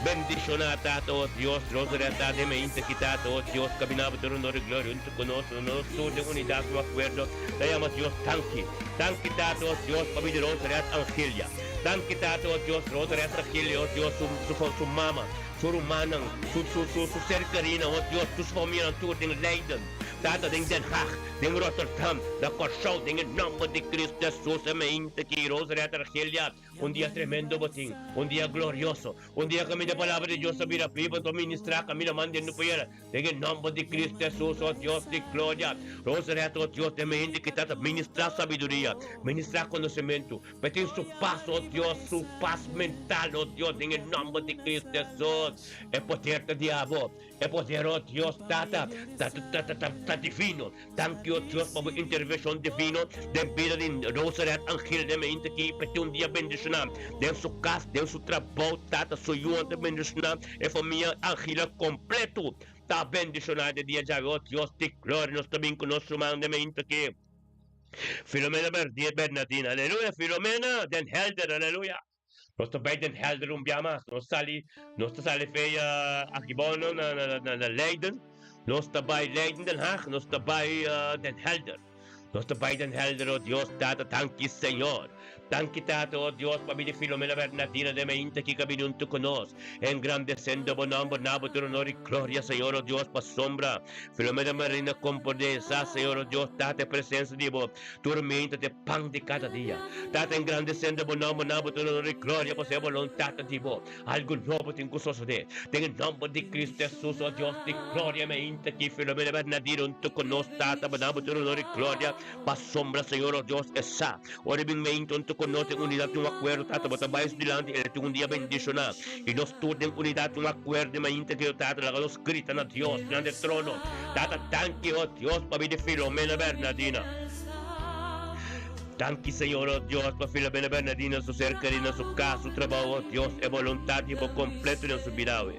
Bendishoná, Tata, o Dios, Rosaria, Tata, e mainta aki, Tata, o Dios, kabiná bo tur honor i gloria huntu ku nos, nos tur den unidat, un akuerdo, ta yama Dios danki. Danki, Tata, o Dios, pa bini Rosaria Angelia. Danki Tata, oh Dios, Rosa Resta Gil, oh Dios, su, su, su mama, su rumannan, su, su, su, su ser kerinan, oh Dios, tur su famianan tur den Leiden, Tata, den Den Haag, den Rotterdam, na Kòrsou, den e nòmber di Cristo Jesus, e mainta aki, Rosa Resta Argelia, un dia tremendo bo tin, un dia glorioso, un dia kaminda e palabra di Dios ta bira biba, anto ministrá kaminda mandendo pa yera. Den e nomber di Cristo Jesus, oh Dios di gloria, Rosaret, oh Dios, den mi hende ki ta ta ministrá sabiduria, ministrá konosementu, pa e tin su pas, oh Dios, su pas mental, oh Dios, den e nomber di Cristo Jesus. E poder ta di abo, e poder, oh Dios, Tata, ta ta ta ta ta divino. Danki, oh Dios, pa bo intervenshon divino den bida di Rosaret Angel den mi hende ki pa e tin un dia bendishoná den su kas, den su trabou, Tata, su yunan ta bendishoná. E famia Angela kompleto ta bendishoná den dia djawe. O Dios di gloria, nos ta bin ku nos ruman den mainta aki. Filomena Bernardina, aleluya, Filomena den Helder, aleluya. Nos ta bai den Helder un bia mas. Nos sali, nos ta sali feia aki bou no na na na na Leiden. Nos ta bai Leiden Den Haag, nos ta bai den Helder. Nos ta bai den Helder, o Dios Tata, danki Señor. Danki Tata, o Dios, pa bini Filomena Bernardina den mainta ki ka bini huntu ku nos. Engrandesendo bo nomber, na bo tur honor i gloria, Señor, o Dios, pasobra Filomena Bernardina komprende sa, Señor, o Dios Tata, e presensia di bo tur mainta ta e pan di kada dia. Tata, engrandesendo bo nomber, na bo tur honor i gloria, pasobra e boluntat ta di bo. Algu nobo tin ku sosodé. Den e nòmber di Kristu Hesus, o Dios di gloria, mi a hinta aki Filomena Bernardino huntu ku nos, Tata, pa nan bo tur honor i gloria, pasobra, Señor, o Dios, e sa. Ora e bin meinta huntu ku nos den unidat i un akuerdo, Tata, bo ta bai su dilanti, el tin un dia bendishoná. I nos tur den unidat i un akuerdo, mi a hinta aki, o Tata, laga nos grita na Dios dilanti e trono. Tata, danki, o Dios, pabia di Filomena Bernardina. Danki Señor, oh Dios, pa Filomena Bernardina, su ser kerí na su kas, su trabou, oh Dios, e boluntat di Bo kompleto den su bida awe.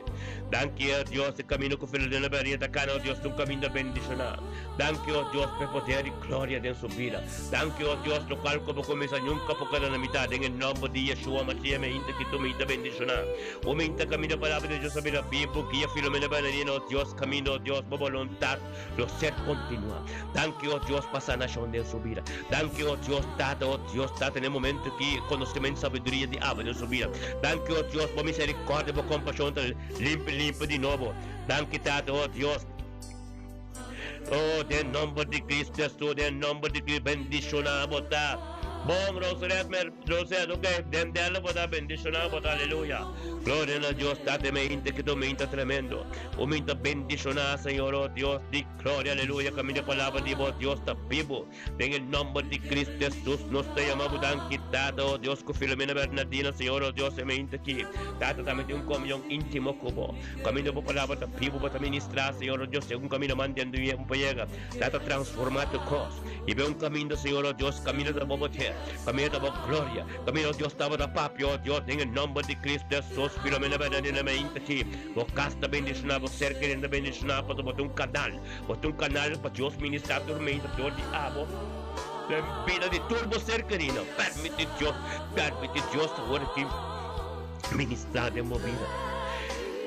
Danki, oh Dios, e kamino ku Filomena Bernardina ta kana, oh Dios, ta un kaminda bendishoná. Danki, oh Dios, pa e poder i gloria den su bida. Danki, oh Dios, lokual ku Bo kuminsá nunka por keda na mitá. Den e nòmber di Yeshua Mashiach mi hinta ki tur mi hinta bendishoná. Un mi hinta kaminda palabra di Dios a bira bibu, guia Filomena Bernardina, oh Dios, kaminda, oh Dios, Bo boluntat. Lo ser kontinuá. Danki, o Dios, pa sanashon den su bida. Danki, o Dios, Tata, o Dios, Tata, na e momento ki konosementu i sabiduria di aba den su bida. Danki, o Dios, bo miserikòrdia, bo kompashon ta limpi limpi di nobo. Danki, Tata, o Dios. O, den nòmber di Kristu Hesus, den nòmber di Kristu, bendishoná bo ta. Bon, Rosaret, mer, Rosaret, ok, den dela bo ta bendishoná bo ta, aleluya. Gloria na Dios, Tata, e mainta ki ta un mainta tremendo. O mi ta bendishoná, Señor, o Dios di gloria, aleluya, kaminda e palabra di bo, Dios, ta bibu. Den e nòmber di Cristo Jesus, nos ta yama bo danki, Tata, o Dios, ku Filomena Bernardina, Señor, o Dios, e mainta aki. Tata, ta mete un komunion íntimo ku bo. Kaminda bo palabra ta bibu, bo ta ministrá, Señor, o Dios, segun kaminda mandiendo un pa yega. Tata, transformá tur kos. I be un kaminda, Señor, o Dios, kaminda ta bo poder, kaminda ta bo gloria. Kaminda, o Dios, tabata papia, o Dios, den e nòmber di Cristo Jesus, Filomena Bernardina, mainta aki. Bo kas ta bendishoná, bo ser kerido ta bendishoná, pasobra bo ta un kanal. Bo ta un kanal pa Dios ministrá tur meinta dor di abo den bida di tur bo ser kerido. Permití Dios, permití Dios awor aki ministrá den bo bida.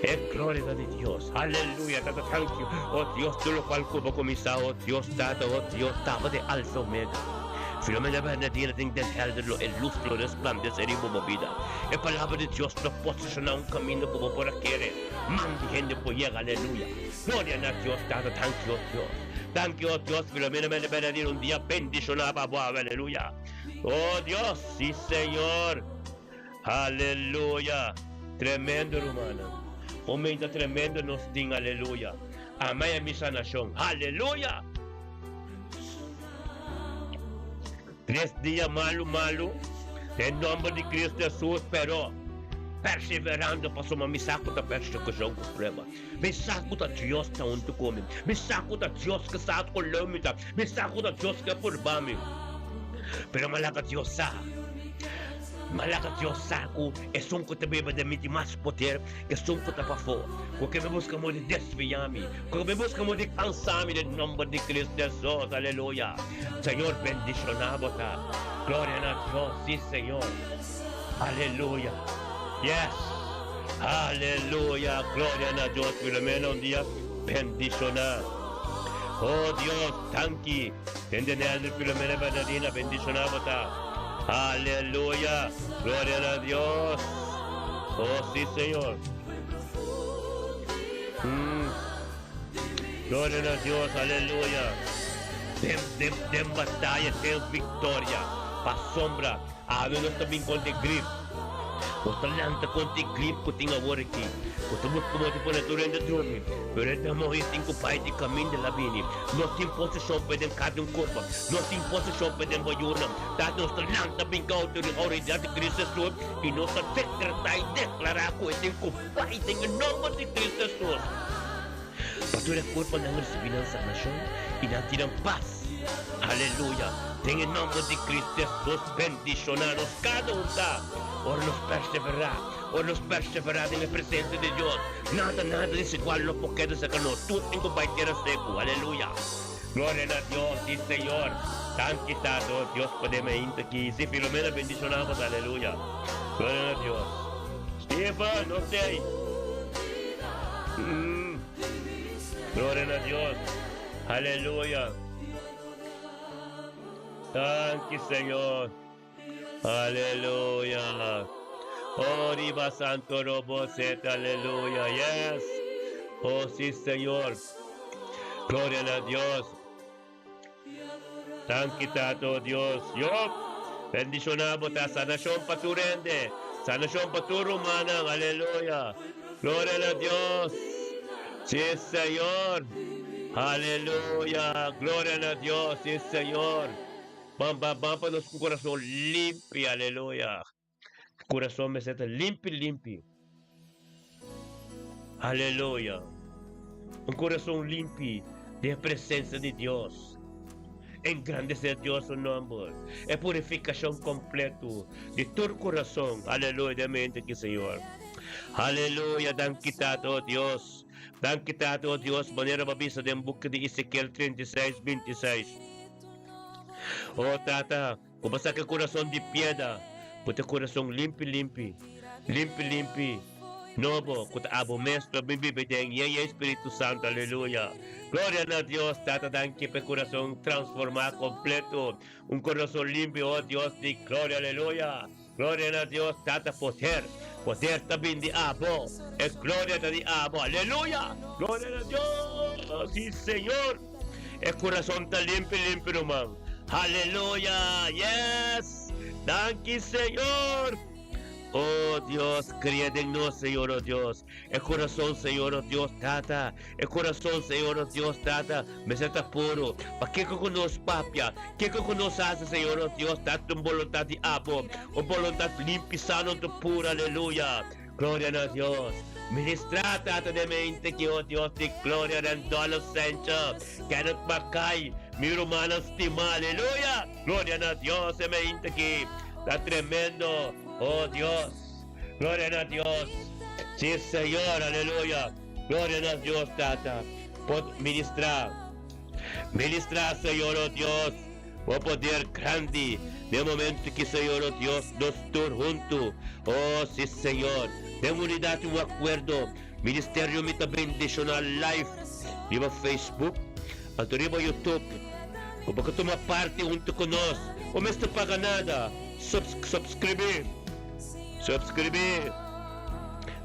E gloria ta di Dios. Aleluya, Tata, thank you. Oh Dios, tur lokual ku bo kuminsá, oh Dios, Tata, oh Dios, tabata e Alfa Omega. Filomena Bernadina den Den Helder lo e lus lo resplandece riba bo bida. E palabra di Dios lo posiciona un caminda cu bo por a kere. Man di hende por yega. Aleluya. Gloria na Dios Tata. Danki o Dios. Danki o Dios Filomena Bernadina un dia bendiciona pa bo awe. Aleluya. O Dios. Si Señor. Aleluya. Tremendo rumannan. Un menta tremendo nos tin. Aleluya. Amai a mi sanacion. Aleluya. Tres dia malu malu den nomber di Cristo Jesus pero perseverando pasobra mi sa cu ta persecucion cu prueba. Mi sa cu ta Dios ta hunto cu mi. Mi sa cu ta Dios cu sa cu leu mi ta. Mi sa cu ta Dios cu a purba mi. Pero mi a laga Dios sa. Mi a laga Dios sa cu esun cu ta biba den mi tin mas poder ku esun ku ta pafó, ku ke mi buska moda di desviá mi, ku ke mi buska moda di kansa mi den nomber di Cristo Hesus. Aleluya! Señor bendishoná bo ta. Gloria na Dios. Sí, Señor. Aleluya. Yes. Aleluya. Gloria na Dios. Filomena un dia bendishoná. Oh Dios, danki. Den den Elder Filomena Bernardina bendishoná bo ta. Aleluya. Gloria na Dios. Oh, sí, Señor. Gloria na Dios, aleluya. Den, den, den bataya ten victoria. Pasobra, awe nos ta bin kontra e grip. Nos ta lanta kontra e grip ku tin awor aki. Ku ta buska moda di pone tur hende drumi. Pero e demoño tin ku bai di kaminda la bini. Nos tin poseshon pa e den kada un kurpa. Nos tin poseshon pa e den bayunan. Ta nos ta lanta bin ku outoridat di Cristo Hesus i nos ta dekretá i deklará ku e tin ku bai den e nòmber di Cristo Hesus. Pa tur e kurpanan risibí nan sanashon i nan tin nan pas. Aleluya! Den e nòmber di Cristo Hesus bendishoná nos kada un ta ora nos perseverá, ora nos perseverá den e presensia di Dios. Nada, nada desigual no por keda serka nos. Tur tin ku bai tera seku. Aleluya! Gloria na Dios, si Señor. Danki Tata, Dios pa den mainta aki. Si Filomena bendiciona bos, aleluya. Gloria na Dios. Stephen, no stay. Mm. Gloria na Dios. Aleluya. Danki Señor. Aleluya. Oh, riba Santo Robo Zeta, aleluya. Yes. Oh, sí, Señor. Gloria na Dios. Danki, Tato, Dios. Yo, bendiciona bo ta sanacion pa tur hende. Sanacion pa tur rumannan. Aleluya. Gloria na Dios. Sí, Señor. Aleluya. Gloria na Dios. Sí, Señor. Ban ban ban pa nos ku kurason limpi, aleluya. Kurason mester ta limpi limpi. Aleluya. Un kurason limpi den e presensia di Dios. Engrandeser Dios su nomber. E purifikashon kompleto di tur kurason. Aleluya den mente aki Señor. Aleluya danki Tata o Dios. Danki Tata o Dios manera bo a bisa den buki di Ezekiel 36, 26. Oh Tata, ku bo saka e kurason di pieda, bo ta kurason limpi limpi, limpi limpi, nobo, ku ta abo mes lo bin biba den yen yen Spiritu Santu, aleluya. Gloria na Dios, Tata danki pa e kurason transformá kompleto, un kurason limpi, oh Dios di gloria, aleluya. Gloria na Dios, Tata poder, poder ta bin di abo, e gloria ta di abo, aleluya! Gloria na Dios, si Señor! E kurason ta limpi limpi ruman, aleluya! Yes! Danki Señor! Oh Dios, kria den nos, Señor, oh Dios. E kurason, Señor, oh Dios, Tata, e kurason, Señor, oh Dios, Tata, mester ta puru. Pa kiko ku nos papia, kiko ku nos hasi, Señor, oh Dios, Tata, un boluntat di Abo, un boluntat limpi, sano, anto puru. Aleluya! Gloria na Dios! Ministrá, Tata, den mente ki, oh Dios di gloria, Randolph Sancho, Kenneth Mackay, mi rumannan stimá. Aleluya! Gloria na Dios, e mente ki ta tremendo, oh Dios. Gloria na Dios. Sí, Señor, aleluya. Gloria na Dios, Tata. Por ministrá. Ministrá, Señor, oh Dios. Bo poder grandi. Den momento ki, Señor, oh Dios, nos tur huntu. Oh, sí, Señor. Den unidad y un acuerdo. Ministerio mi ta bendiciona live riba Facebook, anto riba YouTube. Ku bo ke tuma parti huntu ku nos, bo mester paga nada. Subscribí! Subscribí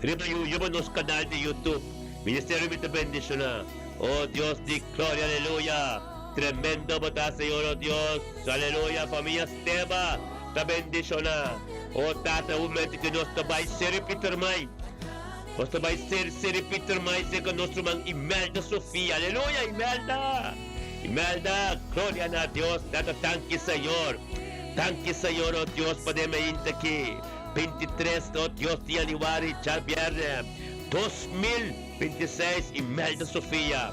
riba yuba nos kanal di YouTube. Ministerio Mi Ta Bendishoná. Oh Dios di gloria, aleluya! Tremendo bo ta, Señor, oh Dios, aleluya! Famia Steba ta bendishoná. Oh Tata, un momento ku nos ta bai seri Pietermaai. Nos ta bai ser seri Pietermaai serka nos ruman Imelda Sofia. Aleluya, Imelda! Imelda, gloria na Dios. Tata, danki Señor. Danki Señor, oh Dios, pa den mainta aki, 23, oh Dios, di januari, djabièrnè, 2026, Imelda Sofia,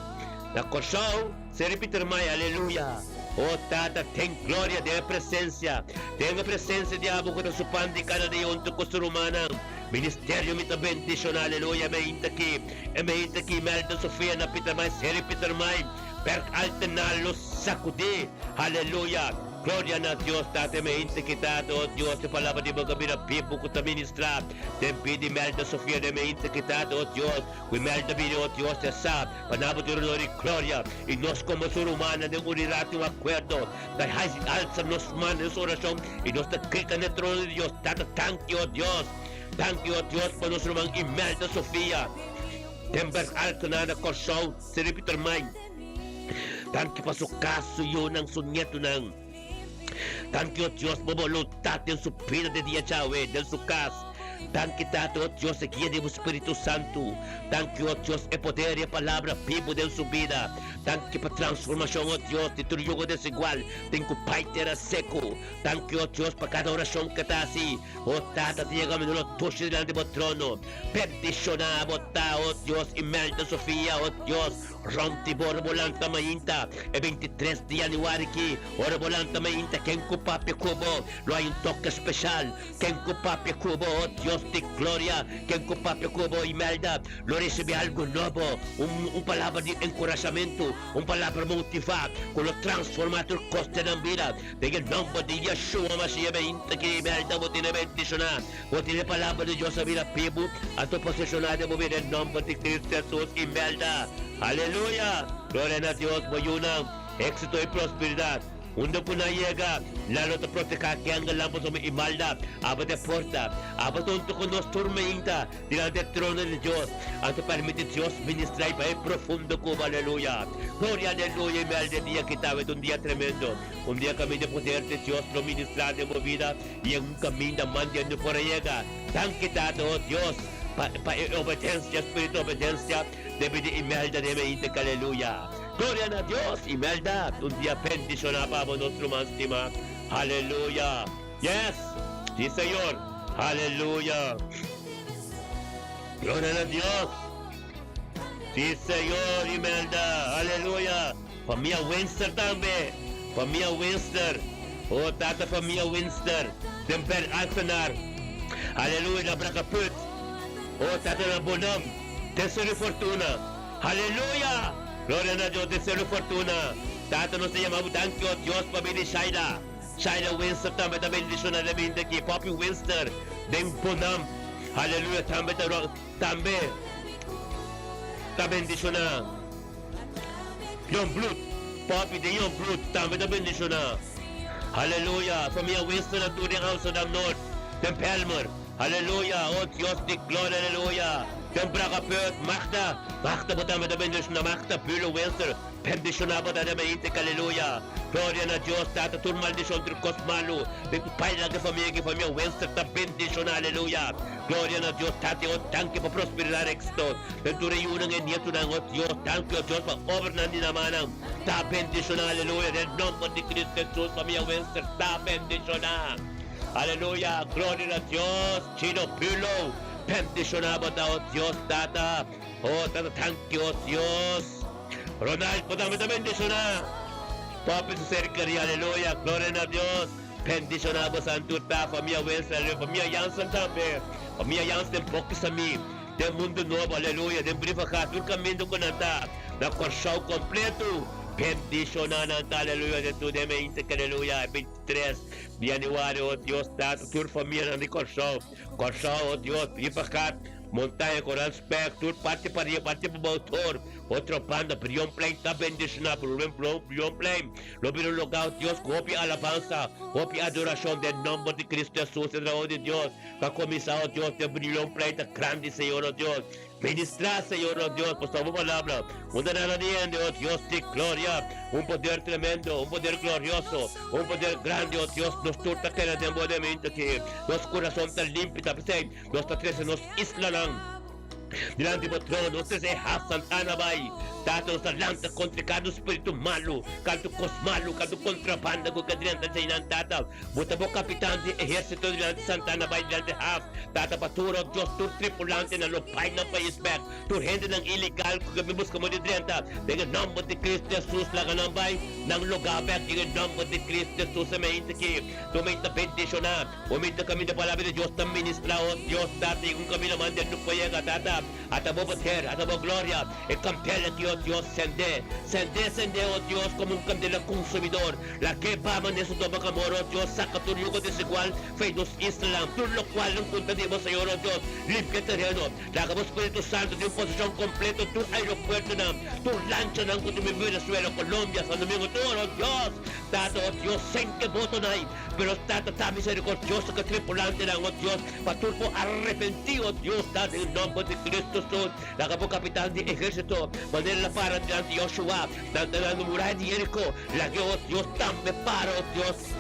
na Kòrsou, seri Pietermaai, aleluya. Oh Tata, ten gloria den e presensia, den e presensia di abo ku ta su pan di kada dia huntu ku su rumannan. Ministerio mi ta bendiciona aleluya e meinta aki e meinta aki Imelda Sofia na Pietermaai Seri Pietermaai Berg Altenaar lo sacudi aleluya gloria na Dios Tata e meinta aki Tata oh Dios e palabra di bo ka bira bibu ku ta ministra den bida Imelda Sofia den meinta aki Tata oh Dios ku Imelda bini oh Dios ya sa pa nabo tur honor i gloria i nos como su rumannan den unidad tin un acuerdo Ta haci alsa nos man den su oracion y nos ta grita n'e trono di Dios, Tata, danki, oh Dios, danki, oh Dios, pa nos ruman Imelda Sofia den Berg Alkanaar na Kòrsou, Sri Pietermaai. Danki pa su kas, su yunan, su nietunan. Danki, oh Dios, pa bo boluntat den su bida den dia djawe, den su kas. Danki, Tata, oh Dios, e guia di bo Spiritu Santu. Danki, oh Dios, e poder i e palabra bibu den su bida. Danki pa transformashon, oh Dios, di tur yugo desigual den ku bai tera seku. Danki, oh Dios, pa kada orashon ku ta hasi. Oh Tata, ta yega mi no lo tushi dilanti bo trono. Bendishoná bo ta, oh Dios, Imelda Sofia, oh Dios, rònt di bo ora bo lanta mainta e 23 di yanüari ki. Ora bo lanta mainta, ken ku papia ku bo lo hay un toke speshal. Ken ku papia ku bo, oh Dios di gloria, ken ku papia ku bo, Imelda, lo risibí algu nobo, un un palabra di enkurashamentu, un palabra motivá ku lo transformá tur kos den nan bida. Den e nòmber di Yeshua Mashiach beinta ki Imelda bo tene bendishoná, bo tene e palabra di Dios a bira bibu, anto poseshoná den bo bida den nòmber di Kristu Hesus, Imelda. Aleluya! Gloria na Dios, bo yunan, éksito i prosperidat. Unda ku nan yega, nan lo ta protehá kengelnan pasobra i maldat aba ta e porta. Aba ta huntu ku nos tur meinta dilanti e trono di Dios. Anto permiti Dios ministra i bai profundo ku bo. Aleluya! Gloria, aleluya! I mel di e dia ki ta un dia tremendo, un dia kaminda e poder di Dios lo ministra den bo bida i en un kaminda mandiendo por a yega. Danki Tata, oh Dios, pa pa e obedensia, spiritu obedensia. Debe di Imelda den meinta ki aleluya. Gloria na Dios Imelda un dia bendiciona pa bo nos ruman stima aleluya yes si señor aleluya gloria na Dios si señor Imelda aleluya famia Winster tambe famia Winster oh tata famia Winster den Berg Altenaar aleluya na Brakkeput oh tata na Bonam. Deseo fortuna. Aleluya! Gloria na Dios, deseo fortuna. Tata nos ta yama bo danki o Dios pa bini Shaila. Shaila Winster tambe ta bendiciona den bini aki. Poppy Winster den Bonam. Aleluya tambe ta tambe ta bendiciona. Jongbloed, Poppy den Jongbloed tambe ta bendiciona. Aleluya! Famia Winster na tur den Amsterdam Noord, den Bijlmer. Aleluya! O Dios di gloria, aleluya! Den Bragapeut, Magda, Magda bo tambe ta bendiciona, Magda Bulo Winster, bendiciona bo ta den Meintec, aleluya! Gloria na Dios Tata, tur maldicion, tur cos malu, den ku pai laga famia ki famia Winster ta bendiciona, aleluya! Gloria na Dios Tata, o danki pa prosperidad, exito den tur e yunan e nietunan, o Dios, danki o Dios pa obranan di nan mannan ta bendiciona, aleluya! Den nomber di Cristo Jesus, famia Winster ta bendiciona. Aleluya, gloria na Dios, Chino Pulo, bendiciona bo ta, oh Dios Tata, oh Tata thank you, oh Dios. Ronald bo tambe ta bendiciona. Papi su ser keri, aleluya, gloria na Dios, bendiciona bo santu ta, famia Wenzel, aleluya, famia Jansen tambe, famia Jansen boki sami, den mundo nobo, aleluya, den Brievengat, tur caminda cu nan ta, na Corsou completo, bendiciona nan ta, aleluya, den tur den mente, aleluya, 23. Di januari, o Dios Tata, tur famianan di Kòrsou, Kòrsou, o Dios, riba kat, Montaña, Koraal Specht, tur parti pariba, parti pabou, tur otro banda, Brionplein ta bendishoná, Brionplein lo bira un lugá, oh Dios, ku hopi alabansa, hopi adorashon den nòmber di Kristu Hesus. E trabou di Dios ta kuminsá, oh Dios, den Brionplein ta grandi, Señor, oh Dios. Ministrá, Señor nos Dios, pasobra bo palabra no ta nada di hende, oh Dios di gloria. Un poder tremendo, un poder glorioso, un poder grandi, oh Dios, nos tur ta kere den bo demente aki. Nos kurason ta limpi, ta p'esei nos ta trese nos islanan dilanti bo trono, nos trese e haf Santana bai. Tata, nos ta lanta kontra kada un spiritu malu, kada un kos malu, kada un kontrabanda ku ke drenta eseinan, Tata. Bo ta bo kapitan di ehérsito dilanti Santana bai dilanti haf. Tata pa tur, oh Dios, tur tripulantenan lo bai nan pais bek, tur hendenan ilegal ku ke bin buska mo di drenta, den e nòmber di Cristo Jesus laga nan bai nan lugá bek den e nòmber di Cristo Jesus. E meinta ki tu meinta bendishoná, bo meinta kaminda palabra di Dios ta ministrá, oh Dios, Tata, i un kaminda manda no por yega, Tata, ata bo poder, ata bo gloria, e kandela ki, oh Dios, sendé, sendé, sendé, oh Dios, komo un kandela konsumidor. Lag'é baba n'e su doba amor, oh Dios, saka tur yugo desigual fei nos islanan, tur lokual nan kunta di bo, Señor, oh Dios, limpia e tereno, laga bo Spiritu Santu tin un poseshon kompleto tur aeropuertonan, tur lanchanan ku tin bin Venezuela, Colombia, San Domingo, tur, oh Dios, Tata, oh Dios, senke botonan, pero Tata ta miserikordioso ku e tripulantenan, oh Dios, pa tur por arepentí, oh Dios, Tata, den nomber di Cristo Jesús, laga bo kapitan di ehérsito manera el a para dilanti Joshua, Nan ta dando muraya di Jeriko, lag'é, o Dios, tambe para, o Dios.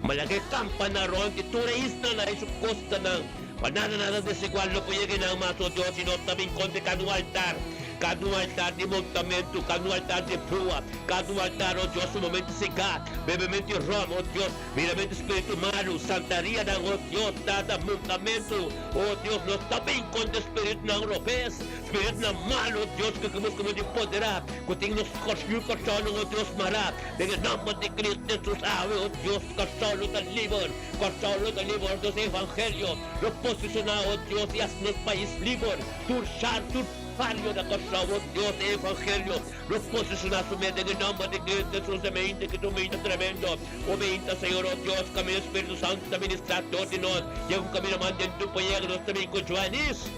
Ma lag'é kampa na rònt di tur e islanan i su kostanan, pa nada nada desigual no por yega einan mas, o Dios, i nos ta bin kontra kada un altar, kada un altar di montamentu, kada un altar di brua, kada un altar, o Dios, sumamente sigá, bebementu di ròm, o Dios, miramentu spiritu malu, santarianan, o Dios, Tata, montamentu, o Dios, nos ta bin kontra spiritunan robes. Spiritunan malu, Dios ku ke buska di poderá, ku tin nos yu kòrsounan, o Dios, mará den e nòmber di Cristo Jesus awe, o Dios, Kòrsou lo ta liber, Kòrsou lo ta liber, o Dios, e evangelio lo posishoná, o Dios, i hasi nos pais liber, tur shar, tur bario na Kòrsou, o Dios, e evangelio lo posishoná su mes den e nòmber di Cristo Jesus, e meinta ki ta un meinta tremendo, o meinta, Señor, o Dios, kaminda Spiritu Santu ta ministrá dor di nos, yega un kaminda man den tu por yega, nos ta bin ku Joanis.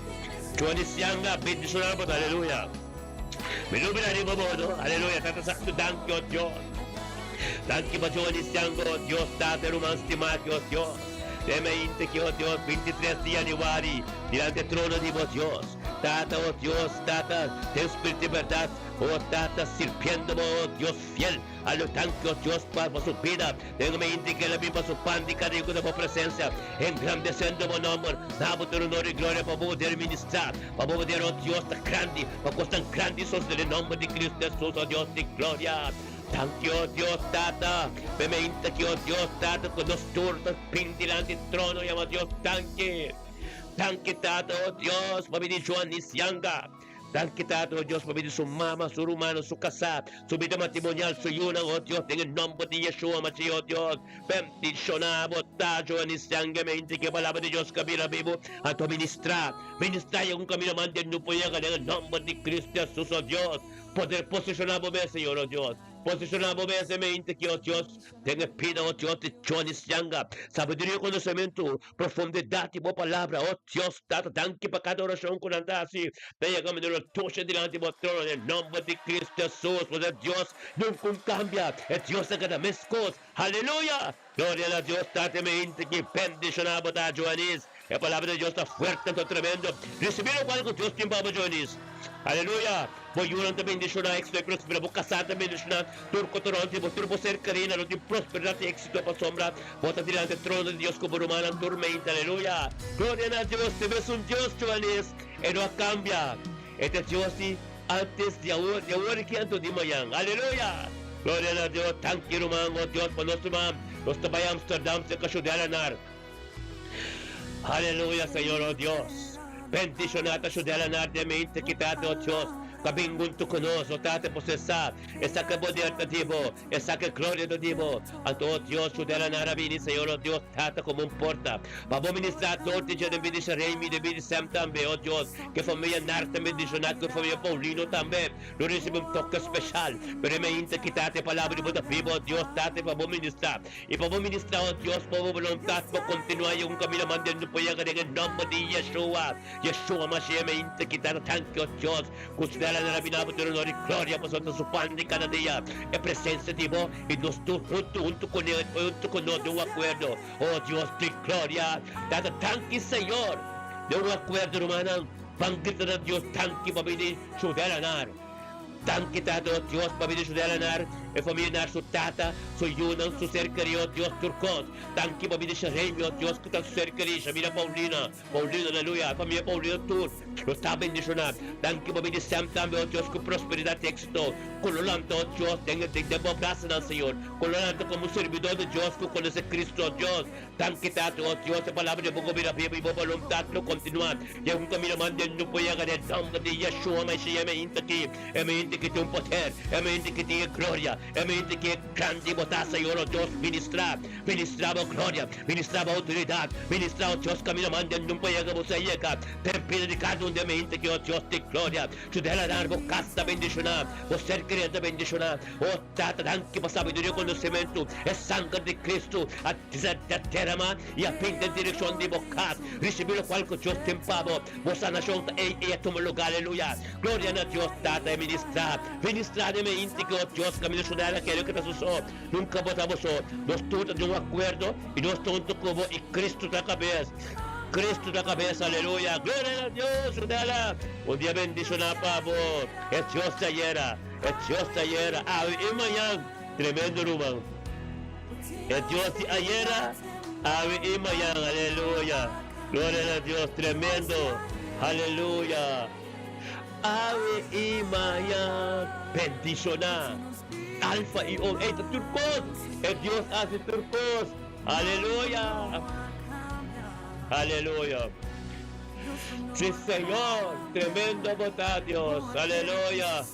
Johnny Sianga bendiciona bo aleluya mi lo bira riba bo no aleluya tata santo danki oh Dios danki pa Johnny Sianga oh Dios tata ruman stima ki oh Dios den mainta ki oh Dios 23 di januari dilanti e trono di bo Dios tata oh Dios tata den spiritu di berdad oh tata sirbiendo bo oh Dios fiel Alo danki, oh Dios, pa bo su bida. Den mi inti keda bin pa su pan di kada ku ta bo presensia, engrandesiendo bo nomber. Na bo tur honor i gloria pa bo poder ministrá, pa bo poder, oh Dios, ta grandi, pa kosnan grandi sosede den nomber di Cristo Jesus, oh Dios di gloria. Danki, oh Dios, Tata, pa e mainta aki, oh Dios, Tata, ku nos tur ta bin dilanti trono yama Dios danki. Danki, Tata, oh Dios, pa bini Juan Nisianga. Danki Tata, oh Dios, pabia di su mama, su rumannan, su kasá, su bida matrimonial, su yunan, oh Dios, den e nomber di Yeshua Mashiach, oh Dios, bendishoná bo ta Joanis Siangemente, ku e palabra di Dios ka bira bibu, anto ministrá, ministrá i un kaminda mante no por yega den e nomber di Cristo Jesus, oh Dios, poder posishoná bo mes, Señor, oh Dios, posishoná bo mes e mente ki, oh Dios, den e bida, oh Dios, di Joanis Sianga, sabiduria i konosementu, Profundidad di bo palabra, oh Dios Tata, danki pa cada oracion cu nan ta haci. Ta yega manera lo toca dilanti bo trono den nomber di Cristo Jesus, pasobra Dios nunca un cambia, e Dios ta keda mescos. Haleluya! Gloria na Dios Tata, e mente ki bendiciona bo ta, Joanis. E palabra di Dios ta fuerte anto tremendo. Ricibi locual cu Dios tin pa bo, Joanis. Aleluya! Bo yunan ta bendishoná, éksito i prosperá. Bo kasá ta bendishoná, tur ku ta rònt di bo, tur bo ser kerí nan lo tin prosperidat i éksito pasobra bo ta dilanti e trono di Dios ku bo rumannan tur mente. Aleluya! Gloria na Dios! Te mes un Dios, Joanis. E no a kambia. E ta Dios di ántes, di awor, di awor aki anto di mañan. Aleluya! Gloria na Dios! Danki, ruman. O Dios, pa nos ruman. Nos ta bai Amsterdam serka Shudelanar. Aleluya Señor oh Dios. Bendiciona ta su delanar de mente kita oh Dios. Ku a bin huntu ku nos, o Tata, posesá esaki poder ta di Bo, esaki gloria ta di Bo. Anto, o Dios, yuda nan a bini, Señor, o Dios, Tata, komo un porta pa Bo ministrá dor di dje den bida di Sharemi, den bida di Sam tambe, o Dios, ku e famia Nar ta bendishoná, ku e famia Paulino tambe lo risibí un toke speshal. Pero e mainta ki, Tata, e palabra di Bo ta biba, o Dios, Tata, pa Bo ministrá. I pa bo ministrá, o Dios, pa bo boluntat por kontinuá i un kaminda mantende por yega den e nòmber di Yeshua. Yeshua Mashiach mi inta kita ta tanki, o Dios, ku stela na rabina bo tur honor i gloria pasobra ta su pan di kada dia e presensia di bo i nos tur huntu huntu kuné huntu ku nos den un akuerdo, o Dios di gloria. Tata tanki Señor den un akuerdo rumannan ban grita na Dios tanki pa bini Shudelanaar. Danki Tata o Dios pa bendicion di Eleanor, e familia nar su tata, su yunan, su ser keri o Dios tur kos. Danki pa bendicion Remy o Dios ku ta su ser keri, Shamira Paulina, Paulino aleluya, e familia Paulino tur lo ta bendiciona. Danki pa bendicion Sam tambe o Dios ku prosperidad y exito. Ku lo lanta o Dios den den bo brasanan Señor. Ku lo lanta komo un sirbidor di Dios ku konoce Cristo o Dios. Danki Tata o Dios e palabra di bo gobierno biba y bo voluntad lo continua den un camino mande no por yega den nomber di Yeshua Mashiach e mente aki e mente ki tin un poder e mente ki tin e gloria e mente ki e grandi bo ta Señor o Dios ministra ministra bo gloria ministra bo autoridad ministra o Dios camino mande no por yega bo sa yega den bida di cada un den mente aki o Dios di gloria Judela dar bo cas ta bendiciona bo ser querido ta bendiciona O Tata, danki pa sabiduria i konosementu. E sanger di Kristu a derama i a bin den direkshon di bo kas. Risibí lokual ku Dios tin pa bo. Bo sanashon ta ei i a tuma lugá. Aleluya! Gloria na Dios Tata e ministrá. Ministrá den mi inti ku o Dios kaminda su dal akelo ku ta su so. Nunka bo ta bo so. Nos tur ta di un akuerdo i nos ta huntu ku bo i Kristu ta kabes. Kristu ta kabes. Aleluya! Gloria na Dios! Su dala. Un dia bendishoná pa bo. E Dios di ayera. E Dios di ayera, awe i mañan. Tremendo ruman. E Dios di ayera, awe i mañan. Aleluya. Gloria na Dios. Tremendo. Aleluya. Awe i mañan. Bendiciona. Alfa i Omega. Ey ta tur cos. E Dios haci tur cos. Aleluya. Aleluya. Sí Señor, tremendo bo ta Dios, aleluya.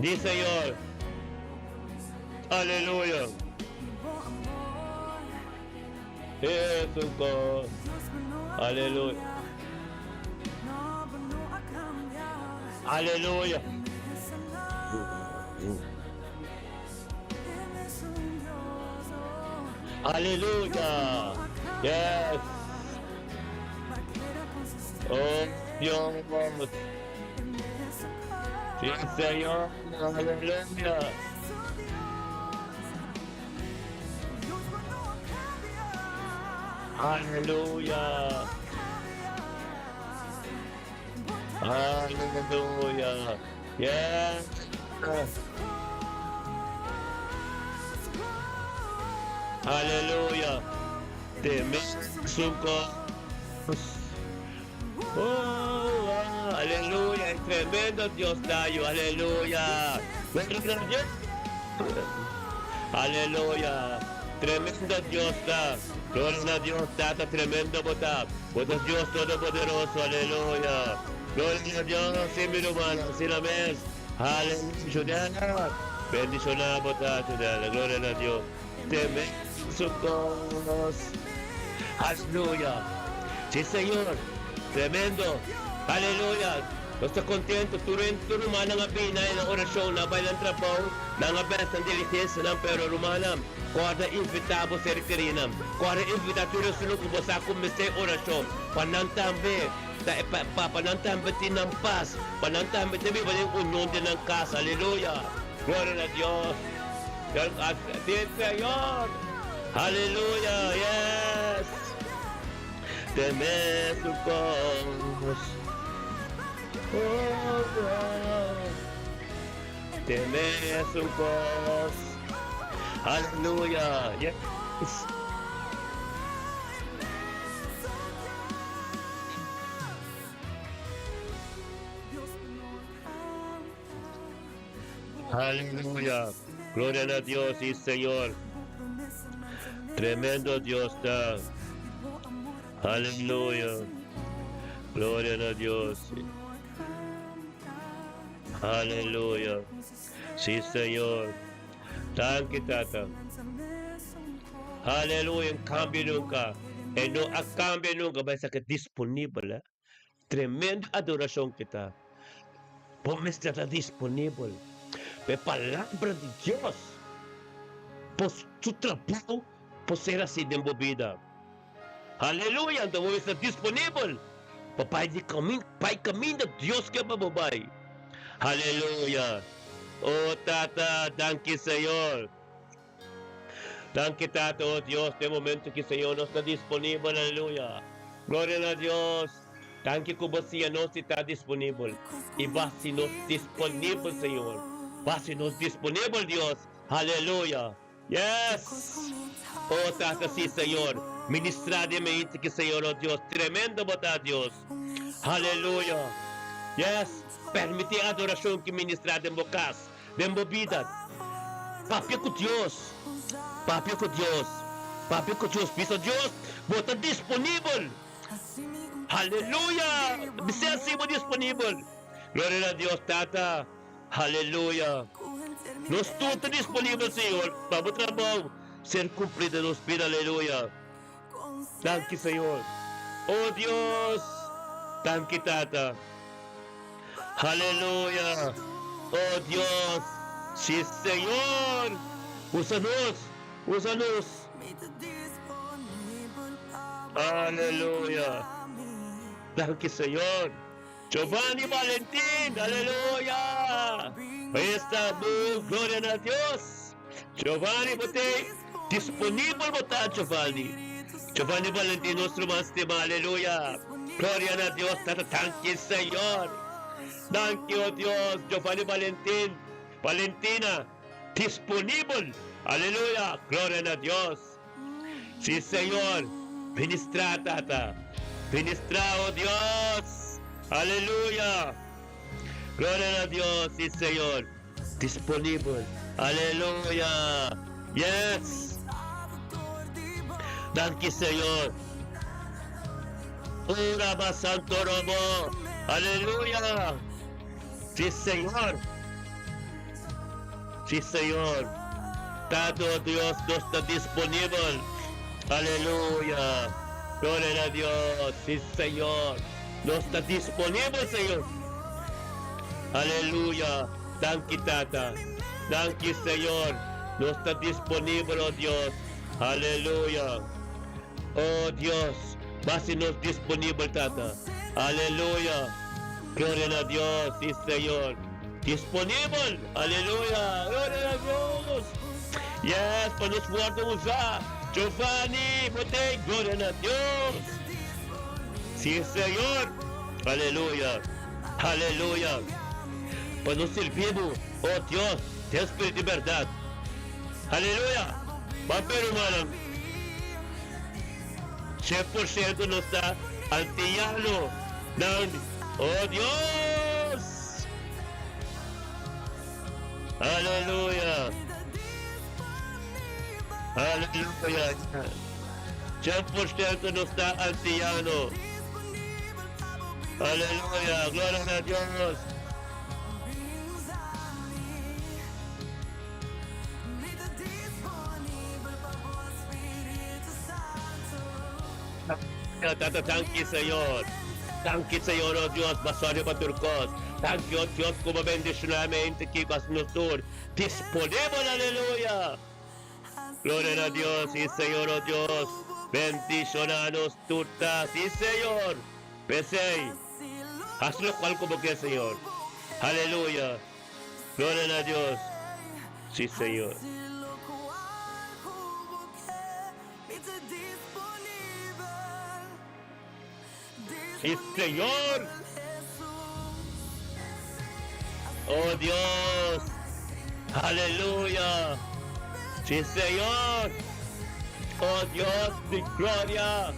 Di Señor, aleluya. Jesucristo, aleluya. Aleluya. Aleluya. Yes. Oh Dios. Sí, Señor. Aleluya. Aleluya. Aleluya. Yes. Aleluya. Te mesun cos. Oh, ah, aleluya. Es tremendo Dios dayo. Aleluya. Aleluya. Tremendo Dios ta. Gloria a Dios, Tata, tremendo bota. Bota Dios Todopoderoso. Aleluya. Gloria a Dios, sí, mi ruman, asina mes. Aleluya. Bendiciona bo ta, Judela. Gloria na Dios. Teme su cos. Aleluya. Sí, Señor. Tremendo. Aleluya. Nos ta contento. Tur en tur rumannan a bini na oracion, nan a bai nan trabou, nan a bes nan diligencianan, pero rumannan, corda invita bo ser kerinan. Corda invita tur esun cu bo sa cu mester oracion, pa nan tambe. Ta e pa pa nan tambe tin nan pas, pa nan tambe ta biba den union den nan kas. Aleluya! Gloria na Dios! Dios si Señor! Aleluya! Yes! Den mesun kos. Oh, oh. Den mesun kos. Aleluya! Yes! Aleluya. Gloria na Dios y Señor. Tremendo Dios ta. Aleluya. Gloria na Dios. Aleluya. Sí, Señor. Danki, Tata. Aleluya. En cambio nunca. E no a cambia nunca. Bai sa que disponibel, eh? Tremendo adoracion que ta. Bo mester ta disponibel. Pe palabra di Dios. Por su trabou por ser así den bo bida. Aleluya! Anto bo mester disponibel pa bai di kamin, bai kaminda Dios ke pa bo bai. Aleluya! O Tata, danki Señor. Danki Tata, o Dios, den momento ki Señor nos ta disponibel, aleluya. Gloria na Dios. Danki ku bo siña nos di ta disponibel. I basi nos disponibel, Señor. Basi nos disponibel, Dios. Aleluya. Yes! Oh Tata si Señor, ministra den mente ki Señor oh Dios, tremendo bo ta Dios. Aleluya. Yes, permiti adoracion ki ministra den bo cas, den bo bida. Papia cu Dios, papia cu Dios, papia cu Dios, bisa Dios bo ta disponibel. Aleluya! Bisa si bo disponibel. Gloria na Dios Tata. Aleluya! Nos tur ta disponibel, Señor, pa bo trabou ser cumplí den nos bida. Aleluya! Danki, Señor. O Dios! Danki, Tata. Aleluya! O Dios! Sí, Señor! Usa nos! Usa nos! Aleluya! Danki, Señor. Giovanni Valentin, aleluya! Esta bo gloria na Dios. Giovanni bo te disponibel bo ta Giovanni. Giovanni Valentin nos ruman stima, aleluya. Gloria na Dios, tata danki Señor. Danki oh Dios, Giovanni Valentin, Valentina disponibel, aleluya, gloria na Dios. Sí, Señor, ministra, Tata. Ministra, oh Dios. Aleluya. Gloria a Dios, sí, Señor. Disponibel. Aleluya. Yes. Danki, Señor. Ora Santo Robo. Aleluya. Sí, Señor. Sí, Señor. Tato Dios nos ta disponibel. Aleluya. Gloria a Dios. Sí, Señor. Nos ta disponibel, Señor. Aleluya. Danki, Tata. Danki, Señor. Nos ta disponibel, oh Dios. Aleluya. Oh Dios, basi nos disponibel, Tata. Aleluya. Gloria na Dios, sí, Señor. Disponibel! Aleluya! Gloria na Dios! Yes, pa nos wordo usa. Giovanni, bo te gloria na Dios. Sí, Señor. Aleluya. Aleluya. Pa nos sirbi bo, oh Dios, den spiritu y berdad. Aleluya. Ban pe rumannan. 100% nos ta antiyano nan, oh Dios. Aleluya. Aleluya. 100% nos ta antiyano. Aleluya. Gloria a Dios. Tata, danki Señor. Danki Señor, oh Dios, basá riba tur kos. Danki, oh Dios, ku bo bendishoná mente ki bas nos tur disponibel, aleluya. Gloria na Dios, sí Señor, oh Dios, bendishoná nos tur ta, sí Señor. P'esei, hasi lokual ku bo ke, Señor. Aleluya. Gloria na Dios, sí Señor. Sí, Señor. Oh Dios. Aleluya. Sí, Señor. Oh Dios de gloria.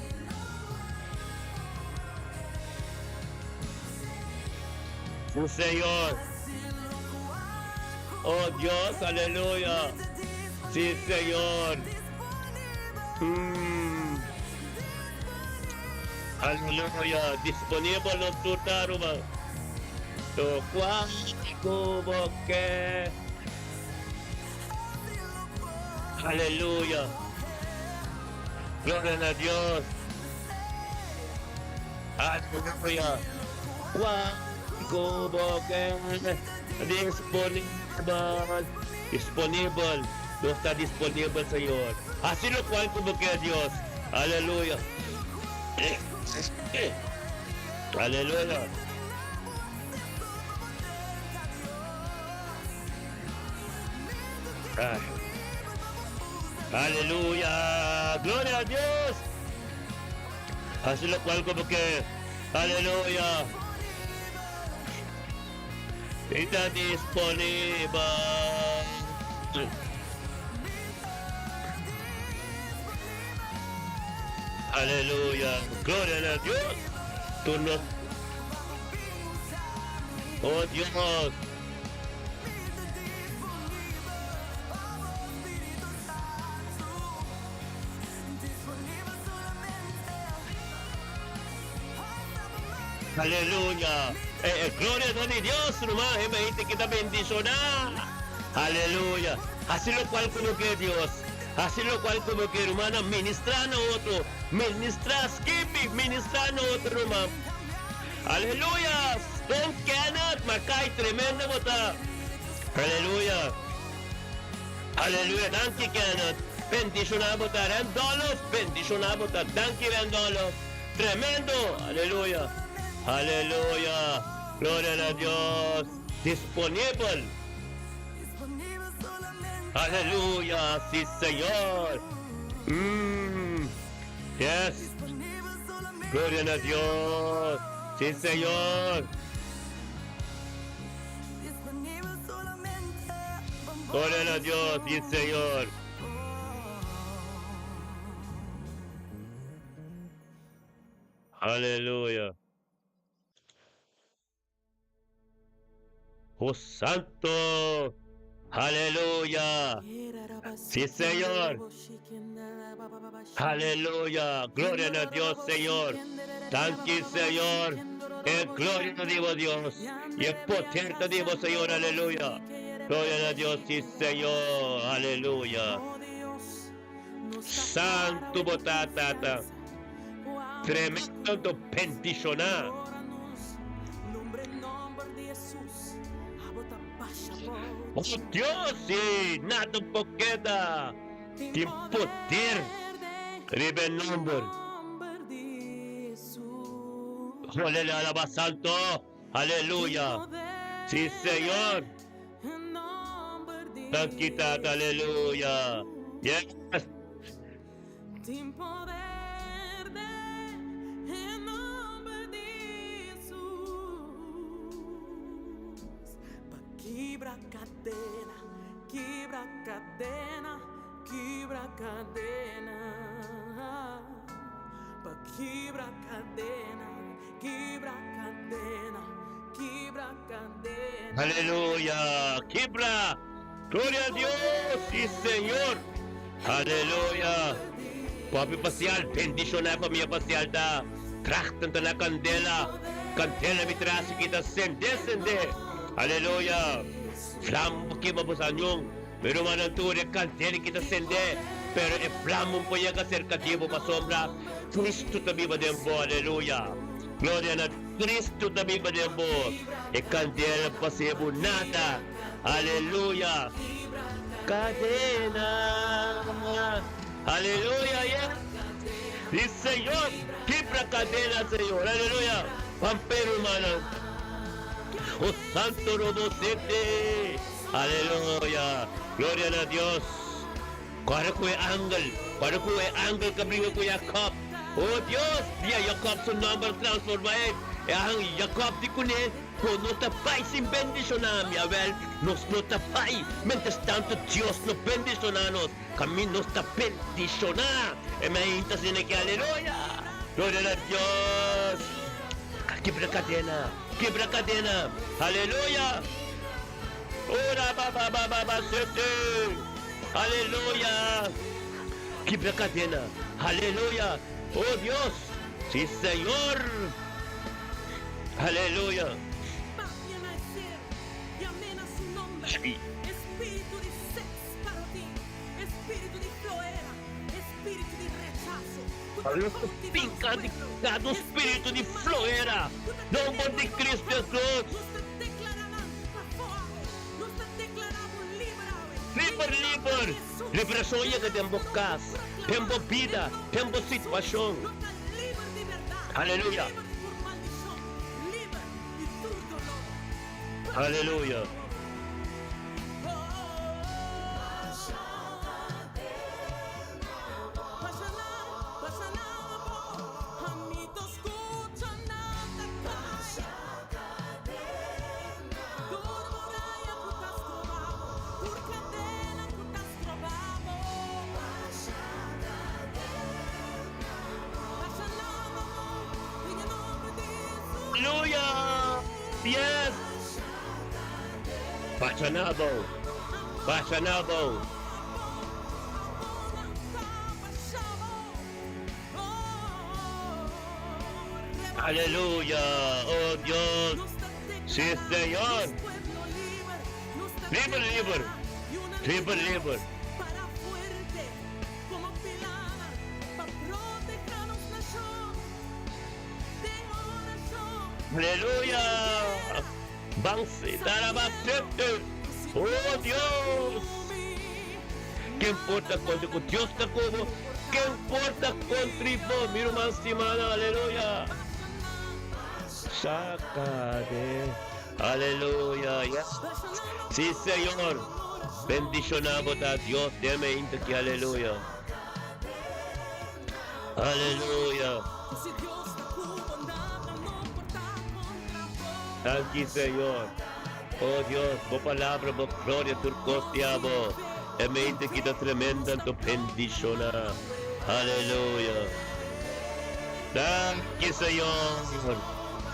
Sí, Señor. Oh Dios, aleluya. Sí, Señor. Aleluya. Disponibel nos tur ta, ruman. Tokua. ku bo ke. Aleluya. Gloria na Dios. Aleluya. Cual ku bo ke. Disponibel. Disponibel. Nos ta disponibel, Señor. Hasi locual ku bo ke, Dios. Aleluya. Aleluya. Ay. Aleluya. Gloria a Dios. Hasi locual ku bo ke. Aleluya. E ta disponibel. Aleluya. Gloria na Dios. Tu no. Oh Dios. Aleluya. E, e gloria ta di Dios, ruman. E mente ki ta bendishoná. Aleluya. Hasi lokual ku bo ke, Dios. Hasi lokual ku bo ke, rumannan. Ministrá na otro. Ministrá, skibi. Ministrá na otro, ruman. Aleluya. Don Kenneth, Makai, tremendo bo ta. Aleluya. Aleluya. Danki, Kenneth. Bendishoná bo ta. Randolph, bendishoná bo ta. Danki, Randolph. Tremendo! Aleluya! Aleluya! Gloria na Dios! Disponibel! Aleluya! Si Señor! Mm. Yes! Gloria na Dios! Si Señor! Gloria na Dios! Si Señor! Aleluya. Oh santo. Aleluya. Sí, Señor. Aleluya. Gloria a Dios, Señor. Danki, Señor. E gloria ta di bo Dios. Y e poder ta di bo, Señor. Aleluya. Gloria a Dios, sí, Señor. Aleluya. Santu bo ta, Tata. Tremendo bendishoná. Oh Dios, sí, nada por keda. Tin poder riba e nomber. Aleluya, alaba santo. Aleluya. Sí, Señor. Danki Tata, aleluya. Yes. Aleluya. Kibra. Gloria a Dios. Sí, Señor. Aleluya. Papi Pasial, bendiciona e famia Pasial ta. Trachten ta na candela. Candela mi trasi kita sende, sende. Aleluya. Flam kima bo sanyon. Mi rumannan tur e candela kita sende. Pero e flam un por yega cerca di bo pasobra Cristo ta biba den bo. Aleluya. Gloria na Cristo ta biba den bo. E candela pa hace bo nada. Aleluya. Cadena. Aleluya. Yeah. Sí, Señor. Kibra cadena, Señor. Aleluya. Pampero, hermano. Oh, Santo Robosete. Aleluya. Gloria a Dios. Kòrda ku e angel, kòrda ku e angel ku a bringa ku Jakòb. O Dios, dia Jakòb su nòmber transformá e, e angel Jakòb di kuné, Bo no ta bai sin bendishoná mi. Awèl, nos no ta bai. Mientrastantu Dios no bendishoná nos, kaminda nos ta bendishoná. E mainta asina ke aleluya! Gloria na Dios! Kibra kadena, kibra kadena! Aleluya! Ora ba ba ba ba ba sete. Aleluya. Kibra cadena. Aleluya. Oh Dios. Si Señor. Aleluya. Ai. Nos ta pinka di kada spiritu di flohera. Nomber di Cristo Jesus. Liber, liber! Liberashon yega den bo kas, den bo bida, den bo situashon. Aleluya! Aleluya! Aleluya! Yes! Basha na abou! Basha na abou! Aleluya! Oh Dios! Sí, Señor! Liber, liber! Liber, liber! Aleluya! Ban tarabasete! Oh Dios! Ken por ta kontra ku Dios ta ku bo? Ken por ta kontri bo, mi ruman stimado? Aleluya! Saka de. Aleluya! Yes. Sí, Señor. Bendiciona bo ta Dios den me inta ki. Aleluya. Aleluya. Danki, Señor. Oh Dios, bo palabra, bo gloria tur kos di abo. E mente ki ta tremenda anto bendiciona. Aleluya. Danki, Señor.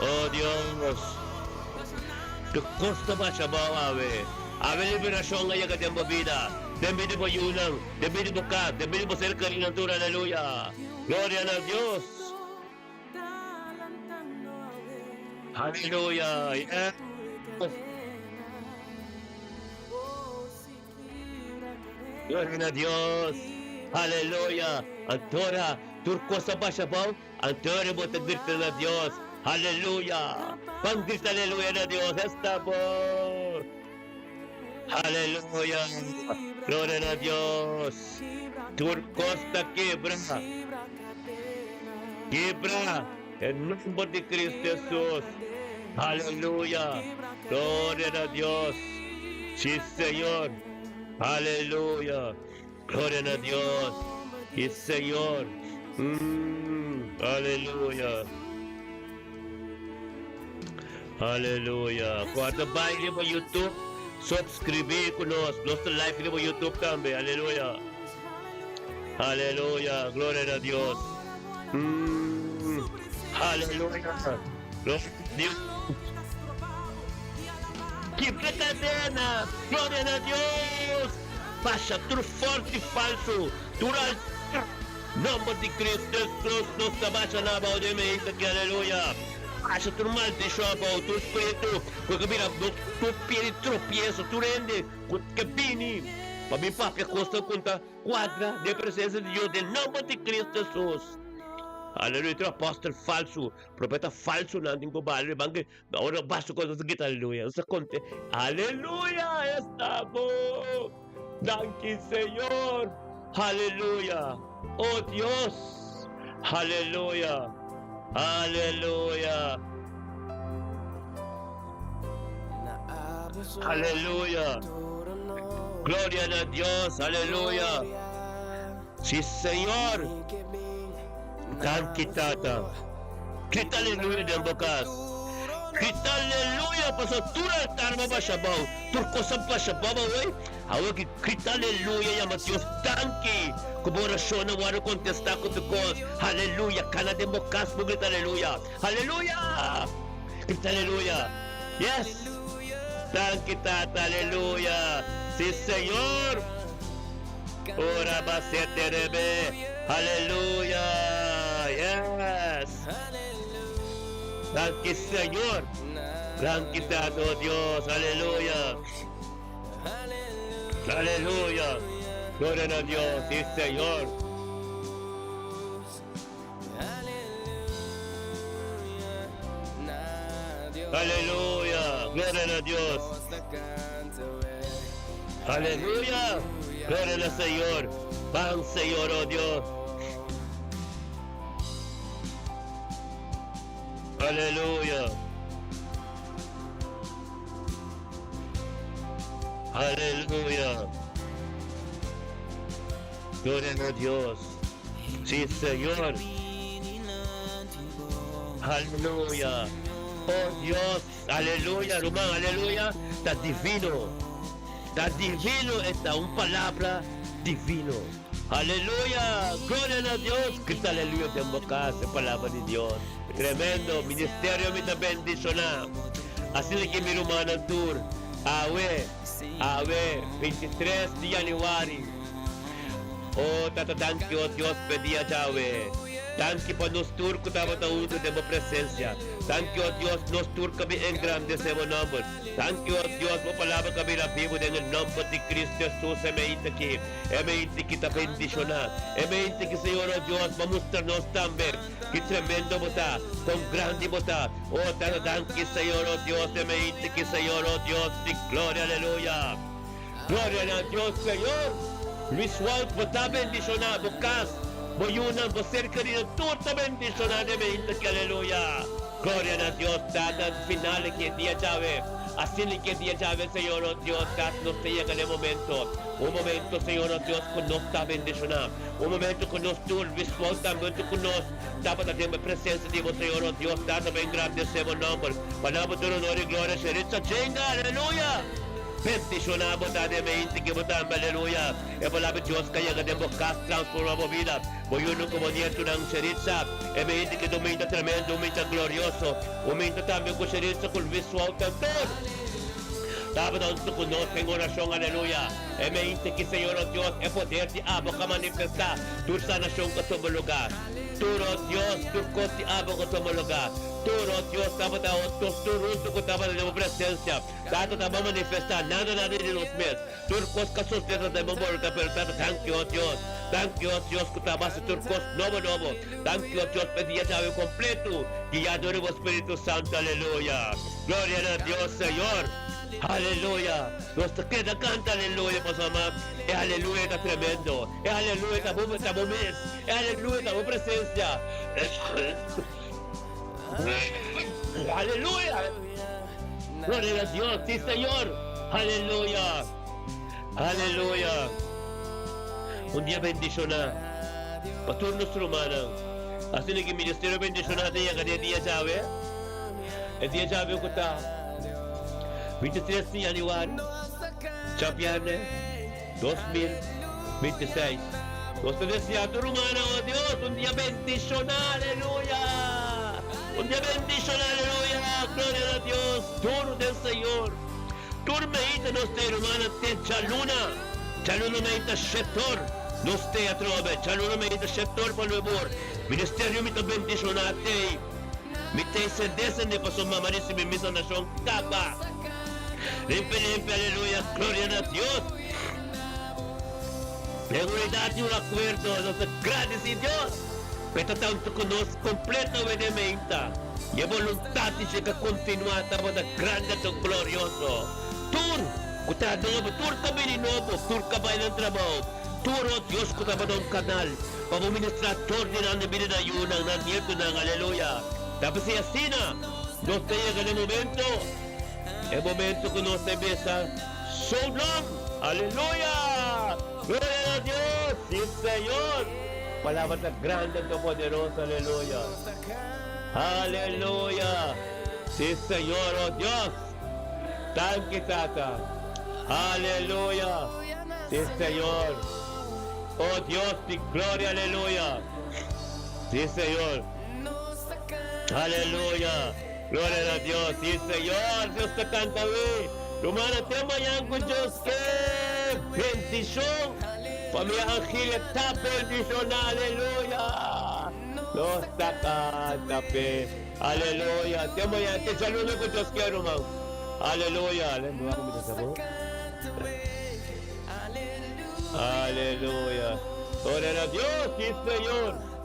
Oh Dios. Tur kos ta basha abou awe. Awe liberacion a yega den bo bida, den bida di bo yunan, den bida di bo kas, den bida di bo ser kerinan tur. Aleluya. Gloria na Dios. Aleluya. Yes. Gloria na Dios. Aleluya. Antora, tur cosa basha abou. Antora bo ta grita na Dios. Aleluya. Ban grita aleluya na Dios. Esta bo. Aleluya. Gloria na Dios. Tur cos ta kebra. Kebra. En nomber di Cristo Jesus. Aleluya. Gloria na Dios. Sí, Señor. Aleluya. Gloria na Dios. Sí, Señor. Aleluya. Aleluya. Cuando bai riba YouTube, subscribe cu nos. Nos ta live riba YouTube tambe. Aleluya. Aleluya. Gloria na Dios. Aleluya. Gloria na Dios. Kibra cadena. Gloria na Dios. Pasa tur forte falso. Tur altar. Nomber di Cristo Jesus nos ta basha na abao den mesa aki. Aleluya. Pasa tur maldicion abao, tur spiritu cu a bira nos tur pie di tropieso, tur hende cu ke bini pa bin papia cosnan cu ta cuadra den presencia di Dios den nomber di Cristo Jesus. Aleluya. Tur apostel falso, profeta falsonan tin cu bali riba nan Ora basta cu nos grita aleluya, nos ta conte aleluya esta bo. Danki Señor. Aleluya. Oh Dios. Aleluya. Aleluya. Aleluya. Gloria na Dios. Aleluya. Sí, Señor. Danki Tata. Grita aleluya den bo kas. Grita aleluya pasobra tur altar bo basha abou, tur kos a basha abou awor. Awor ki grita aleluya yama Dios danki ku bo orashonnan wòrdu kontestá ku tur kos. Aleluya. Kana den bo kas bo grita aleluya. Aleluya! Grita aleluya. Yes! Danki Tata. Aleluya. Si Señor. Ora basete rebe. Aleluya. Yes. Danki Señor. Danki Tata, oh Dios. Aleluya. Aleluya! Gloria na Dios, sí Señor. Aleluya! Gloria na Dios. Aleluya! Gloria na Señor. Ban Señor, oh Dios. Aleluya! Aleluya! Gloria na Dios. Sí, Señor. Aleluya. Oh Dios, aleluya, ruman, aleluya. Ta divino. Ta divino, esta un palabra divino. Aleluya. Gloria na Dios. Grita aleluya den bo cas, e palabra di Dios. Tremendo. Ministerio mi ta bendiciona. Asina ki mi rumannan tur. Awe, awe, 23 di januari. Oh Tata danki oh Dios p'e dia djawe. Danki pa nos tur ku tabata huntu den bo presensia. Danki oh Dios nos tur ka bin engrandesé bo nòmber. Danki oh Dios bo palabra ka bira bibu den e nòmber di Cristo Jesus e meinti aki. E meinti ki ta bendishoná. E meinti ki Señor oh Dios bo mustra nos tambe ki tremendo bo ta, kon grandi bo ta. Oh Tata danki Señor oh Dios e meinti ki Señor oh Dios di gloria aleluya. Gloria na Dios Señor. Luis Wout bo ta bendiciona bo cas bo yunan bo ser kerido tur ta bendiciona den mente aki aleluya Gloria na Dios Tata final di ki dia djawe asina di ki dia djawe Señor oh Dios Tata nos ta yega na e momento un momento Señor oh Dios cu nos ta bendiciona un momento cu nos tur Luis Wout tambe hunto cu nos tabata den bo presencia di bo Señor oh Dios Tata bo engrandece bo nomber pa na bo tur honor y gloria Sheritza Chinga aleluya. Bendishoná bo ta den mente ke bo tambe, aleluya. E palabra di Dios ka yega den bo kas, transformá bo bida, bo yunan ku bo nietunan. Sheritza, e mente ke ta un mente tremendo, un mente glorioso, un mente tambe ku Sheritza ku Luis Walter tur tabata huntu ku nos den orashon, aleluya. E mente ki Señor o Dios, e poder di abo ka manifestá, tur sanashon ka tuma lugá. Tur, o Dios, tur kos di abo ka tuma lugá. Tur, o Dios, tabata o tur huntu ku tabata den bo presensia. Tata ta bo manifestá nada nada di nos mes. Tur kos ka sosdé ta den bo boluntat, pero Tata danki o Dios, danki o Dios ku ta basa tur kos nobo nobo. Danki o Dios pa e dia djawe kompletu, guiá dor di bo Spiritu Santu. Aleluya! Gloria na Dios Señor! Aleluya! Nos ta keda kanta aleluya pasobra e aleluya ta tremendo. E aleluya ta bo ta bo mes. E aleluya ta bo presensia. Aleluya! Gloria a Dios, sí Señor. Aleluya. Aleluya. Un dia bendiciona pa tur nos rumannan. Asina ki ministerio bendiciona ta yega den dia djawe. E dia djawe ku ta 23 di januari, djabierne 2026. Nos ta desea tur rumannan, oh Dios, un dia bendiciona. Aleluya. Un dia bendiciona. Aleluya. Gloria na Dios. Duro den Señor. Tur meita nos te rumannan te djaluna. Djaluna meita shetor. Nos te atrobe. Djaluna meita shetor pa nuebor. Ministerio mi ta bendiciona tey. Mi te sende sende paso mama ricibi mi sanacion caba. Limpi limpi aleluya gloria na Dios. Den unidad di un acuerdo nos ta gradici Dios p'e ta tanto cu nos completamente y e voluntad di dje ka continua tabata grandi anto glorioso. Tur cu ta nobo, tur ta bini nobo, tur ka bay nan trabao, tur oh Dios cu tabata un canal pa bo ministra tur di nan den bida nan yunan, nan nietonan, aleluya. Ta p'esey asina nos ta yega na e momento. E momento cu nos ta bisa, So long! Aleluya! Gloria na Dios! Si Señor! Palabra ta grande anto poderoso, aleluya! Aleluya! Si Señor, oh Dios! Danki Tata! Aleluya! Si Señor! Oh Dios di gloria, aleluya! Si Señor! Aleluya! Gloria na Dios, sí Señor, Dios ta canta wi. Rumana te mañan cu Dios ke bendicion. Familia Angilia ta bendiciona, aleluya. Nos ta canta pe, aleluya. Te mañan, te djaluna cu Dios ke, ruman. Aleluya. Aleluya. Gloria na Dios, si Señor.